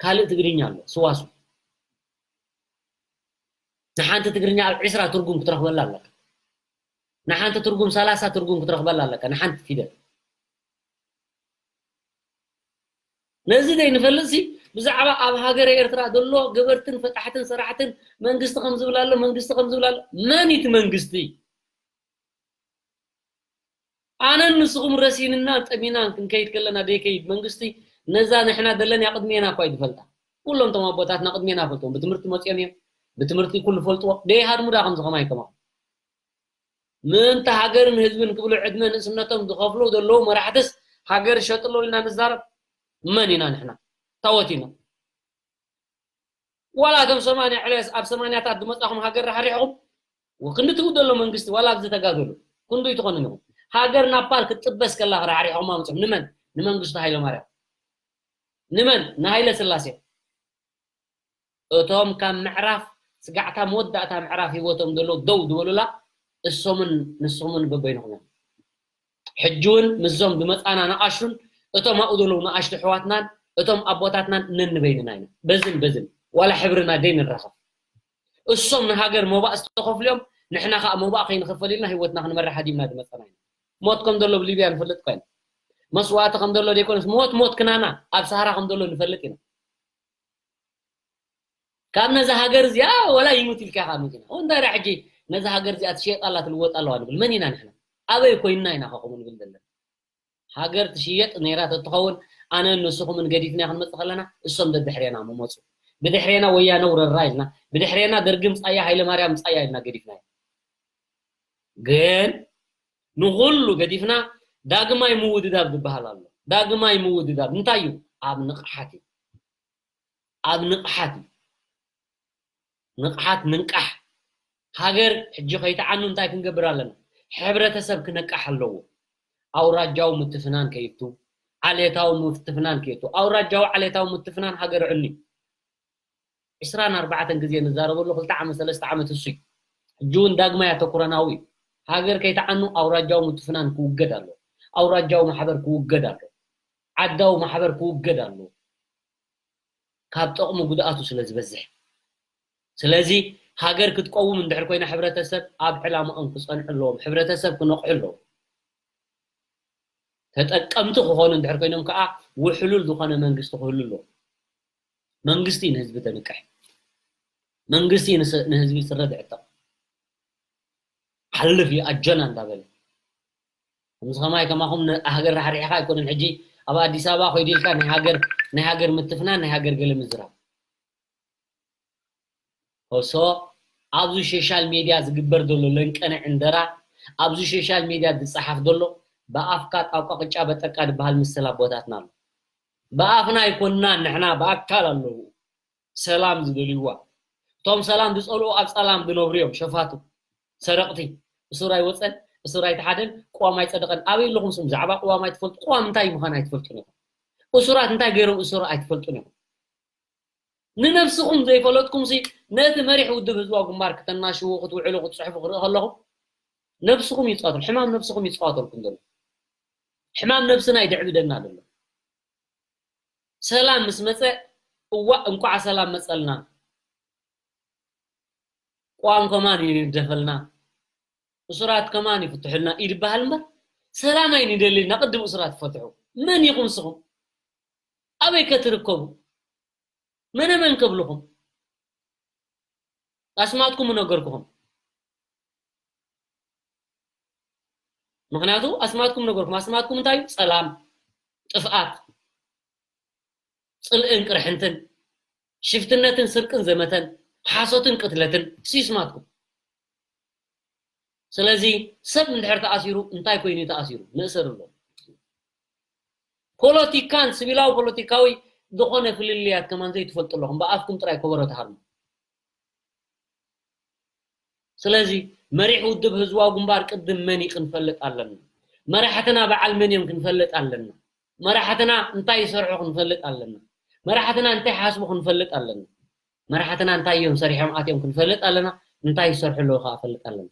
ካልእ ትግርኛ ኣሎ ስዋሱ። ንሓንቲ ትግርኛ ኣብ ዕስራ ትርጉም ክትረኽበላ ኣለካ። ንሓንቲ ትርጉም ሰላሳ ትርጉም ክትረኽበላ ኣለካ ንሓንቲ ፊደል። ነዚ ዘይንፈልጥሲ ብዛዕባ ኣብ ሃገረ ኤርትራ ዘሎ ገበርትን ፈታሕትን ሰራሕትን መንግስቲ ከም ዝብል ኣሎ፣ መንግስቲ ከም ዝብል ኣሎ። መን እዩ እቲ መንግስቲ? ኣነን ንስኹም ረሲንና ጠሚናን ክንከይድ ከለና ደይከይድ መንግስቲ ነዛ ንሕና ዘለና ቅድሜና እኳ እዩ ዝፈልጣ። ኩሎም እቶም ኣቦታትና ቅድሜና ፈልጥዎም ብትምህርቲ መፅኦም እዮም። ብትምህርቲ ኩሉ ፈልጥዎ ደይሃድሙ ዳ ከምዚ ከማይ ከማኹም ምእንቲ ሃገርን ህዝብን ክብሉ ዕድመ ንእስነቶም ዝኸፍሉ ዘለዉ መራሕትስ ሃገር ሸጥሎ ኢልና ንዛረብ መን ኢና ንሕና ታወት ኢና። ዋላ እቶም ሰማንያ ዕለስ ኣብ ሰማንያታት ዝመጻኹም ሃገር ራሕሪሕኹም ወክንዲ ትው ዘሎ መንግስቲ ዋላ ኣብዚ ተጋደሉ ክንዱ ይትኾኑ ኢኹም። ሃገር ናብ ፓል ክትጥበስ ከላ ራሕሪሕኹም ኣምፅኹም ንመን? ንመንግስቱ ሃይለ ማርያም ንመን? ንሃይለ ስላሴ እቶም ካብ ምዕራፍ ስጋዕታ መወዳእታ ምዕራፍ ህይወቶም ዘሎ ደው ዝበሉላ እሶምን ንስኹምን በበይንኹም እዮም። ሕጂ እውን ምስዞም ዝመፃና ንኣሹን እቶም ኣብኡ ዘለዉ ንኣሽቱ ኣሕዋትናን እቶም ኣቦታትናን ነንበይንና ኢና። በዝን በዝን ዋላ ሕብርና ደይ ንራኸብ። እሶም ንሃገር መባእ ዝተኸፍሉ እዮም፣ ንሕና ከዓ መባእ ከይንኸፈል ኢልና ህይወትና ክንመርሕ ኣዲምና ዝመፀና ኢና። ሞት ከም ዘሎ ብሊብያ ንፈልጥ ኮይና መስዋእቲ ከም ዘሎ ዘይኮነስ ሞት ሞት ክናና ኣብ ሰሃራ ከም ዘሎ ንፈልጥ ኢና። ካብ ነዛ ሃገር እዚኣ ወላ ይሙት ኢልካ ኢኻ መፂና እንታይ ዳ ሕጂ ነዛ ሃገር እዚኣ ትሽየጥ ኣላ ትልወጥ ኣለዋ ንብል መን ኢና ንሕና ኣበይ ኮይንና ኢና ከ ከምኡ ንብል ዘለና። ሃገር ትሽየጥ ነይራ ተትኸውን ኣነ ንስኹምን ገዲፍና ክንመፅእ ከለና እሶም ደድሕሬና ምመፁ ብድሕሬና ወያነ ውረራ ኢልና ብድሕሬና ደርጊ ምፃያ ሃይለማርያም ምፃያ ኢልና ገዲፍና ግን ንኹሉ ገዲፍና ዳግማይ ምውድዳብ ዝበሃል ኣሎ። ዳግማይ ምውድዳብ እንታይ እዩ? ኣብ ንቕሓት እዩ። ኣብ ንቕሓት እዩ። ንቕሓት ንንቃሕ። ሃገር ሕጂ ከይትዓኑ እንታይ ክንገብር ኣለና? ሕብረተሰብ ክነቃሕ ኣለዎ። ኣውራጃዊ ምትፍናን ከይቱ፣ ዓሌታዊ ምትፍናን ከይቱ። ኣውራጃዊ ዓሌታዊ ምትፍናን ሃገር ዕኒ። ዕስራን ኣርባዕተን ግዜ ንዛረበሉ ክልተ ዓመት ሰለስተ ዓመት እሱ እዩ። ሕጂ እውን ዳግማይ ኣተኩረናዊ እዩ። ሃገር ከይትዓኑ ኣውራጃዊ ምትፍናን ክውገድ ኣሎ። ኣውራጃዊ ማሕበር ክውገድ ኣሎ። ዓዳዊ ማሕበር ክውገድ ኣሎ። ካብ ጥቕሚ ጉድኣቱ ስለ ዝበዝሕ። ስለዚ ሃገር ክትቀውም እንድሕር ኮይና ሕብረተሰብ ኣብ ዕላማኦም ክፀንሑ ኣለዎም። ሕብረተሰብ ክነቕሑ ኣለዎም። ተጠቀምቲ ክኾኑ እንድሕር ኮይኖም ከዓ ውሕሉል ዝኾነ መንግስቲ ክህሉ ኣለዎ። መንግስቲ ንህዝቢ ተንቅሕ። መንግስቲ ንስ- ንህዝቢ ስረ ዝዕጠቕ። ሓልፍ እዩ ኣጀና እንዳበለ። ከምዚ ከማይ ከማኹም ሃገር ራሕሪሕኻ ኣይኮነን ሕጂ ኣብ ኣዲስ ኣበባ ኮይዱ ኢልካ ናይ ሃገር ናይ ሃገር ምትፍናን ናይ ሃገር ገለ ምዝራብ። ኦሶ ኣብዚ ሶሻል ሜድያ ዝግበር ዘሎ ለንቀነ ዕንደራ ኣብዚ ሶሻል ሜድያ ዝፀሓፍ ዘሎ ብኣፍካ ጣቋ ቅጫ በጠቃ ዝበሃል ምስል ኣቦታትና ኣሎ። ብኣፍና ኣይኮንና ንሕና ብኣካል ኣለዉ ሰላም ዝደልይዋ። እቶም ሰላም ዝፀልኡ ኣብ ፀላም ዝነብሩ እዮም ሸፋቱ ሰረቕቲ። እሱር ኣይወፀን እሱር ኣይተሓደን ቅዋም ኣይፀደቐን ኣበይ ኣለኹም ስም ብዛዕባ ቅዋም ኣይትፈልጡ ቅዋም እንታይ ምዃን ኣይትፈልጡን ኢኹም። እሱራት እንታይ ገይሮም እሱር ኣይትፈልጡን ኢኹም። ንነብስኹም ዘይፈለጥኩም ሲ ነቲ መሪሕ ውድብ ህዝባዊ ግንባር ክተናሽዉ ክትውዕሉ ክትፅሕፉ ክርኢ ከለኹ ነብስኹም ይፃወተል ሕማም ነብስኹም ይፃወተልኩም ዘሎ። ሕማም ነብስና ይድዕብደና ዘሎ። ሰላም ምስ መፀ እዋ እንኳዕ ሰላም መፀልና። ቋም ከማን ይደፈልና። እሱራት ከማን ይፍትሑልና ይድበሃል እምበር ሰላም ኣይንደሊ ኢና ቅድም እሱራት ትፈትሑ። መን ኢኹም ንስኹም? ኣበይ ከ ትርከቡ? መነ መን ከብልኹም? ኣስማትኩም ምነገርኩኹም። ምኽንያቱ ኣስማትኩም ነገርኩም። ኣስማትኩም እንታይ እዩ? ጸላም፣ ጥፍኣት፣ ጽልእን ቅርሕንትን፣ ሽፍትነትን ስርቅን ዘመተን፣ ሓሶትን ቅትለትን፣ እሱ እዩ ስማትኩም። ስለዚ ሰብ እንድሕር ተኣሲሩ እንታይ ኮይኑ እዩ ተኣሲሩ? ንእሰር ኣሎ። ፖለቲካን ስቢላዊ ፖለቲካዊ ዝኾነ ፍልልያት ከማን ዘይትፈልጡ ኣለኹም። ብኣፍኩም ጥራይ ከበሮ ትሃርሙ። ስለዚ መሪሕ ውድብ ህዝባዊ ግንባር ቅድም መን እዩ ክንፈልጥ ኣለና። መራሕትና በዓል መን እዮም ክንፈልጥ ኣለና። መራሕትና እንታይ ይሰርሑ ክንፈልጥ ኣለና። መራሕትና እንታይ ሓስቡ ክንፈልጥ ኣለና። መራሕትና እንታይ እዮም ሰሪሖም ኣትዮም ክንፈልጥ ኣለና። እንታይ ይሰርሑ ኣለዉ ከዓ ፈልጥ ኣለና።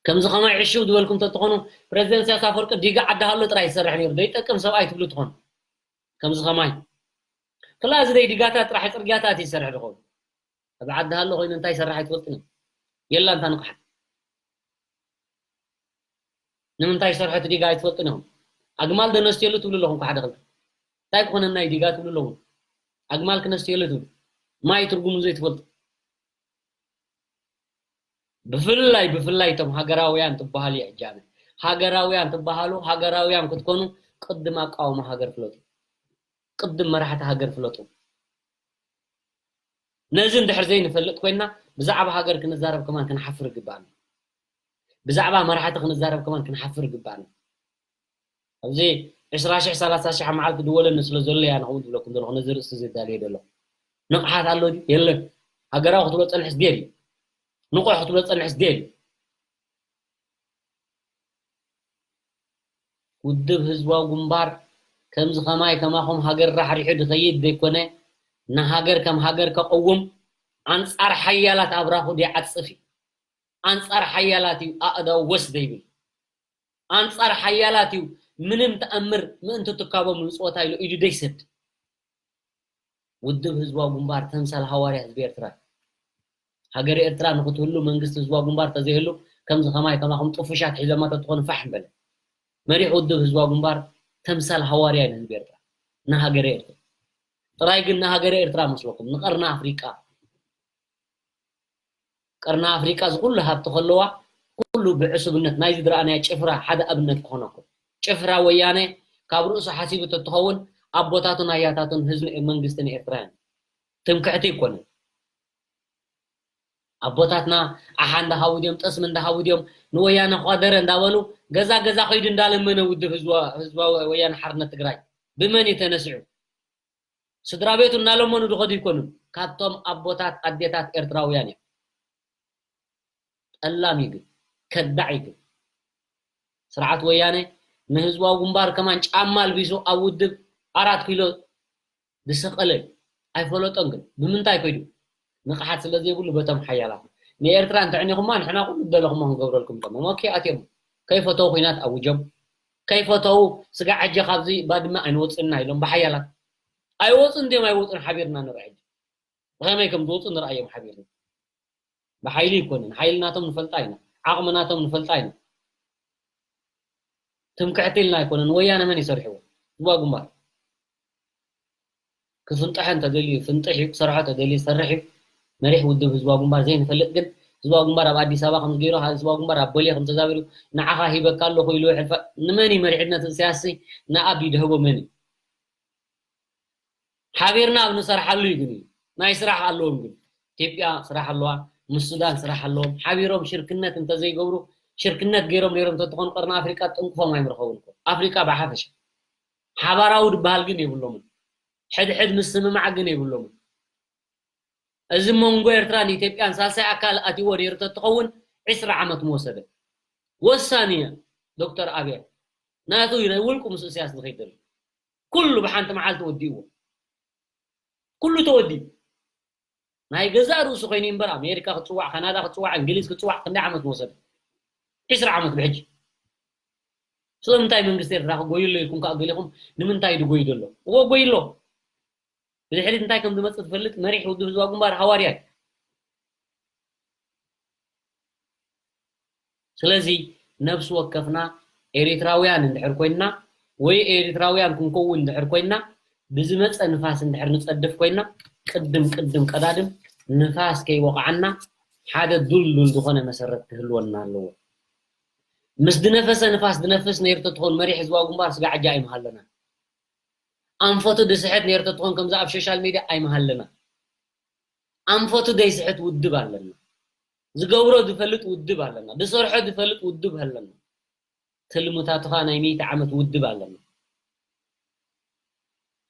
ከምዚ ከማይ ዕሽው ዝበልኩም ተትኾኑ ፕሬዚደንት ኢሳያስ ኣፈወርቂ ዲጋ ዓዲ ሃሎ ጥራይ ይሰርሕ ነይሩ። ዘይጠቅም ሰብኣይ ትብሉ ትኾኑ። ከምዚ ከማይ ክላ እዚ ደይ ዲጋታት ጥራሕ ጽርግያታት ይሰርሕ ድኾኑ። ኣብ ዓዲ ሃሎ ኮይኑ እንታይ ይሰርሕ ኣይትፈልጥን እዮም። የላ እንታ ንቕሓት። ንምንታይ ይሰርሖ እቲ ዲጋ ኣይትፈልጥን ኢኹም። ኣግማል ዶ ነስትየሉ ትብሉ ኣለኹም፣ ሓደ ክልተ። እንታይ ክኾነና እዩ ዲጋ ትብሉ ኣለኹም። ኣግማል ክነስትየሉ ትብሉ። ማይ ትርጉሙ ዘይትፈልጡ። ብፍላይ፣ ብፍላይ እቶም ሃገራውያን ትበሃሉ እዩ ሕጂ ኣነ። ሃገራውያን ትበሃሉ፣ ሃገራውያን ክትኮኑ ቅድም ኣቃውማ ሃገር ፍለጡ። ቅድም መራሕቲ ሃገር ፍለጡ። ነዚ እንድሕር ዘይንፈልጥ ኮይንና ብዛዕባ ሃገር ክንዛረብ ከማን ክንሓፍር ይግባኣና። ብዛዕባ መራሕቲ ክንዛረብ ከማን ክንሓፍር ይግባኣና። ኣብዚ ዕስራ ሽሕ ሰላሳ ሽሕ ኣብ መዓልቲ ድወለኒ ስለ ዘሎ እያ ንኸምኡ ዝብለኩም ዘለኹ ነዚ ርእስቲ ዘዳልየ ዘሎ። ንቕሓት ኣሎ ድዩ? የለን። ሃገራዊ ክትብሎ ጸንሕስ ድየ ድዩ? ንቑሕ ክትብሎ ጸንሕስ ድየ ድዩ? ውድብ ህዝባዊ ግንባር ከምዚ ከማይ ከማኹም ሃገር ራሕሪሑ ዝኸይድ ዘይኮነ ንሃገር ከም ሃገር ከቐውም ኣንጻር ሓያላት ኣብራኹ ዘይዓጽፍ እዩ። ኣንጻር ሓያላት እዩ ኣእዳው ወስ ዘይብል። ኣንጻር ሓያላት እዩ ምንም ተኣምር ምእንቲ ትካቦም ምጽወታ ኢሉ ኢዱ ዘይሰድ። ውድብ ህዝባዊ ግንባር ተምሳል ሃዋርያ ህዝቢ ኤርትራ። ሃገር ኤርትራ ንክትህሉ መንግስቲ ህዝባዊ ግንባር ተዘይህሉ ከምዚ ከማይ ከማኹም ጥፉሻት ሒዘማ ተትኾኑ ፋሕ ምበለ። መሪሕ ውድብ ህዝባዊ ግንባር ተምሳል ሃዋርያ እዩ ንህዝቢ ኤርትራ፣ ንሃገረ ኤርትራ። ጥራይ ግን ንሃገረ ኤርትራ መስለኩም ንቀርኒ ኣፍሪቃ፣ ቀርኒ ኣፍሪቃ እዚ ኩሉ ሃብቲ ከለዋ ኩሉ ብዕሱብነት ናይዚ ዝረኣናዮ ጭፍራ ሓደ ኣብነት ክኾነኩም። ጭፍራ ወያነ ካብ ርእሱ ሓሲቡ ተትኸውን ኣቦታቱን ኣያታቱን ህዝቢ መንግስትን ኤርትራውያን ትምክሕቲ ይኮነ። ኣቦታትና ኣሓ እንዳሃቡ ድዮም፣ ጠስሚ እንዳሃቡ ድዮም፣ ንወያነ ኳደረ እንዳበሉ ገዛ ገዛ ከይዱ እንዳለመነ ውድብ ህዝባ-፣ ህዝባዊ ወያነ ሓርነት ትግራይ ብመን እዩ ተነሲዑ? ስድራ ቤቱ እናለመኑ ዝኸዱ ይኮኑን። ካብቶም ኣቦታት ኣዴታት ኤርትራውያን እዮም። ጠላም እዩ ግን፣ ከዳዕ እዩ ግን። ስርዓት ወያነ ንህዝባዊ ግንባር ከማን ጫማ ኣልቢሱ ኣብ ውድብ ኣራት ኪሎ ዝሰቐለ እዩ። ኣይፈለጦን ግን። ብምንታይ ከይዱ? ንቕሓት ስለ ዘይብሉ በቶም ሓያላት። ንኤርትራ እንተዕኒኹማ ንሕና ኩሉ ዝደለኹሞ ክንገብረልኩም ኢሎም። ኦኬ ኣትዮም። ከይፈተው ኲናት ኣውጆም። ከይፈተው ስጋዕ ሕጂ ካብዚ ባድመ ኣይንወፅእና ኢሎም ብሓያላት። ኣይወፁን ድዮም ኣይወፁን ሓቢርና ንርኢ ሕጂ። ብኸመይ ከም ዝወፁ ንርኣዮም ሓቢርና። ብሓይሊ ኣይኮነን። ሓይሊ ናቶም ንፈልጣ ኢና። ዓቕሚ ናቶም ንፈልጣ ኢና። ትምክሕቲ ኢልና ኣይኮነን። ወያነ መን ይሰርሕዎ? ህዝባዊ ግንባር። ክፍንጠሐ እንተደልዩ ፍንጥሕ እዩ፣ ክሰርሖ ተደልዩ ይሰርሕ እዩ። መሪሕ ውድብ ህዝባዊ ግንባር ዘይንፈልጥ ግን ህዝባዊ ግንባር ኣብ ኣዲስ ኣበባ ከም ዝገይሩ፣ ህዝባዊ ግንባር ኣብ ቦሌ ከም ተዛቢሩ፣ ንዓኻ ሂበካ ኣለኹ ኢሉ ሕልፈ-፣ ንመን እዩ መሪሕነት ኢሳያስ? ንኣቢ ድህቦ መን እዩ? ሓቢርና ኣብ ንሰርሓሉ እዩ ግን እዩ። ናይ ስራሕ ኣለዎም ግን። ኢትዮጵያ ስራሕ ኣለዋ፣ ምስ ሱዳን ስራሕ ኣለዎም። ሓቢሮም ሽርክነት እንተዘይገብሩ፣ ሽርክነት ገይሮም ነይሮም እንተትኾኑ ቀርኒ ኣፍሪቃ ጥንቅፎም ኣይምረኸቡን እኮ። ኣፍሪቃ ብሓፈሻ። ሓባራዊ ዝበሃል ግን የብሎምን። ሕድሕድ ምስምማዕ ግን የብሎምን። እዚ መንጎ ኤርትራን ኢትዮጵያን ሳልሳይ ኣካል ኣትይዎ ነይሩ ተትኸውን ዒስራ ዓመት ምወሰደ። ወሳኒ እያ ዶክተር ኣብያ። ናቱ እዩ ናይ ውልቁ ምስ ኢሳያስ ዝኸይድ ዘሎ። ኩሉ ብሓንቲ መዓልቲ ወዲእዎ። ኩሉ ተወዲኡ። ናይ ገዛእ ርእሱ ኮይኑ እምበር ኣሜሪካ ክጽዋዕ፣ ካናዳ ክጽዋዕ፣ እንግሊዝ ክጽዋዕ ክንደይ ዓመት ምወሰደ? ዒስራ ዓመት ብሕጂ። ስለምንታይ መንግስቲ ኤርትራ ክጎዩ ኣሎ ኢልኩም ከኣ ገሊኹም ንምንታይ ድጎዩ ዘሎ? እዎ ጎዩ ኣሎ። ብድሕሪት እንታይ ከም ዝመጽእ ትፈልጥ መሪሕ ውድብ ህዝባዊ ግንባር ሃዋርያ እዩ። ስለዚ ነፍሲ ወከፍና ኤሪትራውያን እንድሕር ኮይንና ወይ ኤሪትራውያን ክንከውን እንድሕር ኮይንና ብዝመጸ ንፋስ እንድሕር ንጸድፍ ኮይንና ቅድም ቅድም ቀዳድም ንፋስ ከይወቕዓና ሓደ ዱልዱል ዝኾነ መሰረት ክህልወና ኣለዎ። ምስ ዝነፈሰ ንፋስ ዝነፍስ ነይሩ ተትኾን መሪሕ ህዝባዊ ግንባር ስጋዕ እጃ ኣይምሃለና። ኣንፈቱ ዝስሕት ነይሩ ተትኾን ከምዚ ኣብ ሶሻል ሚድያ ኣይምሃለና። ኣንፈቱ ዘይስሕት ውድብ ኣለና። ዝገብሮ ዝፈልጥ ውድብ ኣለና። ዝሰርሖ ዝፈልጥ ውድብ ኣለና። ትልምታትኻ ናይ ሚእቲ ዓመት ውድብ ኣለና።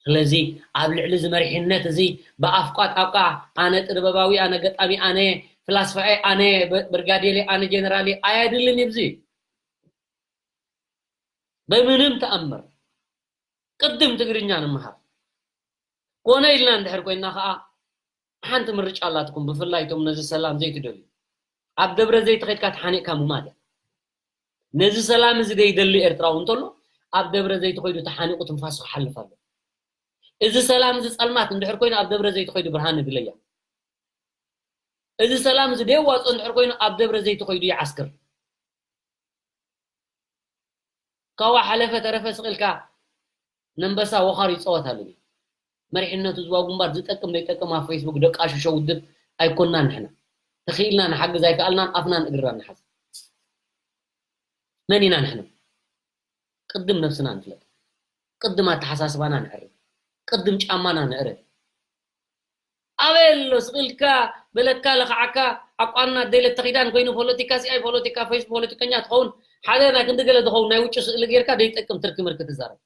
ስለዚ ኣብ ልዕሊ እዚ መሪሕነት እዚ ብኣፍ ቋጣቋ ኣነ ጥበባዊ፣ ኣነ ገጣሚ፣ ኣነ ፍላስፋ፣ ኣነ ብርጋዴር፣ ኣነ ጀነራል ኣያድልን ይብዚ ብምንም ተኣምር ቅድም ትግርኛ ንምሃር ኮነ ኢልና እንድሕር ኮይና ከዓ ሓንቲ ምርጫ ኣላትኩም። ብፍላይ እቶም ነዚ ሰላም ዘይትደልዩ ኣብ ደብረ ዘይት ከይድካ ተሓኒቕካ ምማት እያ። ነዚ ሰላም እዚ ዘይደሊ ኤርትራዊ እንተሎ ኣብ ደብረ ዘይት ከይዱ ተሓኒቑ ትንፋሱ ክሓልፍ ኣሎ። እዚ ሰላም እዚ ጸልማት እንድሕር ኮይኑ ኣብ ደብረ ዘይት ከይዱ ብርሃን ይድለያ። እዚ ሰላም እዚ ደየዋፅኦ እንድሕር ኮይኑ ኣብ ደብረ ዘይት ከይዱ ይዓስክር። ካዋ ሓለፈ ተረፈ ስቕ ኢልካ ነንበሳ ወኻር ይፀወት ኣሎ። መሪሕነቱ ዝዋ ግንባር ዝጠቅም ዘይጠቅም ኣብ ፌስቡክ ደቃሽሾ ውድብ ኣይኮንናን ንሕና። ተኽኢልና ንሓግዝ ኣይከኣልናን ኣፍናን እግርናን ንሓዝ። መን ኢና ንሕና? ቅድም ነብስና ንፍለጥ። ቅድም ኣተሓሳስባና ንዕርብ። ቅድም ጫማና ንዕርብ። ኣበይ ኣሎ ስቕ ኢልካ በለካ ለኽዓካ ኣቋና ደይለት ተኺዳን ኮይኑ ፖለቲካ ሲኣይ ፖለቲካ ፌስ ፖለቲከኛ ትኸውን ሓደ ናይ ክንዲ ገለ ዝኸውን ናይ ውጭ ስእሊ ጌርካ ደይጠቅም ትርኪ ምርኪ ትዛረብ።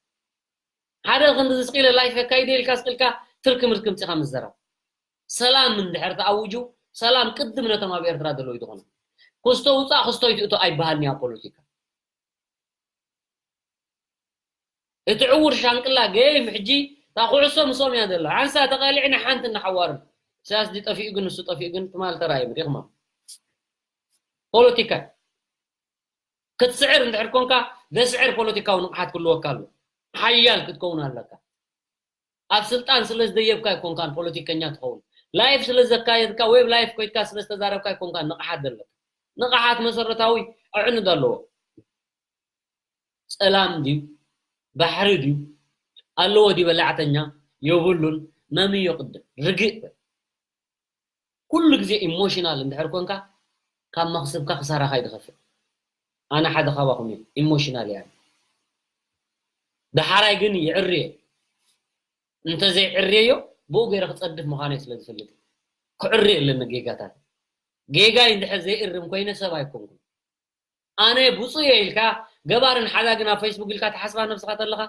ሓደ ክንዲ ዝስቕ ኢለ ላይፍ የካይደ ኢልካ ስቕ ኢልካ ትርኪ ምርኪ ምጽኻ ምዘረብ። ሰላም እንድሕር ተኣውጁ ሰላም ቅድም ነቶም ኣብ ኤርትራ ዘለዉ ይትኾኑ። ክስቶ ውፃእ ክስቶ ይትእቶ ኣይበሃልን ኣብ ፖለቲካ። እቲ ዕውር ሻንቅላ ገይም ሕጂ እታ ኩዕሶ ምስኦም እያ ዘላ። ሓንሳ ተቐሊዕና ሓንቲ እናሓዋርን። ኢሳያስ ድዩ ጠፊኡ ግን ንሱ ጠፊኡ ግን ትማል ተራእዮም ዲኹም። ፖለቲካ ክትስዕር እንድሕር ኮንካ ዘስዕር ፖለቲካዊ ንቕሓት ክህልወካ ኣሎ። ሓያል ክትከውን ኣለካ። ኣብ ስልጣን ስለ ዝደየብካ ኣይኮንካን ፖለቲከኛ ትኸውን። ላይፍ ስለ ዘካየድካ ዌብ ላይፍ ኮይድካ ስለ ዝተዛረብካ ኣይኮንካን ንቕሓት ዘለካ። ንቕሓት መሰረታዊ ኣዕኑድ ኣለዎ። ጸላም ድዩ ባሕሪ ድዩ ኣለዎ ድዩ በላዕተኛ የብሉን። መምዮ ቅድም ርግእ በል። ኩሉ ግዜ ኢሞሽናል እንድሕር ኮንካ ካብ መኽስብካ ክሳራኻ እዩ ዝኸፍእ። ኣነ ሓደ ካባኹም እየ ኢሞሽናል እያ። ደሓራይ ግን ይዕርየ እንተዘይዕርየዮ ብኡ ገይረ ክጸድፍ ምዃነይ ስለ ዝፈልጥ ክዕርየ ኣለኒ ጌጋታት። ጌጋይ እንድሕር ዘይእርም ኮይነ ሰብ ኣይኮንኩን። ኣነ ብፁእ እየ ኢልካ ገባርን ሓዳግን ኣብ ፌስቡክ ኢልካ ትሓስባ ነብስኻ ተለኻ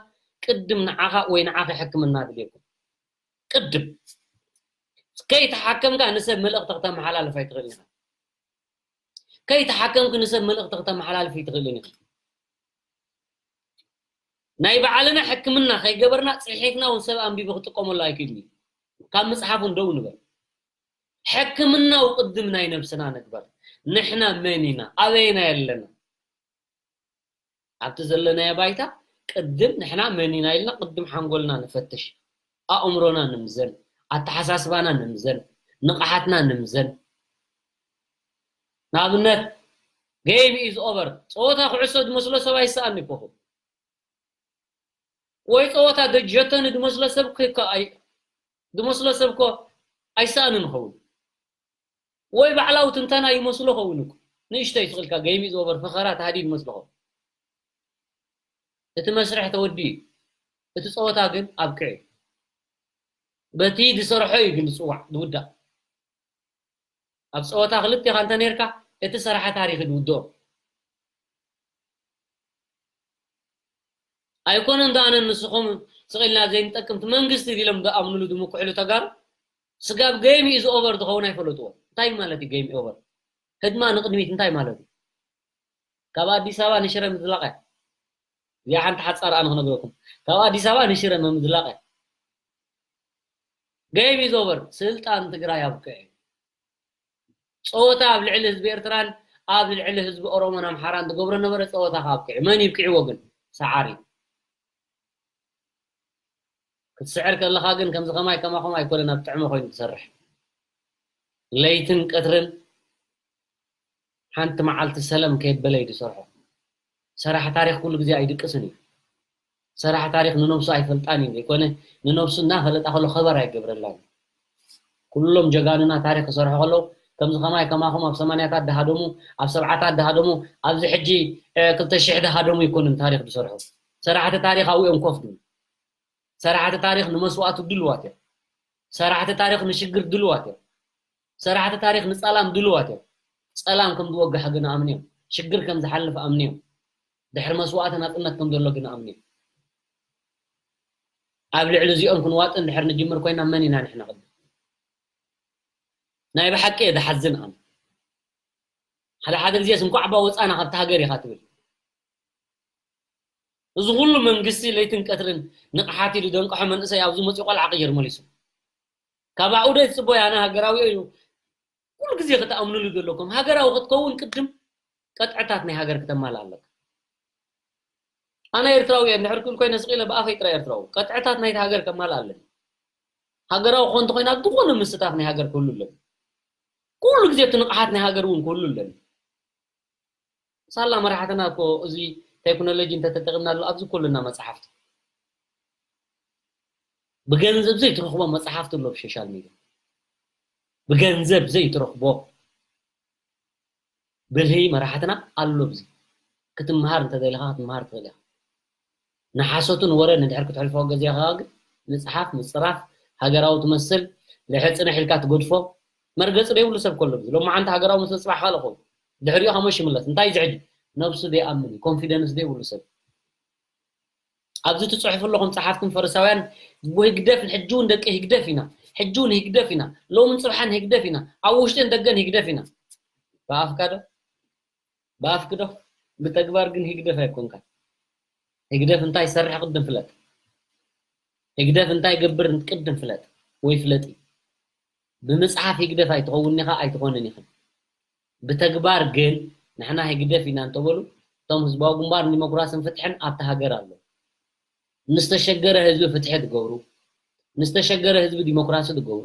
ቅድም ንዓኻ ወይ ንዓኺ ሕክምና ድልየኩም። ቅድም ከይተሓከምካ ንሰብ መልእኽቲ ክተመሓላልፍ ኣይትኽእልን ኢኻ። ከይተሓከምክ ንሰብ መልእኽቲ ክተመሓላልፍ ኣይትኽእልን ኢኻ። ናይ ባዕልና ሕክምና ከይገበርና ፅሒፍና እውን ሰብ ኣንቢቡ ክጥቀመሉ ኣይክእልን እዩ። ካብ መፅሓፍ እውን ደው ንበል። ሕክምናው ቅድም ናይ ነብስና ንግበር። ንሕና መን ኢና? ኣበይና ኣለና? ኣብቲ ዘለናዮ ባይታ ቅድም ንሕና መን ኢና ኢልና ቅድም ሓንጎልና ንፈትሽ። ኣእምሮና ንምዘን፣ ኣተሓሳስባና ንምዘን፣ ንቕሓትና ንምዘን። ንኣብነት game is over ጸወታ ኩዕሶ ዝመስሎ ሰብ ኣይሰኣን ይኮኹ ወይ ጸወታ ደጀተኒ ዝመስሎ ሰብ ክከ ኣይ ዝመስሎ ሰብ ኮ ኣይሰኣንን ይኸውን። ወይ ባዕላዊ ትንተና ይመስሎ ኸውን እኮ። ንእሽተይ ስቕ ኢልካ game is over ፈኸራ ተሃዲድ መስልኹም። እቲ መስርሕ ተወዲኡ እዩ። እቲ ጸወታ ግን ኣብቅዕ እዩ። በቲ ዝሰርሖ እዩ ግን ዝጽዋዕ ዝውዳእ። ኣብ ጸወታ ክልቴኻ እንተ ነርካ እቲ ሰራሒ ታሪኽ እዩ ዝውድኦ። ኣይኮነን ዶ ኣነን ንስኹም ስቕ ኢልና ዘይንጠቅም እቲ መንግስቲ ኢሎም ዝኣምንሉ ዝምክሕሉ ተጋሩ ስጋብ game is over ዝኸውን ኣይፈለጥዎ። እንታይ ማለት እዩ game over? ህድማ ንቕድሚት እንታይ ማለት እዩ? ካብ ኣዲስ ኣበባ ንሽረ ምዝላቕ እያ። እዚኣ ሓንቲ ሓጻር ኣነ ክነግረኩም። ካብ ኣዲስ ኣበባ ንሽረ ምዝላቕ እያ። Game is over። ስልጣን ትግራይ ኣብቅዕ። ጸወታ ኣብ ልዕሊ ህዝቢ ኤርትራን ኣብ ልዕሊ ህዝቢ ኦሮሞን ኣምሓራን ዝገብሮ ነበረ ጸወታ ካብቅዕ። መን ይብቅዕዎ ግን? ሰዓሪ። ክትስዕር ከለኻ ግን ከምዚ ከማይ ከማኹም ኣይኮነን ኣብ ጥዕሚ ኮይኑ ትሰርሕ። ለይትን ቀትርን ሓንቲ መዓልቲ ሰለም ከየበለ እዩ ዝሰርሖ። ሰራሕ ታሪኽ ኩሉ ግዜ ኣይድቅስን እዩ። ሰራሕ ታሪኽ ንነብሱ ኣይፈልጣን እዩ ዘይኮነ ንነብሱ እናፈለጣ ከሎ ከበር ኣይገብረላን እዩ። ኩሎም ጀጋኑና ታሪኽ ክሰርሑ ከለዉ ከምዚ ከማይ ከማኹም ኣብ ሰማንያታት ድሃደሙ፣ ኣብ ሰብዓታት ድሃደሙ፣ ኣብዚ ሕጂ ክልተ ሽሕ ድሃደሙ ይኮኑን ታሪኽ ዝሰርሑ። ሰራሕቲ ታሪኽ ኣብኡ እዮም ኮፍ ድብሉ። ሰራሕቲ ታሪኽ ንመስዋእቱ ድልዋት እዮም። ሰራሕቲ ታሪኽ ንሽግር ድልዋት እዮም። ሰራሕቲ ታሪኽ ንጸላም ድልዋት እዮም። ጸላም ከም ዝወግሕ ግን ኣምንዮም፣ ሽግር ከም ዝሓልፍ ኣምንዮም፣ ድሕሪ መስዋእቲ ናጽነት ከም ዘሎ ግን ኣምንዮም። ኣብ ልዕሊ እዚኦም ክንዋጥን ድሕር ንጅምር ኮይና መን ኢና ንሕና ቅድም? ናይ ብሓቂ እየ ዝሓዝን ኣነ። ሓደ ሓደ ግዜስ እንኳዕ ባ ወፃና ካብቲ ሃገር ኢኻ ትብል። እዚ ኩሉ መንግስቲ ለይትን ቀትርን ንቕሓት ኢሉ ደንቀሖ መንእሰይ ኣብዚ መፅኡ ቆልዓ ቅይር መሊሱ። ካብ ኣብኡ ዶ ትፅበዮ? ኣነ ሃገራዊ እዩ ኩሉ ግዜ ክትኣምንሉ ዘለኩም። ሃገራዊ ክትከውን ቅድም ቀጥዕታት ናይ ሃገር ክተማልእ ኣለካ። ኣነ ኤርትራዊ እየ እንድሕር ክብል ኮይነ ስቕ ኢለ ብኣፈይ ጥራይ ኤርትራዊ። ቀጥዕታት ናይቲ ሃገር ከማልእ ኣለኒ። ሃገራዊ ክኾን እንተኾይና ዝኾነ ምስታፍ ናይ ሃገር ክህሉ ኣለኒ። ኩሉ ግዜ እቲ ንቕሓት ናይ ሃገር እውን ክህሉ ኣለኒ። ሳላ መራሕትና እኮ እዚ ቴክኖሎጂ እንተተጠቒምናሉ ኣብዚ ኩልና መጽሓፍቲ ብገንዘብ ዘይትረኽቦ መጽሓፍቲ ኣሎ ብሶሻል ሚድያ። ብገንዘብ ዘይትረኽቦ ብልሂ መራሕትና ኣሎ። ብዚ ክትምሃር እንተደሊኻ ክትምሃር ትኽእል ኢኻ። ንሓሶትን ወረ ንድሕር ክትሕልፎ ገዜኻ ግን ምጽሓፍ፣ ምጽራፍ፣ ሃገራዊ ትመስል ድሕሪ ጽንሕ ኢልካ ትገድፎ። መርገጺ ዘይብሉ ሰብ ከሎ ብዚ ሎማዓንቲ ሃገራዊ መስለ ጽባሕ ካልእ ኸውን። ድሕሪኡ ከመሽ ይምለስ። እንታይ እዚ ሕጂ? ነብሱ ዘይኣምን እዩ። ኮንፊደንስ ዘይብሉ ሰብ። ኣብዚ ትጽሕፉ ኣለኹም ጸሓፍትን ፈሪሳውያን፣ ህግደፍ ሕጂ እውን ደቂ ህግደፍ ኢና፣ ሕጂ እውን ህግደፍ ኢና፣ ሎምን ጽብሓን ህግደፍ ኢና፣ ኣብ ውሽጥን ደገን ህግደፍ ኢና። ብኣፍካ ዶ? ብኣፍኪ ዶ? ብተግባር ግን ህግደፍ ኣይኮንካን። ህግደፍ እንታይ ይሰርሕ ቅድም ፍለጥ። ህግደፍ እንታይ ይገብር ቅድም ፍለጥ ወይ ፍለጢ። ብምጽሓፍ ህግደፍ ኣይትኸውን ኢኻ ኣይትኾንን ኢኽን። ብተግባር ግን ንሕና ህግደፍ ኢና እንተበሉ እቶም ህዝባዊ ግንባር ንዲሞክራስን ፍትሕን ኣብቲ ሃገር ኣለዉ። ንዝተሸገረ ህዝቢ ፍትሒ ዝገብሩ፣ ንዝተሸገረ ህዝቢ ዲሞክራሲ ዝገብሩ፣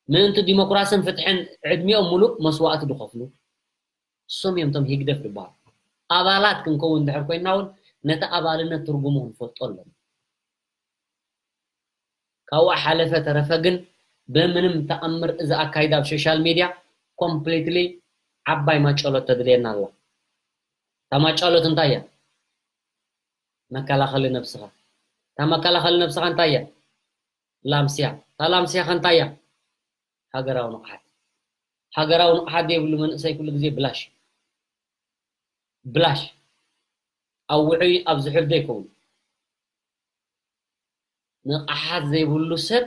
ምእንቲ ዲሞክራስን ፍትሕን ዕድሚኦም ሙሉእ መስዋእቲ ዝኸፍሉ እሶም እዮም እቶም ህግደፍ ዝበሃሉ። ኣባላት ክንከውን እንድሕር ኮይንና እውን ነቲ ኣባልነት ትርጉሙ ክንፈልጦ ኣለና። ካብኡ ሓለፈ ተረፈ ግን ብምንም ተኣምር እዚ ኣካይዳ ኣብ ሶሻል ሚድያ ኮምፕሊትሊ ዓባይ ማጨሎት ተድልየና ኣላ። እታ ማጨሎት እንታይ እያ? መከላኸሊ ነብስኻ። እታ መከላኸሊ ነብስኻ እንታይ እያ? ላምስያ። እታ ላምስያ ከ እንታይ እያ? ሃገራዊ ንቕሓት። ሃገራዊ ንቕሓት ዘይብሉ መንእሰይ ኩሉ ግዜ ብላሽ እዩ። ብላሽ ኣብ ውዑይ ኣብ ዝሑል ዘይከውን። ንቕሓት ዘይብሉ ሰብ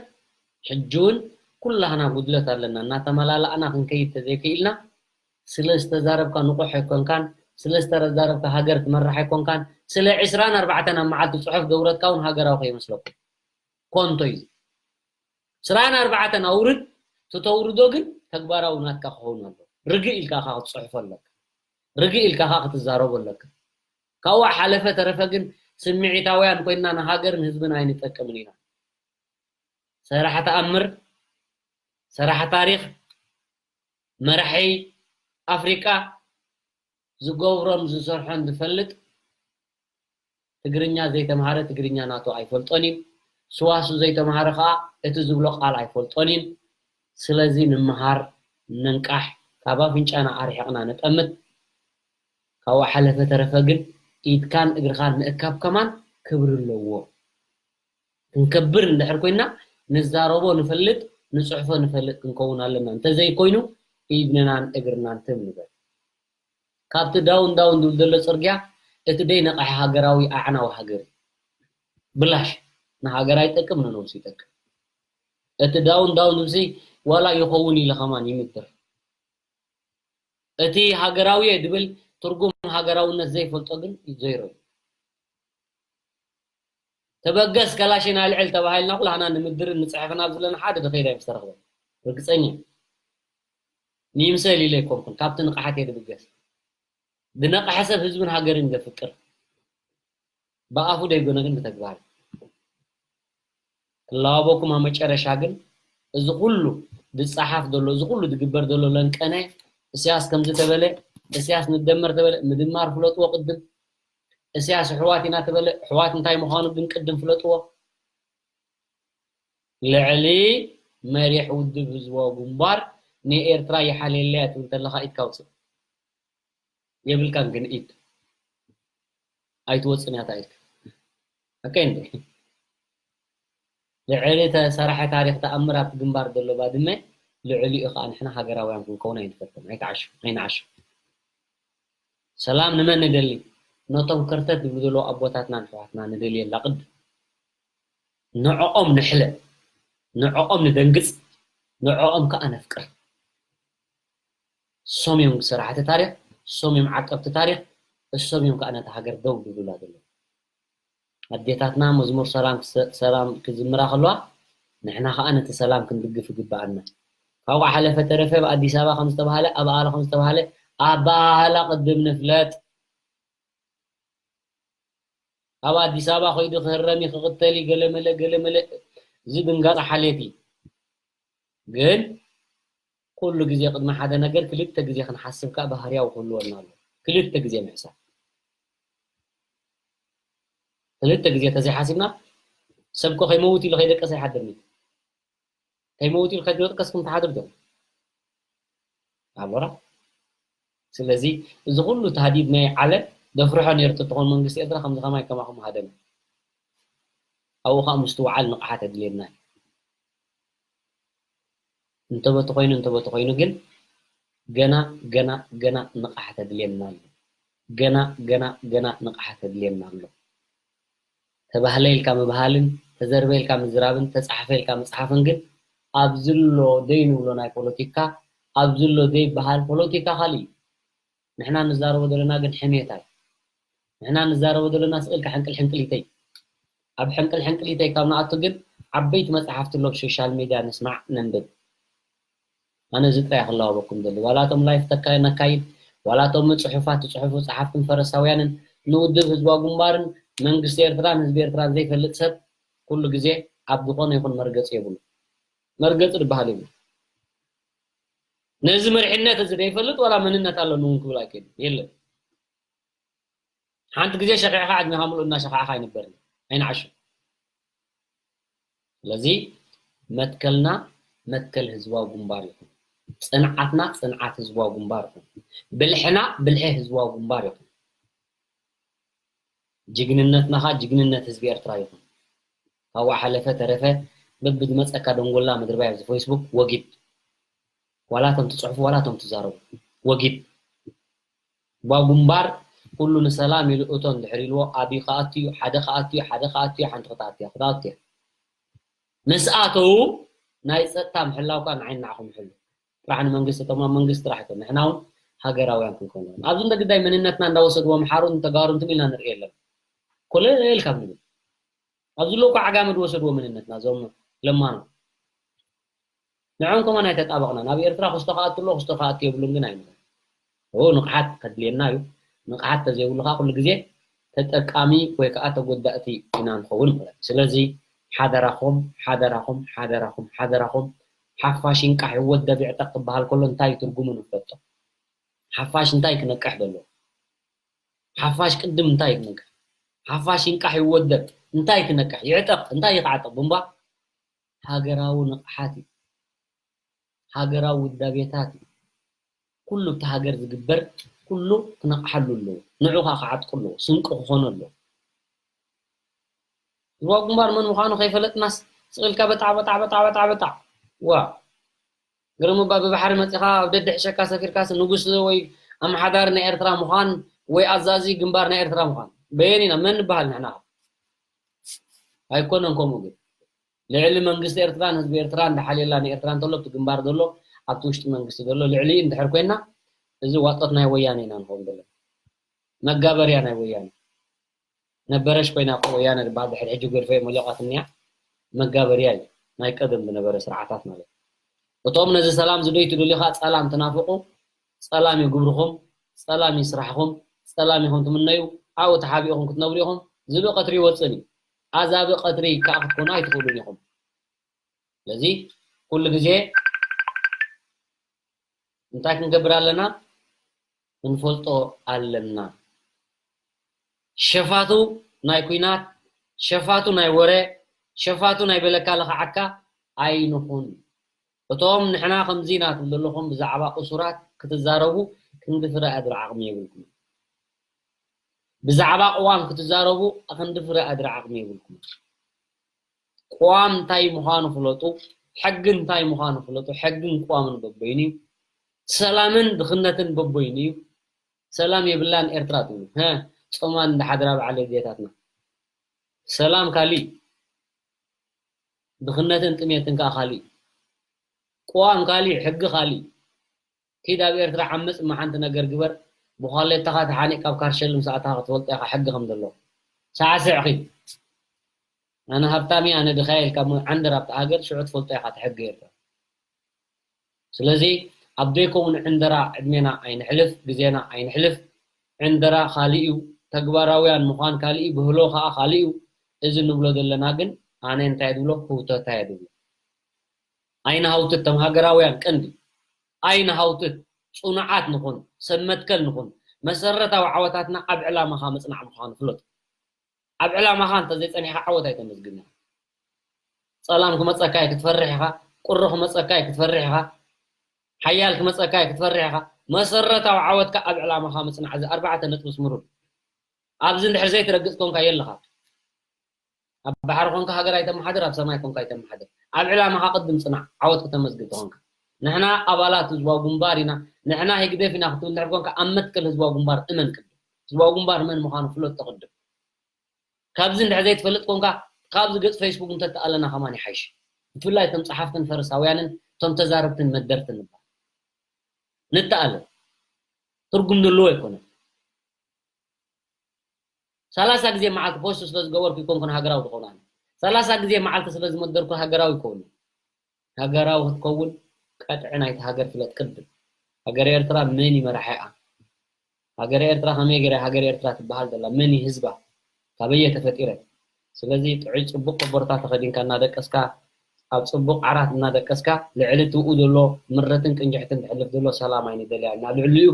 ሕጂ እውን ኩላህና ጉድለት ኣለና። እናተመላላእና ክንከይድ ተዘይክኢልና ስለ ዝተዛረብካ ንቑሕ ኣይኮንካን፣ ስለ ዝተዛረብካ ሃገር ትመርሕ ኣይኮንካን፣ ስለ ዕስራን ኣርባዕተን ኣብ መዓልቲ ጽሑፍ ዘውረድካ እውን ሃገራዊ ከይመስለኩም። ኮንቶ እዩ። ዕስራን ኣርባዕተን ኣውርድ፣ እቲ ተውርዶ ግን ተግባራዊ ናትካ ክኸውን ኣለዎ። ርግእ ኢልካ ኢኻ ክትጽሕፎ ኣለካ። ርግእ ኢልካ ኢኻ ክትዛረቦ ኣለካ። ካብኡ ሓለፈ ተረፈ ግን ስምዒታውያን ኮይንና ንሃገርን ህዝብን ኣይንጠቅምን ኢና። ሰራሕ ተኣምር፣ ሰራሕ ታሪኽ፣ መራሒ ኣፍሪቃ ዝገብሮን ዝሰርሖን ዝፈልጥ ትግርኛ ዘይተምሃረ ትግርኛ ናቱ ኣይፈልጦን እዩ። ስዋሱ ዘይተምሃረ ከዓ እቲ ዝብሎ ቃል ኣይፈልጦን እዩ። ስለዚ ንምሃር፣ ንንቃሕ፣ ካብ ኣፍንጫና ኣርሒቕና ንጠምት። ካብኡ ሓለፈ ተረፈ ግን ኢድካን እግርኻን ምእካብ ከማን ክብሪ ኣለዎ። ክንከብር እንድሕር ኮይና ንዛረቦ ንፈልጥ፣ ንጽሕፎ ንፈልጥ ክንከውን ኣለና። እንተዘይኮይኑ ኢድናን እግርናን ትም ንበል። ካብቲ ዳውን ዳውን ዝብል ዘሎ ጽርግያ እቲ ደይ ነቕሐ ሃገራዊ ኣዕናዊ ሃገር እዩ። ብላሽ ንሃገር ኣይጠቅም ንነብሱ ይጠቅም። እቲ ዳውን ዳውን ዝብሲ ዋላ ይኸውን ኢለ ከማን ይምድር። እቲ ሃገራዊ እየ ድብል ትርጉም ሃገራውነት ዘይፈልጦ ግን ዜሮ እዩ። ተበገስ ከላሽን ኣልዕል ተባሂልና ኩላህና ንምድርን ንጽሕፍን ኣብ ዘለና ሓደ ድኸይድ ኣይምስተረኽበን። ርግጸኛ እየ። ንይምሰል ኢለ ኣይኮንኩን፣ ካብቲ ንቕሓት እየ ድብገስ። ዝነቕሐ ሰብ ህዝብን ሃገርን ዘፍቅር። ብኣፉ ደይኮነ ግን ብተግባር። ክላባበኩም ኣብ መጨረሻ ግን እዚ ኩሉ ዝጸሓፍ ዘሎ፣ እዚ ኩሉ ዝግበር ዘሎ ለንቀነ፣ እስያስ ከምዚ ተበለ፣ እስያስ ንደመር ተበለ፣ ምድማር ፍለጥዎ ቅድም። እስያስ ኣሕዋት ኢና ተበለ፣ ኣሕዋት እንታይ ምዃኑ ግን ቅድም ፍለጥዎ። ልዕሊ መሪሕ ውድብ ህዝባዊ ግንባር ንኤርትራ ይሓልየለያ ትብል ተለኻ ኢድካ ኣውጽእ። የብልካን ግን ኢድ ኣይትወጽን እያ እታ ኢድካ። ኦኬ እንዴ? ልዕሊ ተሰራሐ ታሪኽ ተኣምር ኣብቲ ግንባር ዘሎ ባድመ ልዕሊኡ ኸኣ ንሕና ሃገራውያን ክንከውን ኣይንፈትን። ኣይትዓሹ፣ ኣይንዓሹ። ሰላም ንመን ንደሊ? ነቶም ከርተት ዝብሉ ዘለዉ ኣቦታትናን ኣሕዋትና ንደልየላ ቅድም። ንዕኦም ንሕለ፣ ንዕኦም ንደንግጽ፣ ንዕኦም ከኣ ነፍቅር። እሶም እዮም ሰራሕቲ ታሪኽ፣ እሶም እዮም ዓቀብቲ ታሪኽ፣ እሶም እዮም ከኣ ነታ ሃገር ደው ዝብሉላ ዘለዉ። ኣዴታትና መዝሙር ሰላም ክሰ-፣ ሰላም ክዝምራ ከለዋ፣ ንሕና ከኣ ነቲ ሰላም ክንድግፍ ይግብኣና። ካብኡ ሓለፈ ተረፈ ኣብ ኣዲስ ኣበባ ከም ዝተባህለ፣ ኣብ ኣለ ከም ዝተባህለ፣ ኣባህላ ቅድም ንፍለጥ። ኣብ ኣዲስ ኣበባ ከይዱ ክህረም እዩ፣ ክቕተል እዩ፣ ገለመለ፣ ገለመለ፣ እዚ ድንጋጸ ሓልየት እዩ። ግን ኩሉ ግዜ ቅድሚ ሓደ ነገር ክልተ ግዜ ክንሓስብ ከኣ ባህርያዊ ክህልወና ኣለዎ። ክልተ ግዜ ምሕሳብ። ክልተ ግዜ ተዘይሓሲብና፣ ሰብ እኮ ከይመውት ኢሉ ከይደቀሰ ይሓድር እዩ። ከይመውት ኢሉ ከይደቀስኩም ትሓድር ዶ? ኣቦራ። ስለዚ እዚ ኩሉ ተሃዲድ ናይ ዓለም ደፍርሖ ነይሩ ተትኾን መንግስቲ ኤርትራ ከምዚ ከማይ ከማኹም ሃደመ። ኣብኡ ኸኣ ምስትውዓል ንቕሓት የድልየና እዩ። እንተበቲ ኮይኑ፣ እንተበቲ ኮይኑ ግን ገና፣ ገና፣ ገና ንቕሓት የድልየና ኣሎ። ገና፣ ገና፣ ገና ንቕሓት የድልየና ኣሎ። ተባህለ ኢልካ ምብሃልን፣ ተዘርበ ኢልካ ምዝራብን፣ ተጻሕፈ ኢልካ ምጽሓፍን ግን ኣብዚ ኣሎ ደይ ንብሎ ናይ ፖለቲካ፣ ኣብዚ ኣሎ ደይ በሃል ፖለቲካ ካልእ እዩ። ንሕና ንዛረቦ ዘለና ግን ሕሜታ እዩ። ንሕና ንዛረቦ ዘለና ስእልካ ሕንቅል ሕንቅሊተይ። ኣብ ሕንቅል ሕንቅሊተይ ካብ ንኣቱ ግን ዓበይቲ መጽሓፍቲ ኣሎ ኣብ ሶሻል ሚድያ ንስማዕ ነንብብ። ኣነ እዚ ጥራይ ክላወበኩም ደሊ። ዋላ እቶም ላይፍ ተካ-፣ ነካይድ፣ ዋላ እቶም ጽሑፋት ትጽሕፉ ጸሓፍትን ፈረሳውያንን ንውድብ ህዝባዊ ግንባርን መንግስቲ ኤርትራን ህዝቢ ኤርትራን ዘይፈልጥ ሰብ ኩሉ ግዜ ኣብ ዝኾነ ይኹን መርገጺ የብሉ። መርገጺ ዝበሃል የብሉ። ነዚ መሪሕነት እዚ ዘይፈልጥ ዋላ መንነት ኣለኒ እውን ክብል ኣይክእልን። የለን። ሓንቲ ግዜ ሸኺዕኻ ዕድሜኻ ምሉእ እናሸኻዕኻ ኣይንበርን። ኣይንዓሹ። ስለዚ መትከልና መትከል ህዝባዊ ግንባር ይኹን። ጽንዓትና ጽንዓት ህዝባዊ ግንባር ይኹን። ብልሕና ብልሒ ህዝባዊ ግንባር ይኹን። ጅግንነትና ኸኣ ጅግንነት ህዝቢ ኤርትራ ይኹን። ካብኡ ሓለፈ ተረፈ በብዝመጸካ ደንጎላ ምድርባይ ኣብዚ ፌስቡክ ወጊድ። ዋላ እቶም ትጽሕፉ ዋላ እቶም ትዛረቡ ወጊድ። ባጉምባር ኩሉ ንሰላም ኢሉ እቶ እንድሕር ኢልዎ፣ ኣብዩ ክኣቱ እዩ፣ ሓደ ክኣቱ እዩ፣ ሓደ ክኣቱ እዩ፣ ሓንቲ ክትኣቱ እያ፣ ክትኣቱ እያ። ምስ ኣተዉ ናይ ጸጥታ ምሕላው ከኣ ንዓይ ንዓኹም ይሕሉ። ጥራሕ ንመንግስቲ እቶም ኣብ መንግስቲ ጥራሕ እቶም ንሕና እውን ሃገራውያን ክንከውን ኣለና። ኣብዚ እንደ ግዳይ መንነትና እንዳወሰድዎ ምሓሩን ተጋሩን ትም ኢልና ንርኢ የለን። ኮለል ካብ ንብል ኣብዚ ኣለዉ እኮ ዓጋመ ዝወሰድዎ መንነትና እዞም ለማኖ። ንዕኦም ከማን ኣይተጣበቕናን። ኣብ ኤርትራ ክስቶ ክኣቱ ኣሎ፣ ክስቶ ክኣቱ የብሉን ግን ኣይንብል። ኦ፣ ንቕሓት ከድልየና እዩ። ንቕሓት ተዘይብሉ ከኣ ኩሉ ግዜ ተጠቃሚ ወይ ከኣ ተጎዳእቲ ኢና ንኸውን ማለት እዩ። ስለዚ ሓደራኹም፣ ሓደራኹም፣ ሓደራኹም፣ ሓደራኹም፣ ሓፋሽ ይንቃሕ ይወደብ ይዕጠቕ ክበሃል ከሎ እንታይ እዩ ትርጉሙ ንፈልጦ። ሓፋሽ እንታይ ክነቅሕ ዘለዎ? ሓፋሽ ቅድም እንታይ ክነቅሕ? ሓፋሽ ይንቃሕ ይወደብ እንታይ ክነቅሕ? ይዕጠቕ እንታይ ይክዓጠቕ? ቡምባ ሃገራዊ ንቕሓት እዩ። ሃገራዊ ውዳቤታት እዩ። ኩሉ ኣብቲ ሃገር ዝግበር ኩሉ ክነቕሓሉ ኣለዎ። ንዑ ከኣ ክዓጥቁ ኣለዎ። ስንቂ ክኾኑ ኣለዎ። ህዝባዊ ግንባር መን ምዃኑ ከይፈለጥናስ ስቕ ኢልካ በጣዕ፣ በጣዕ፣ በጣዕ፣ በጣዕ፣ በጣዕ። ዋ። ግርም እባ ብባሕሪ መጺኻ ኣብ ደድሕሸካ ሰፊርካስ ንጉስ ወይ ኣመሓዳሪ ናይ ኤርትራ ምዃን ወይ ኣዛዚ ግንባር ናይ ኤርትራ ምዃን። በየን ኢና? መን ንበሃል ንሕና? ኣይኮነን ከምኡ ግን። ልዕሊ መንግስቲ ኤርትራን ህዝቢ ኤርትራን እንዳሓልየላ ንኤርትራ እንተሎ ኣብቲ ግንባር ዘሎ ኣብቲ ውሽጢ መንግስቲ ዘሎ ልዕሊኡ እንድሕር ኮይና እዚ ዋጦት ናይ ወያነ ኢና ንኸውን ዘለና። መጋበርያ ናይ ወያነ። ነበረሽ ኮይና እኮ ወያነ ዝበሃል ድሕሪ ሕጂ ጎድፈ መሊቋት እኒኣ መጋበርያ እዩ። ናይ ቀደም ዝነበረ ስርዓታት ማለት እዩ። እቶም ነዚ ሰላም ዝደይ ትደልዩ ኸዓ ጸላም ትናፍቑ፣ ጸላም እዩ ግብርኹም፣ ጸላም እዩ ስራሕኹም፣ ጸላም ኢኹም ትምነዩ፣ ኣብኡ ተሓቢእኹም ክትነብሩ ኢኹም። ዝብኢ ቀትሪ ይወጽእ እዩ። ኣዛብእ ቀትሪ ከኣ ክትኮኑ ኣይትኽእሉን ኢኹም። ስለዚ ኩሉ ግዜ እንታይ ክንገብር ኣለና? ክንፈልጦ ኣለና። ሸፋቱ ናይ ኲናት፣ ሸፋቱ ናይ ወረ፣ ሸፋቱ ናይ በለካ ለኽዓካ ኣይንኹን። እቶም ንሕና ከምዚ ኢና ትብሉ ዘለኹም ብዛዕባ እሱራት ክትዛረቡ ክንዲ ፍረ ኣድሪ ዓቕሚ የብልኩም። ብዛዕባ ቅዋም ክትዛረቡ ክንዲ ፍረ ኣድሪ ዓቕሚ የብልኩም። ቅዋም እንታይ ምዃኑ ፍለጡ፣ ሕጊ እንታይ ምዃኑ ፍለጡ። ሕግን ቅዋምን በበይኑ እዩ። ሰላምን ድኽነትን በበይኑ እዩ። ሰላም የብላን ኤርትራ ትብሉ። ሀ፣ ጾማን እንዳሓድራ በዓል ኣዴታትና። ሰላም ካሊእ፣ ድኽነትን ጥሜትን ከኣ ካሊእ። ቅዋም ካሊእ፣ ሕጊ ካሊእ። ኪድ ኣብ ኤርትራ ዓመጽ እማ ሓንቲ ነገር ግበር፣ ብዃሌታኻ ተሓኒቕ ካብ ካርሸል ምስ ኣታኻ ክትፈልጦ ኢኻ ሕጊ ከም ዘሎ። ሳዕስዕ ኺድ። ኣነ ሃብታም እየ፣ ኣነ ድኻ እየ ኢልካ እሞ ዓንድር ኣብታ ሃገር ሽዑ ትፈልጦ ኢኻ እቲ ሕጊ ኤርትራ። ስለዚ ኣብ ዘይከውን ዕንደራ ዕድሜና ኣይንሕልፍ፣ ግዜና ኣይንሕልፍ። ዕንደራ ካሊእ እዩ፣ ተግባራውያን ምዃን ካሊእ እዩ፣ ብህሎ ከኣ ካሊእ እዩ። እዚ ንብሎ ዘለና ግን ኣነ እንታይ እየ ድብሎ? ህውተታ እየ ድብሎ። ኣይንሃውትት፣ ከም ሃገራውያን ቀንዲ ኣይንሃውትት፣ ጽኑዓት ንኹን፣ ሰብ መትከል ንኹን። መሰረታዊ ዓወታትና ኣብ ዕላማኻ ምጽናዕ ምዃኑ ፍለጡ። ኣብ ዕላማኻ እንተ ዘይጸኒሕካ ዓወት ኣይተመዝግብን ኢኻ። ጸላም ክመጸካ እዩ ክትፈርሕ ኢኻ፣ ቁሪ ክመጸካ እዩ ክትፈርሕ ኢኻ፣ ሓያል ክመጸካ እዩ ክትፈርሕ ኢኻ። መሰረታዊ ዓወትካ ኣብ ዕላማኻ ምጽናዕ፣ እዚ ኣርባዕተ ነጥቢ ስምሩሉ። ኣብዚ እንድሕር ዘይትረግጽ ኮንካ የለኻ። ኣብ ባሕሪ ኮንካ ሃገር ኣይተመሓድር፣ ኣብ ሰማይ ኮንካ ኣይተመሓድር። ኣብ ዕላማኻ ቅድም ጽናዕ፣ ዓወት ክተመዝግብ ተኾንካ። ንሕና ኣባላት ህዝባዊ ግንባር ኢና፣ ንሕና ህግደፍ ኢና ክትብል እንድሕር ኮንካ ኣብ መትከል ህዝባዊ ግንባር እመን ቅድም። ህዝባዊ ግንባር መን ምዃኑ ፍለጦ ቅድም። ካብዚ እንድሕር ዘይትፈልጥ ኮንካ ካብዚ ገጽ ፌስቡክ እንተተኣለና ከማን ይሓይሽ። ብፍላይ እቶም ጸሓፍትን ፈሪሳውያንን እቶም ተዛረብትን መደርትን ንበሃል። ንተኣለ። ትርጉም ዘለዎ ኣይኮነን። ሰላሳ ግዜ መዓልቲ ፖስት ስለ ዝገበርኩ ይኮንኩን ሃገራዊ ዝኸውን ኣነ። ሰላሳ ግዜ መዓልቲ ስለ ዝመደርኩ ሃገራዊ ይከውን። ሃገራዊ ክትከውን ቀጥዒ ናይቲ ሃገር ፍለጥ ቅድም። ሃገረ ኤርትራ መን እዩ መራሒኣ? ሃገረ ኤርትራ ከመይ ገይራ ሃገረ ኤርትራ ትበሃል ዘላ? መን እዩ ህዝባ? ካበየ ተፈጢረ? ስለዚ ጥዑይ ጽቡቕ ኮቦርታ ተኸዲንካ እናደቀስካ፣ ኣብ ጽቡቕ ዓራት እናደቀስካ፣ ልዕሊ እቲ ብኡ ዘሎ ምረትን ቅንጅሕትን ትሕልፍ ዘሎ ሰላም ኣይንደልያ ኢና። ልዕሊኡ፣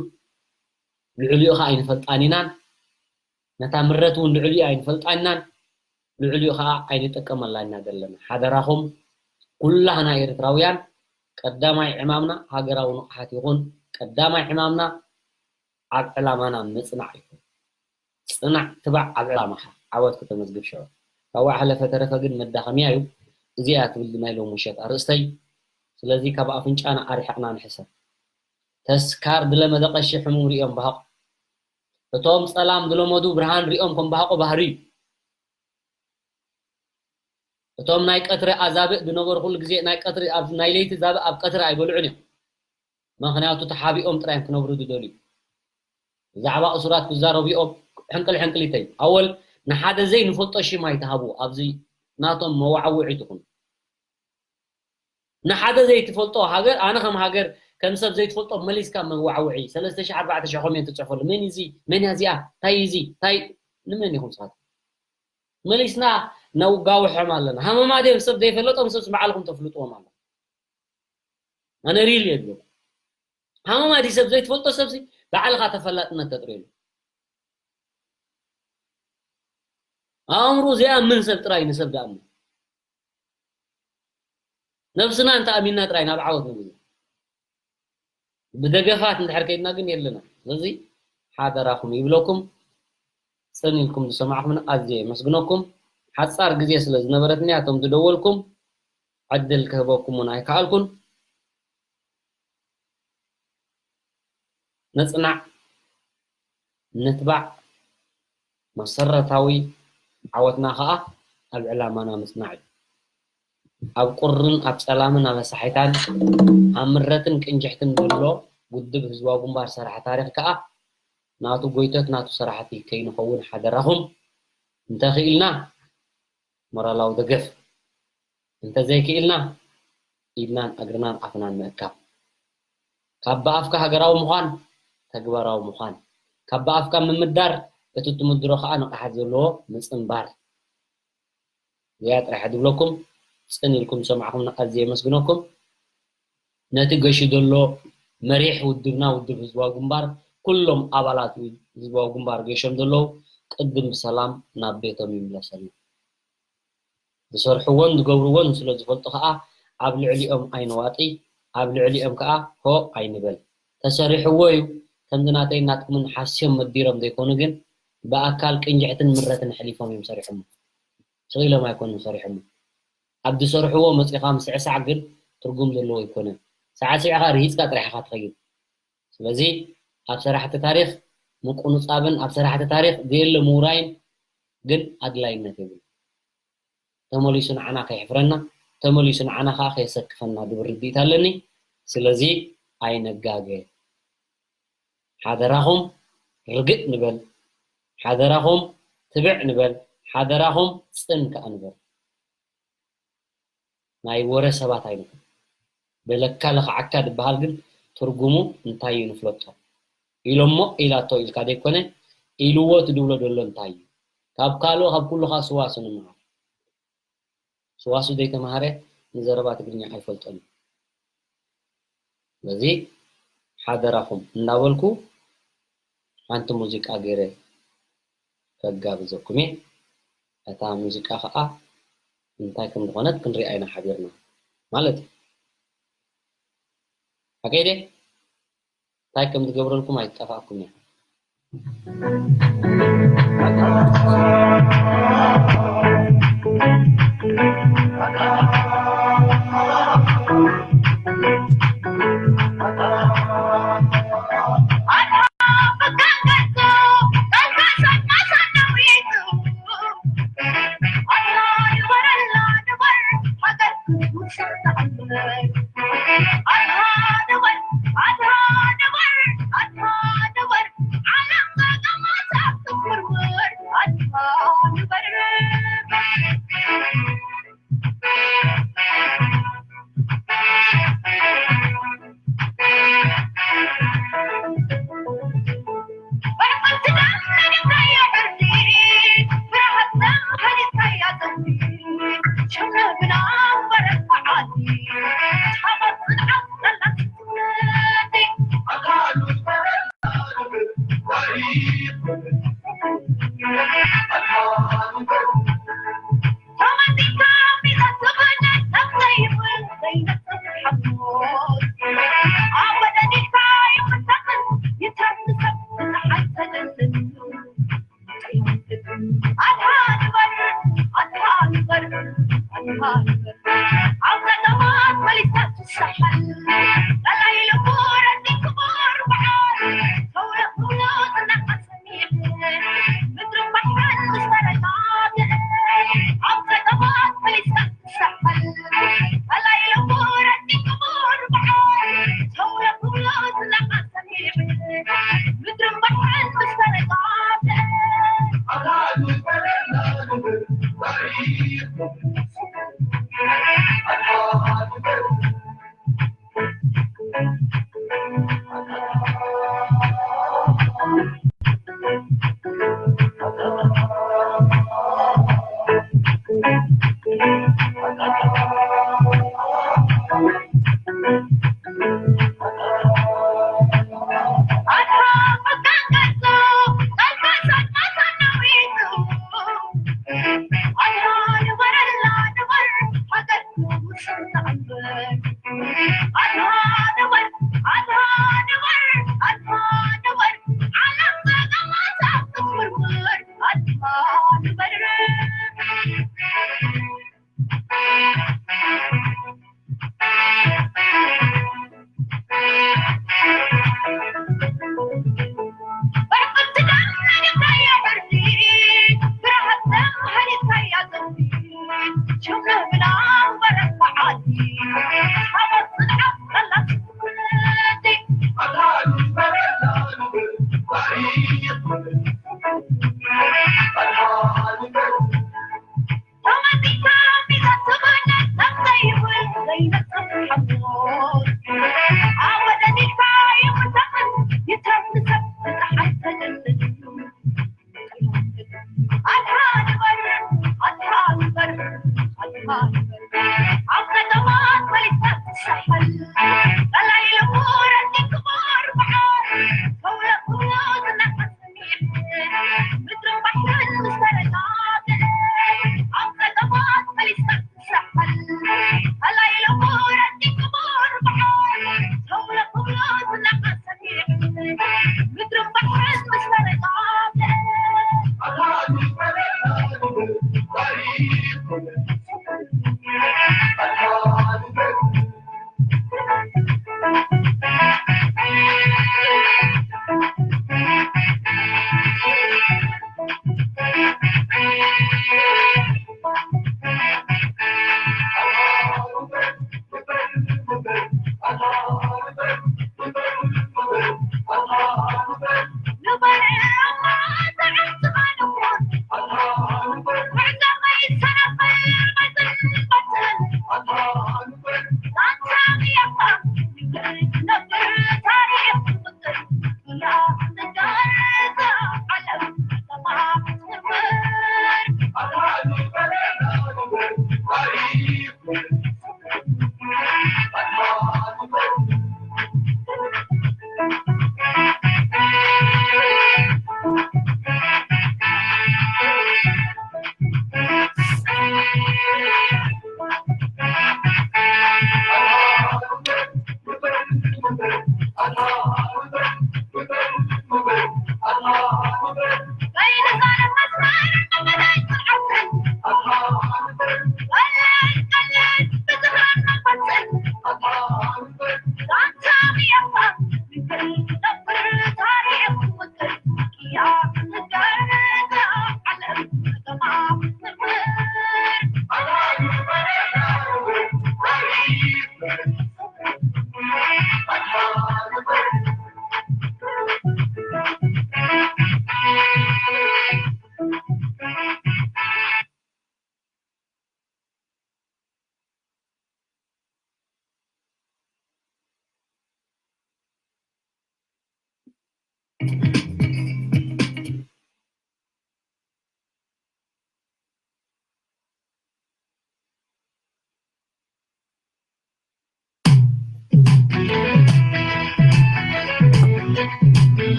ልዕሊኡ ኸኣ ኣይንፈልጣን ኢናን፣ ነታ ምረት እውን ልዕሊኡ ኣይንፈልጣን ኢናን፣ ልዕሊኡ ኸኣ ኣይንጥቀመላን ኢና ዘለና። ሓደራኹም ኩላህና ኤርትራውያን ቀዳማይ ዕማምና ሃገራዊ ንቕሓት ይኹን፣ ቀዳማይ ዕማምና ኣብ ዕላማና ምጽናዕ ይኹን። ጽናዕ ትባዕ ኣብ ዕላማኻ ዓወት ከተመዝግብ ሽዑ። ካብኡ ሓለፈ ተረፈ ግን መዳኸምያ እዩ። እዚኣ ትብል ናይ ሎም ምሸት ኣርእስተይ። ስለዚ ካብ ኣፍንጫና ኣርሒቕና ንሕሰብ። ተስካር ድለመደ ቀሺ ሕሙም ሪኦም በሃቕ። እቶም ጸላም ድለመዱ ብርሃን ሪኦም ከም በሃቑ ባህሪ እዩ። እቶም ናይ ቀትሪ ኣዛብእ ድነበሩ ኩሉ ግዜ ናይ ቀትሪ፣ ኣብ ናይ ለይቲ ዛብእ ኣብ ቀትሪ ኣይበልዑን እዮም። ምኽንያቱ ተሓቢኦም ጥራይ እዮም ክነብሩ ዝደልዩ። ብዛዕባ እሱራት ክዛረቡ እዮም። ሕንቅል ሕንቅሊተይ። ኣወል ንሓደ ዘይንፈልጦ ሽም ኣይትሃቡ። ኣብዚ ናቶም መዋዕውዒ ትኹን። ንሓደ ዘይትፈልጦ ሃገር፣ ኣነ ከም ሃገር፣ ከም ሰብ ዘይትፈልጦ መሊስካ መዋዕውዒ። ሰለስተ ሺሕ ኣርባዕተ ሺሕ ኮሜንት ትጽሕፈሉ። መን እዩ እዚ? መን እያ እዚኣ? እንታይ እዩ እዚ? እንታይ፣ ንመን ኢኹም ንስኻትኩም? መሊስና ነውጋውሖም ኣለና። ሃመማ ድዮም ሰብ ዘይፈለጦም ሰብሲ ባዕልኹም ተፍልጥዎም ኣለኹም። ኣነ ሪል እየ ዝብለኩም። ሃመማ ድዩ ሰብ ዘይትፈልጦ ሰብሲ ባዕልኻ ተፈላጥነት ተጥርየሉ። ኣእምሮ ዘይኣምን ሰብ ጥራይ ንሰብ ዝኣምን። ነብስና እንተ ኣሚንና ጥራይ ናብ ዓወት ንጉዞ። ብደገፋት እንድሕር ከይድና ግን የለና። ስለዚ ሓደራኹም ይብለኩም። ጽን ኢልኩም ዝሰማዕኩምና ኣዝየ የመስግነኩም። ሓጻር ግዜ ስለ ዝነበረትኒ እቶም ዝደወልኩም ዕድል ክህበኩም እውን ኣይከኣልኩን። ንጽናዕ፣ ንትባዕ፣ መሰረታዊ ዓወትና ኸኣ ኣብ ዕላማና ምጽናዕ እዩ። ኣብ ቁርን ኣብ ጸላምን ኣብ ኣሳሒታን ኣብ ምረትን ቅንጅሕትን ዘሎ ውድብ ህዝባዊ ግንባር ሰራሕ ታሪኽ ከኣ ናቱ ጎይቶት ናቱ ሰራሕቲ ከይንኸውን ሓደራኹም። እንተኽኢልና ሞራላዊ ደገፍ፣ እንተዘይክኢልና ኢድናን እግርናን ኣፍናን ምእካብ። ካብ ብኣፍካ ሃገራዊ ምዃን ተግባራዊ ምዃን፣ ካብ ብኣፍካ ምምዳር እቲ ትምድሮ ኸኣ ንቕሓት ዘለዎ ምጽንባር። እዚኣ ጥራሕ ድብለኩም። ጽን ኢልኩም ዝሰማዕኹምና ኣዝየ የመስግነኩም። ነቲ ገሹ ዘሎ መሪሕ ውድብና ውድብ ህዝባዊ ግንባር ኩሎም ኣባላት ህዝባዊ ግንባር ገሾም ዘለዉ ቅድም ብሰላም ናብ ቤቶም ይምለሰልና። ዝሰርሕዎን ዝገብርዎን ስለ ዝፈልጡ ኸኣ ኣብ ልዕሊኦም ኣይንዋጢ። ኣብ ልዕሊኦም ከዓ ሆ ኣይንበል። ተሰሪሕዎ እዩ። ከምዚ ናተይ ናትኩምን ሓስዮም መዲሮም ዘይኮኑ ግን ብኣካል ቅንጅሕትን ምረትን ኣሕሊፎም እዮም ሰሪሖሞ። ስቕ ኢሎም ኣይኮኑን ሰሪሖሞ። ኣብ ዝሰርሕዎ መፂኻ ምስዕሳዕ ግን ትርጉም ዘለዎ ኣይኮነን። ሳዕሲዕኻ ርሂፅካ ጥራሕ ኢኻ ትኸይድ። ስለዚ ኣብ ሰራሕቲ ታሪኽ ምቁንጻብን ኣብ ሰራሕቲ ታሪኽ ዘየለ ምውራይን ግን ኣድላይነት የብሉ። ተመሊሱ ንዓና ከይሕፍረና፣ ተመሊሱ ንዓና ከዓ ከየሰክፈና ዝብል ርድኢት ኣለኒ። ስለዚ ኣይነጋገ። ሓደራኹም ርግእ ንበል፣ ሓደራኹም ትብዕ ንበል፣ ሓደራኹም ጽን ከኣ ንበል። ናይ ወረ ሰባት ኣይንኹን። በለካ ለኽዓካ ዝበሃል ግን ትርጉሙ እንታይ እዩ ንፍለጦ። ኢሎሞ ኢላቶ ኢልካ ዘይኮነ፣ ኢልዎ እቲ ድብሎ ዘሎ እንታይ እዩ። ካብ ካልኦ ካብ ኩሉ ከዓ ስዋሱ ንምሃር። ስዋሱ ዘይተምሃረ ንዘረባ ትግርኛ ኣይፈልጦን እዩ። ስለዚ ሓደራኹም እንዳበልኩ ሓንቲ ሙዚቃ ገይረ ከጋብዘኩም እየ። እታ ሙዚቃ ከዓ እንታይ ከም ዝኾነት ክንሪኣ ኢና ሓቢርና ማለት እዩ። ሓቀይ ድየ? እንታይ ከም ዝገብረልኩም ኣይጠፋእኩም እያ።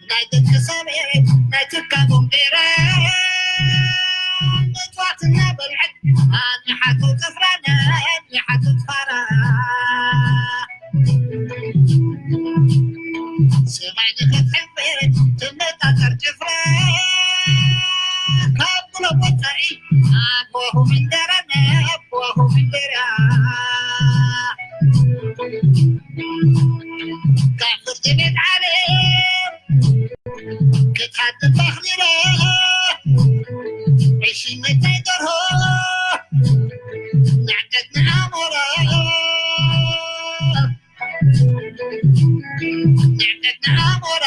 ናይ ደቂ ሰበ ናይ ትካቦም ገይረ መጽዋት እናበልዐት ኣንሓቶ ጽፍራነ ኣንሓቶ ፋራ ሰማይ ንኽትሕንፍር ትመጣጠር ጭፍራ ካብ ብሎ ወፃኢ ኣቦኹም እንደረነ ኣቦኹም እንደራ ካብ ፍርዲ ቤት ዓለም ክትሓድግ ተኽሊለ ዕሽነት ናይ ደርሆ ንዕቀት ንኣሞራ ንዕቀት ንኣሞራ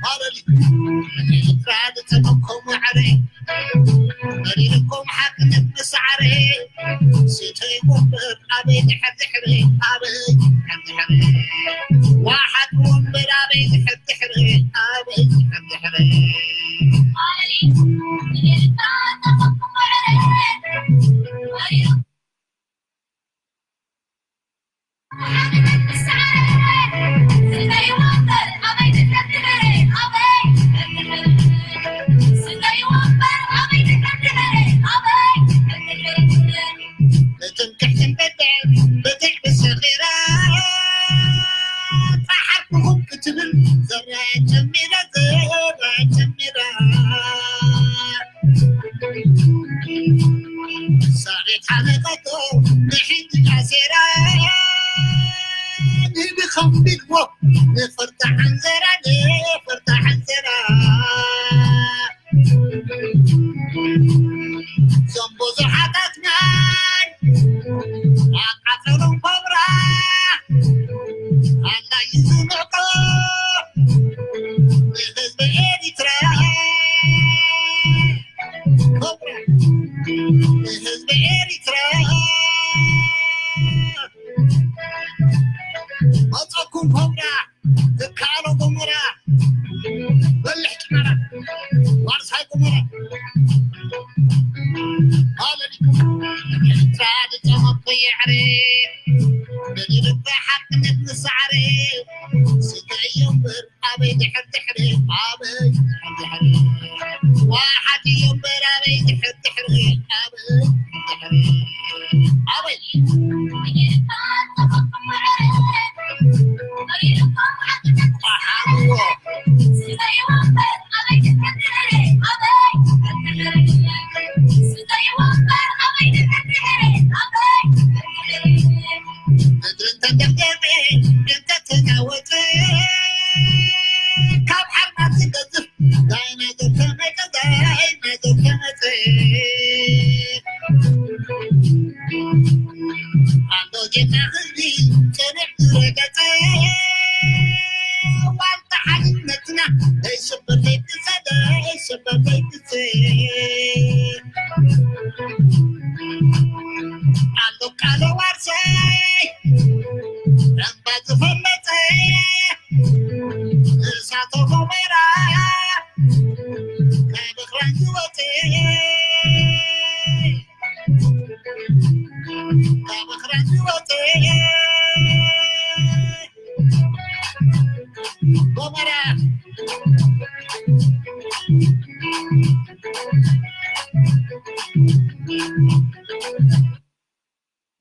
ሃለሊ ኤርትራ ዝጸመምኩም ማዕረ መሪርኩም ሓቅነት መሳዕረ ስተይኩም በር ኣበይ ድሕር ድሕሪ ኣበይ ድሕር ድሕሪ ዋሓት ወንበር ኣበይ ድሕር ድሕሪ ኣበይ ድሕር ድሕሪ ብትምክሕትን በድዕን ብትዕቢ ሰኺራ ጸሓርኩኹም ክትብል ዘረ ጀሚራ ዘረ ጀሚራ ሳሬት ሓለቀቶ ንሕንቲ ኣሴራ ንብኸም ቢልዎ ንፍርታ ዕንዘራ ንፍርታ ዕንዘራ ዞም ብዙሓታትና ኤርትራ መጸኩም ኮብራ ዝከኣሎ ጎመራ በልሕ ጭመራ ዋርሳይ ጎመራ ማለት ኤርትራ ዝጸመቶ የዕሪ በሊልባ ሓቅነት ንሳዕሪ ስጋዮ እምበር ኣበይ ድሕር ድሕሪ ኣበይ ድሕር ድሕሪ ዋሓት እዮ እምበር ኣበይ ድሕር ድሕሪ ኣበይ ድሕሪ ኣበይ ኣሎ ቃለ ዋርሳይ እምባ ዝፈለጠ እሳተ ጎመራ ካብ እኽራን ዝወፀ ካብ እኽራን ዝወፀ ጎመራ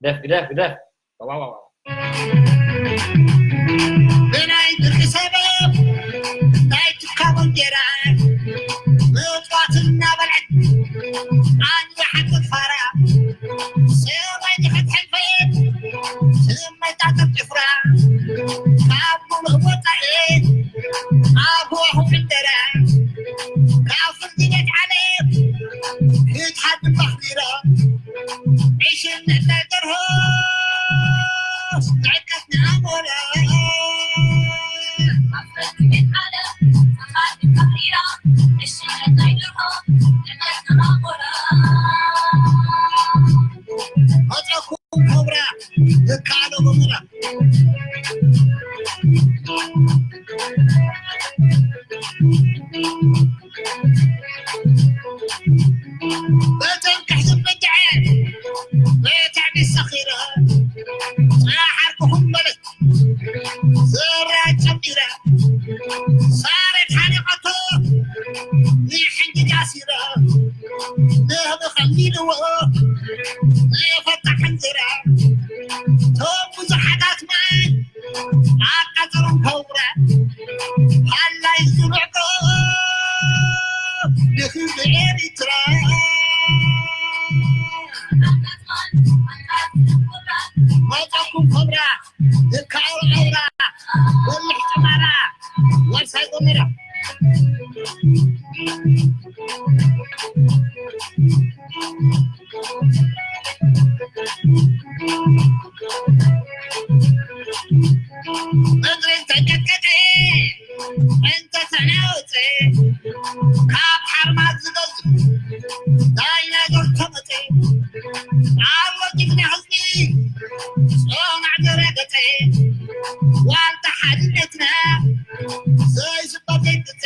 ደፍ ግደፍ ግደፍ። ብናይ ብርቂ ሰበብ ናይ ትካቦ እንጀራ ምጽዋት እናበልዐት ኣንያሓት ፋራ ሰማይ ንኸትሕልፈት ትመጣጠር ጭፍራ ካብ ሙሉእ ወፃኢ ኣብ ዋኹ ዕንደራ ካብ ፍርዲ ቤት ዓለም ክትሓድም ኣኽቢራ ዕሽነት ናይ ደርሆ ንዕቀት ንኣሞራ ኣብ ፍርዲ ቤት ዓለም ተኻድም ኣኽቢራ ዕሽነት ናይ ደርሆ ንዕቀት ንኣሞራ መፀኩም ኮብራ ዝከኣሎ ጎመራ በተን ክሕዝን በጃዐ በታዕቢ ሰኺረ ፃሓር ክኹን በለት ዘራ ጨሚረ ሳሬት ሓሪቐቶ ንሕንጅ ዳሲረ ንህቢ ኸሚልዎ ንፈታሕ እንጀራ ቶም ብዙሓታት ማይ ኣቃጸሮም ከውራ ሃላይ ዝብዕቆ ንህዝቢ ኤሪትራ መጻኩም ከብራ ዝከኣል ኣውራ በልሕ ጭማራ ዋርሳይ ጎመራ ምድሪ እንተቀጥቀጠ እንተተናወፀ ካብ ሓርማዝ ዝገዝእ ናይ ነገር ተመፀ ኣሎ ጅግና ህዝቢ ጾማዕ ዘረገፀ ዋልታ ሓድነትና ዘይስበር ዘይግፀ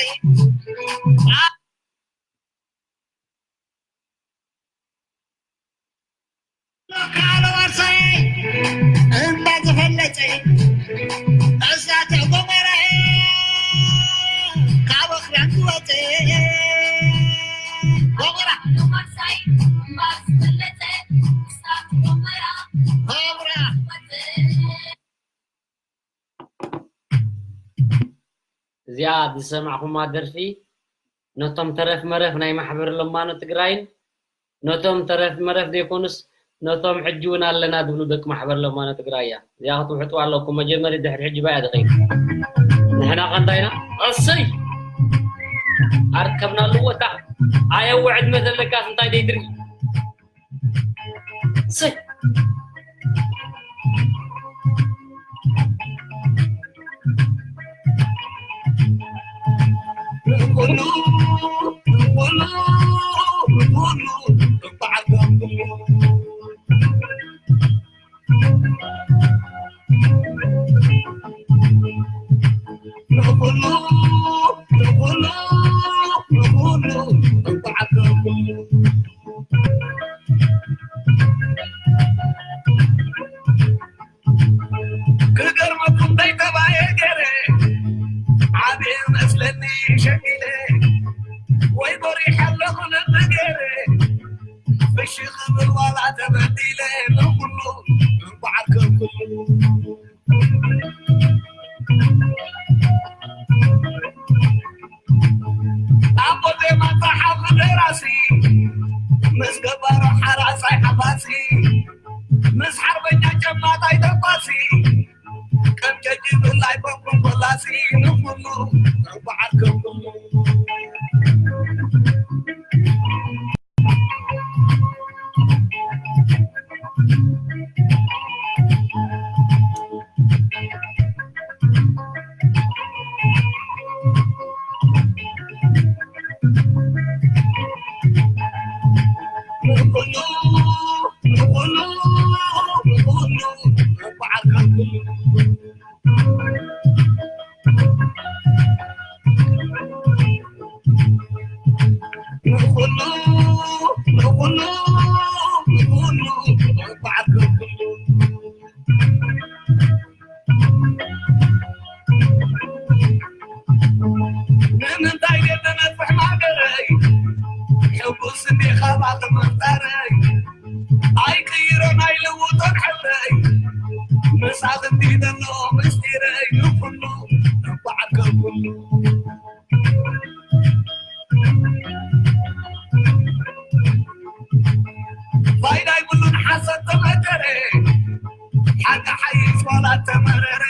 ካልእ ዋርሳይ እምባ ዝፈለጠ እሳተ ጎመራ ካብ ኣኽራን ዝወፀ ጎመራ ጎመራ እዚኣ ዝሰማዕኹማ ደርፊ ነቶም ተረፍ መረፍ ናይ ማሕበር ለማኖ ትግራይን ነቶም ተረፍ መረፍ ዘይኮኑስ ነቶም ሕጂ እውን ኣለና ዝብሉ ደቂ ማሕበር ለማኖ ትግራይ እያ። እዚኣ ክትውሕጥዋ ኣለኩም። መጀመሪ ድሕሪ ሕጂ ባያ ዝኸይድ ንሕና ከ እንታይ ኢና? እሰይ ኣርከብና ኣለዎ እታ ኣየወ ዕድመ ዘለካስ እንታይ ደይትርኢ እሰይ ምስ ሓርበኛ ጨማታይ ተኳሲ ቀንጨጂ ብላይ ኮንኩን ኮላሲ ንኹሉ ርባዓት ከብሉ ንምንታይ ገለ ነፍሕ ማገረይ ሕጉስ እንዴ ኻባኺ ምፍጣረይ ኣይቅይሮን ኣይልውጦን ሕልመይ ምሳኽ እንዲ ዘሎ ምስጢረይ ንኹሉ እኳ ዓርከይ ኩሉ ፋይዳ ይብሉን ሓሰት ተመደረ ሓቂ ሓይሽ ዋላ ተመረረ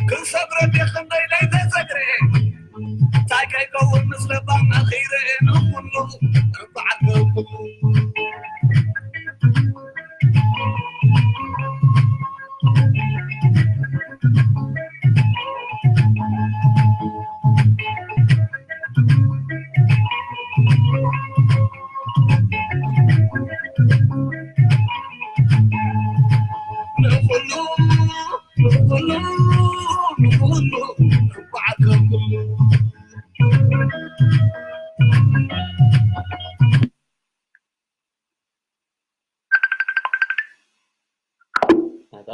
ክንሰግሮ እንዴ ክንደይ ለይተሰግረ እንታይ ከይከውን ምስ ለባም መኺረ ንኹሉ እኳ ዓርከይ ኩሉ ኣታ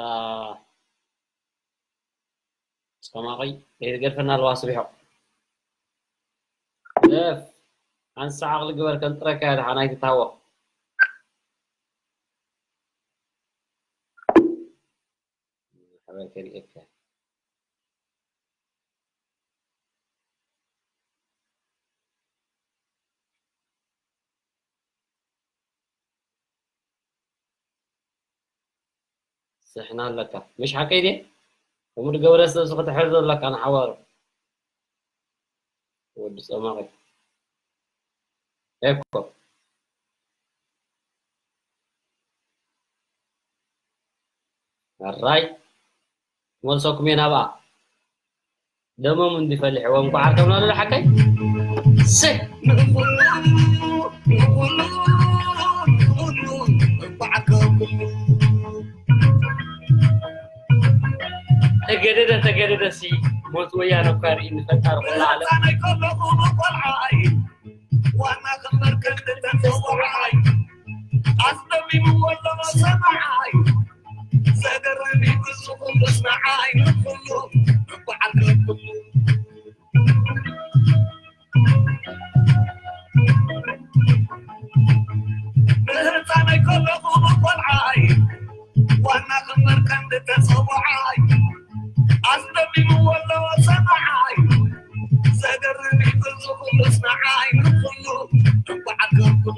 ጸማቒ ከይትገድፈና ኣለዋ ስቢሖ። ደፍ ሓንሳ ዓቕሊ ግበር ከንጥረካ እያ ደሓን ኣይትታወቕ። ሓበን ከሪኤካ። ስሕና ኣለካ ምሽ ሓቀይ ድየ ከምኡ ድገብረ ሰብ ስኸ ትሕር ዘለካ ንሓዋሩ ወዲ ጸማቒ ኤኮ ኣራይ መልሰኩም እየ ናብኣ ደሞም እንዲ ፈሊሕዎም ጓዓር ከምና ዶ ሓቀይ ስ ተገደደ ተገደደ ሲ ሞት ወያነ እኳ ርኢ ንፈጣሪ ኩሉ ዓለም ዋና ክምር ክንዲ ተሰውዓይ ኣስደሚሙ ወሎ ሰማዓይ ዘገርም እዩ ብዙ ኩሉስ ንዓይ ንኩሉ በዓል ከኩሉ ንህፃነይ ከለኹ ብቆልዓይ ዋና ክምር ቀንዲ ተፀውዓይ ኣስደሚሙ ወሎ ሰማዓይ ዘገርም እዩ ብዙ ኩሉስ ንዓይ ንኩሉ በዓል ከኩሉ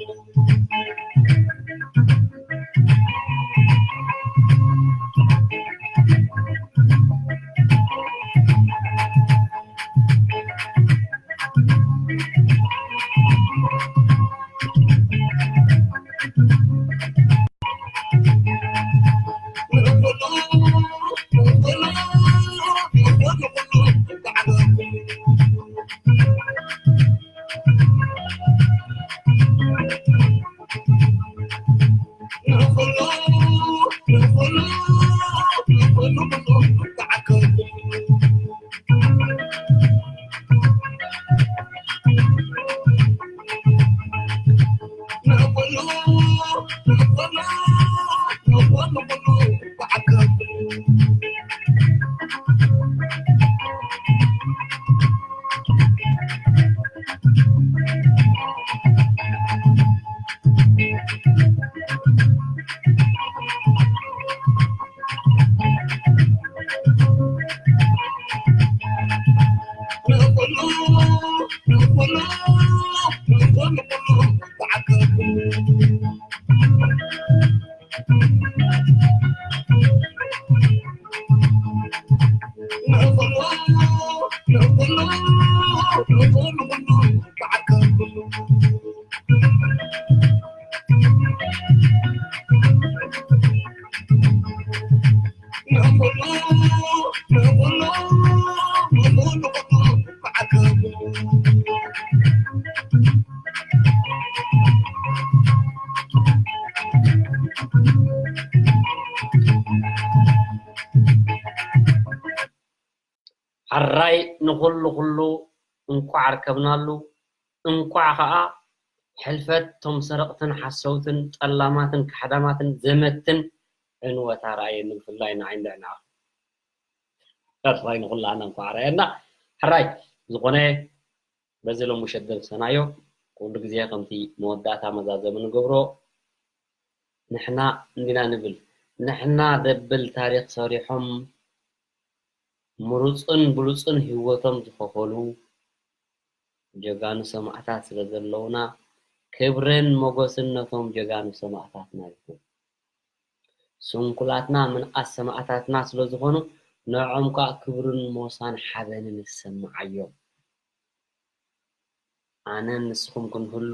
ሕራይ ንኹሉ ኩሉ እንኳዕ ኣርከብናሉ፣ እንኳዕ ኸኣ ሕልፈት ቶም ሰረቕትን ሓሰውትን ጠላማትን ካሕዳማትን ዘመትን ዕንወት ኣርኣየኒ፣ ብፍላይ ንዓይ እንድዕናኣ። ሕራይ ንኹላና እንኳዕ ኣርኣየና። ሕራይ ዝኾነ በዚ ሎሚ ምሸት ደምሰናዮ፣ ኩሉ ግዜ ከምቲ መወዳእታ መዛዘሚ ንገብሮ፣ ንሕና እንዲና ንብል፣ ንሕና ደብል ታሪኽ ሰሪሖም ምሩፅን ብሉፅን ህይወቶም ዝኸፈሉ ጀጋኑ ሰማእታት ስለ ዘለውና፣ ክብርን ሞገስን ነቶም ጀጋኑ ሰማእታትና ይኹን። ስንኩላትና ምንኣስ ሰማእታትና ስለ ዝኾኑ፣ ንዕኦም ከኣ ክብርን ሞሳን ሓበንን ይሰምዓዮም። ኣነን ንስኹም ክንህሉ፣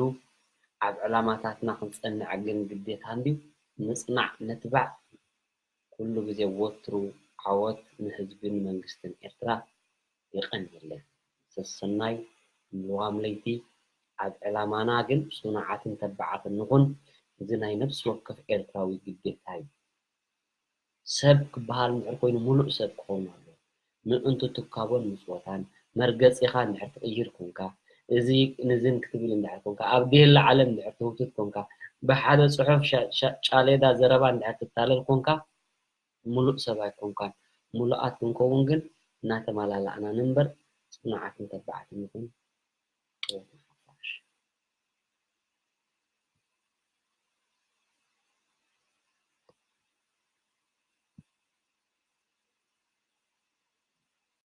ኣብ ዕላማታትና ክንጸንዕ ግን ግዴታ እንድዩ። ምጽናዕ ምትባዕ ኩሉ ግዜ ወትሩ ዓወት ንህዝብን መንግስትን ኤርትራ። የቐንየለይ። ሰሰናይ ልዋም ለይቲ። ኣብ ዕላማና ግን ጽኑዓትን ተባዓትን ንኹን። እዚ ናይ ነፍሲ ወከፍ ኤርትራዊ ግዴታ እዩ። ሰብ ክበሃል እንድሕር ኮይኑ ምሉእ ሰብ ክኸውን ኣለዎ። ምእንቱ ትካቦን ምጽወታን መርገጺኻ እንድሕር ትቕይር ኮንካ፣ እዚ ንዝን ክትብል እንድሕር ኮንካ፣ ኣብ ዴላ ዓለም እንድሕር ትህውትት ኮንካ፣ ብሓደ ጽሑፍ ሻ-፣ ሻ-፣ ጫሌዳ ዘረባ እንድሕር ትታለል ኮንካ፣ ምሉእ ሰብ ኣይኮንካን። ምሉኣት ክንከውን ግን እናተመላላእና ንንበር፣ ጽኑዓትን ተባዓትን ንኹን።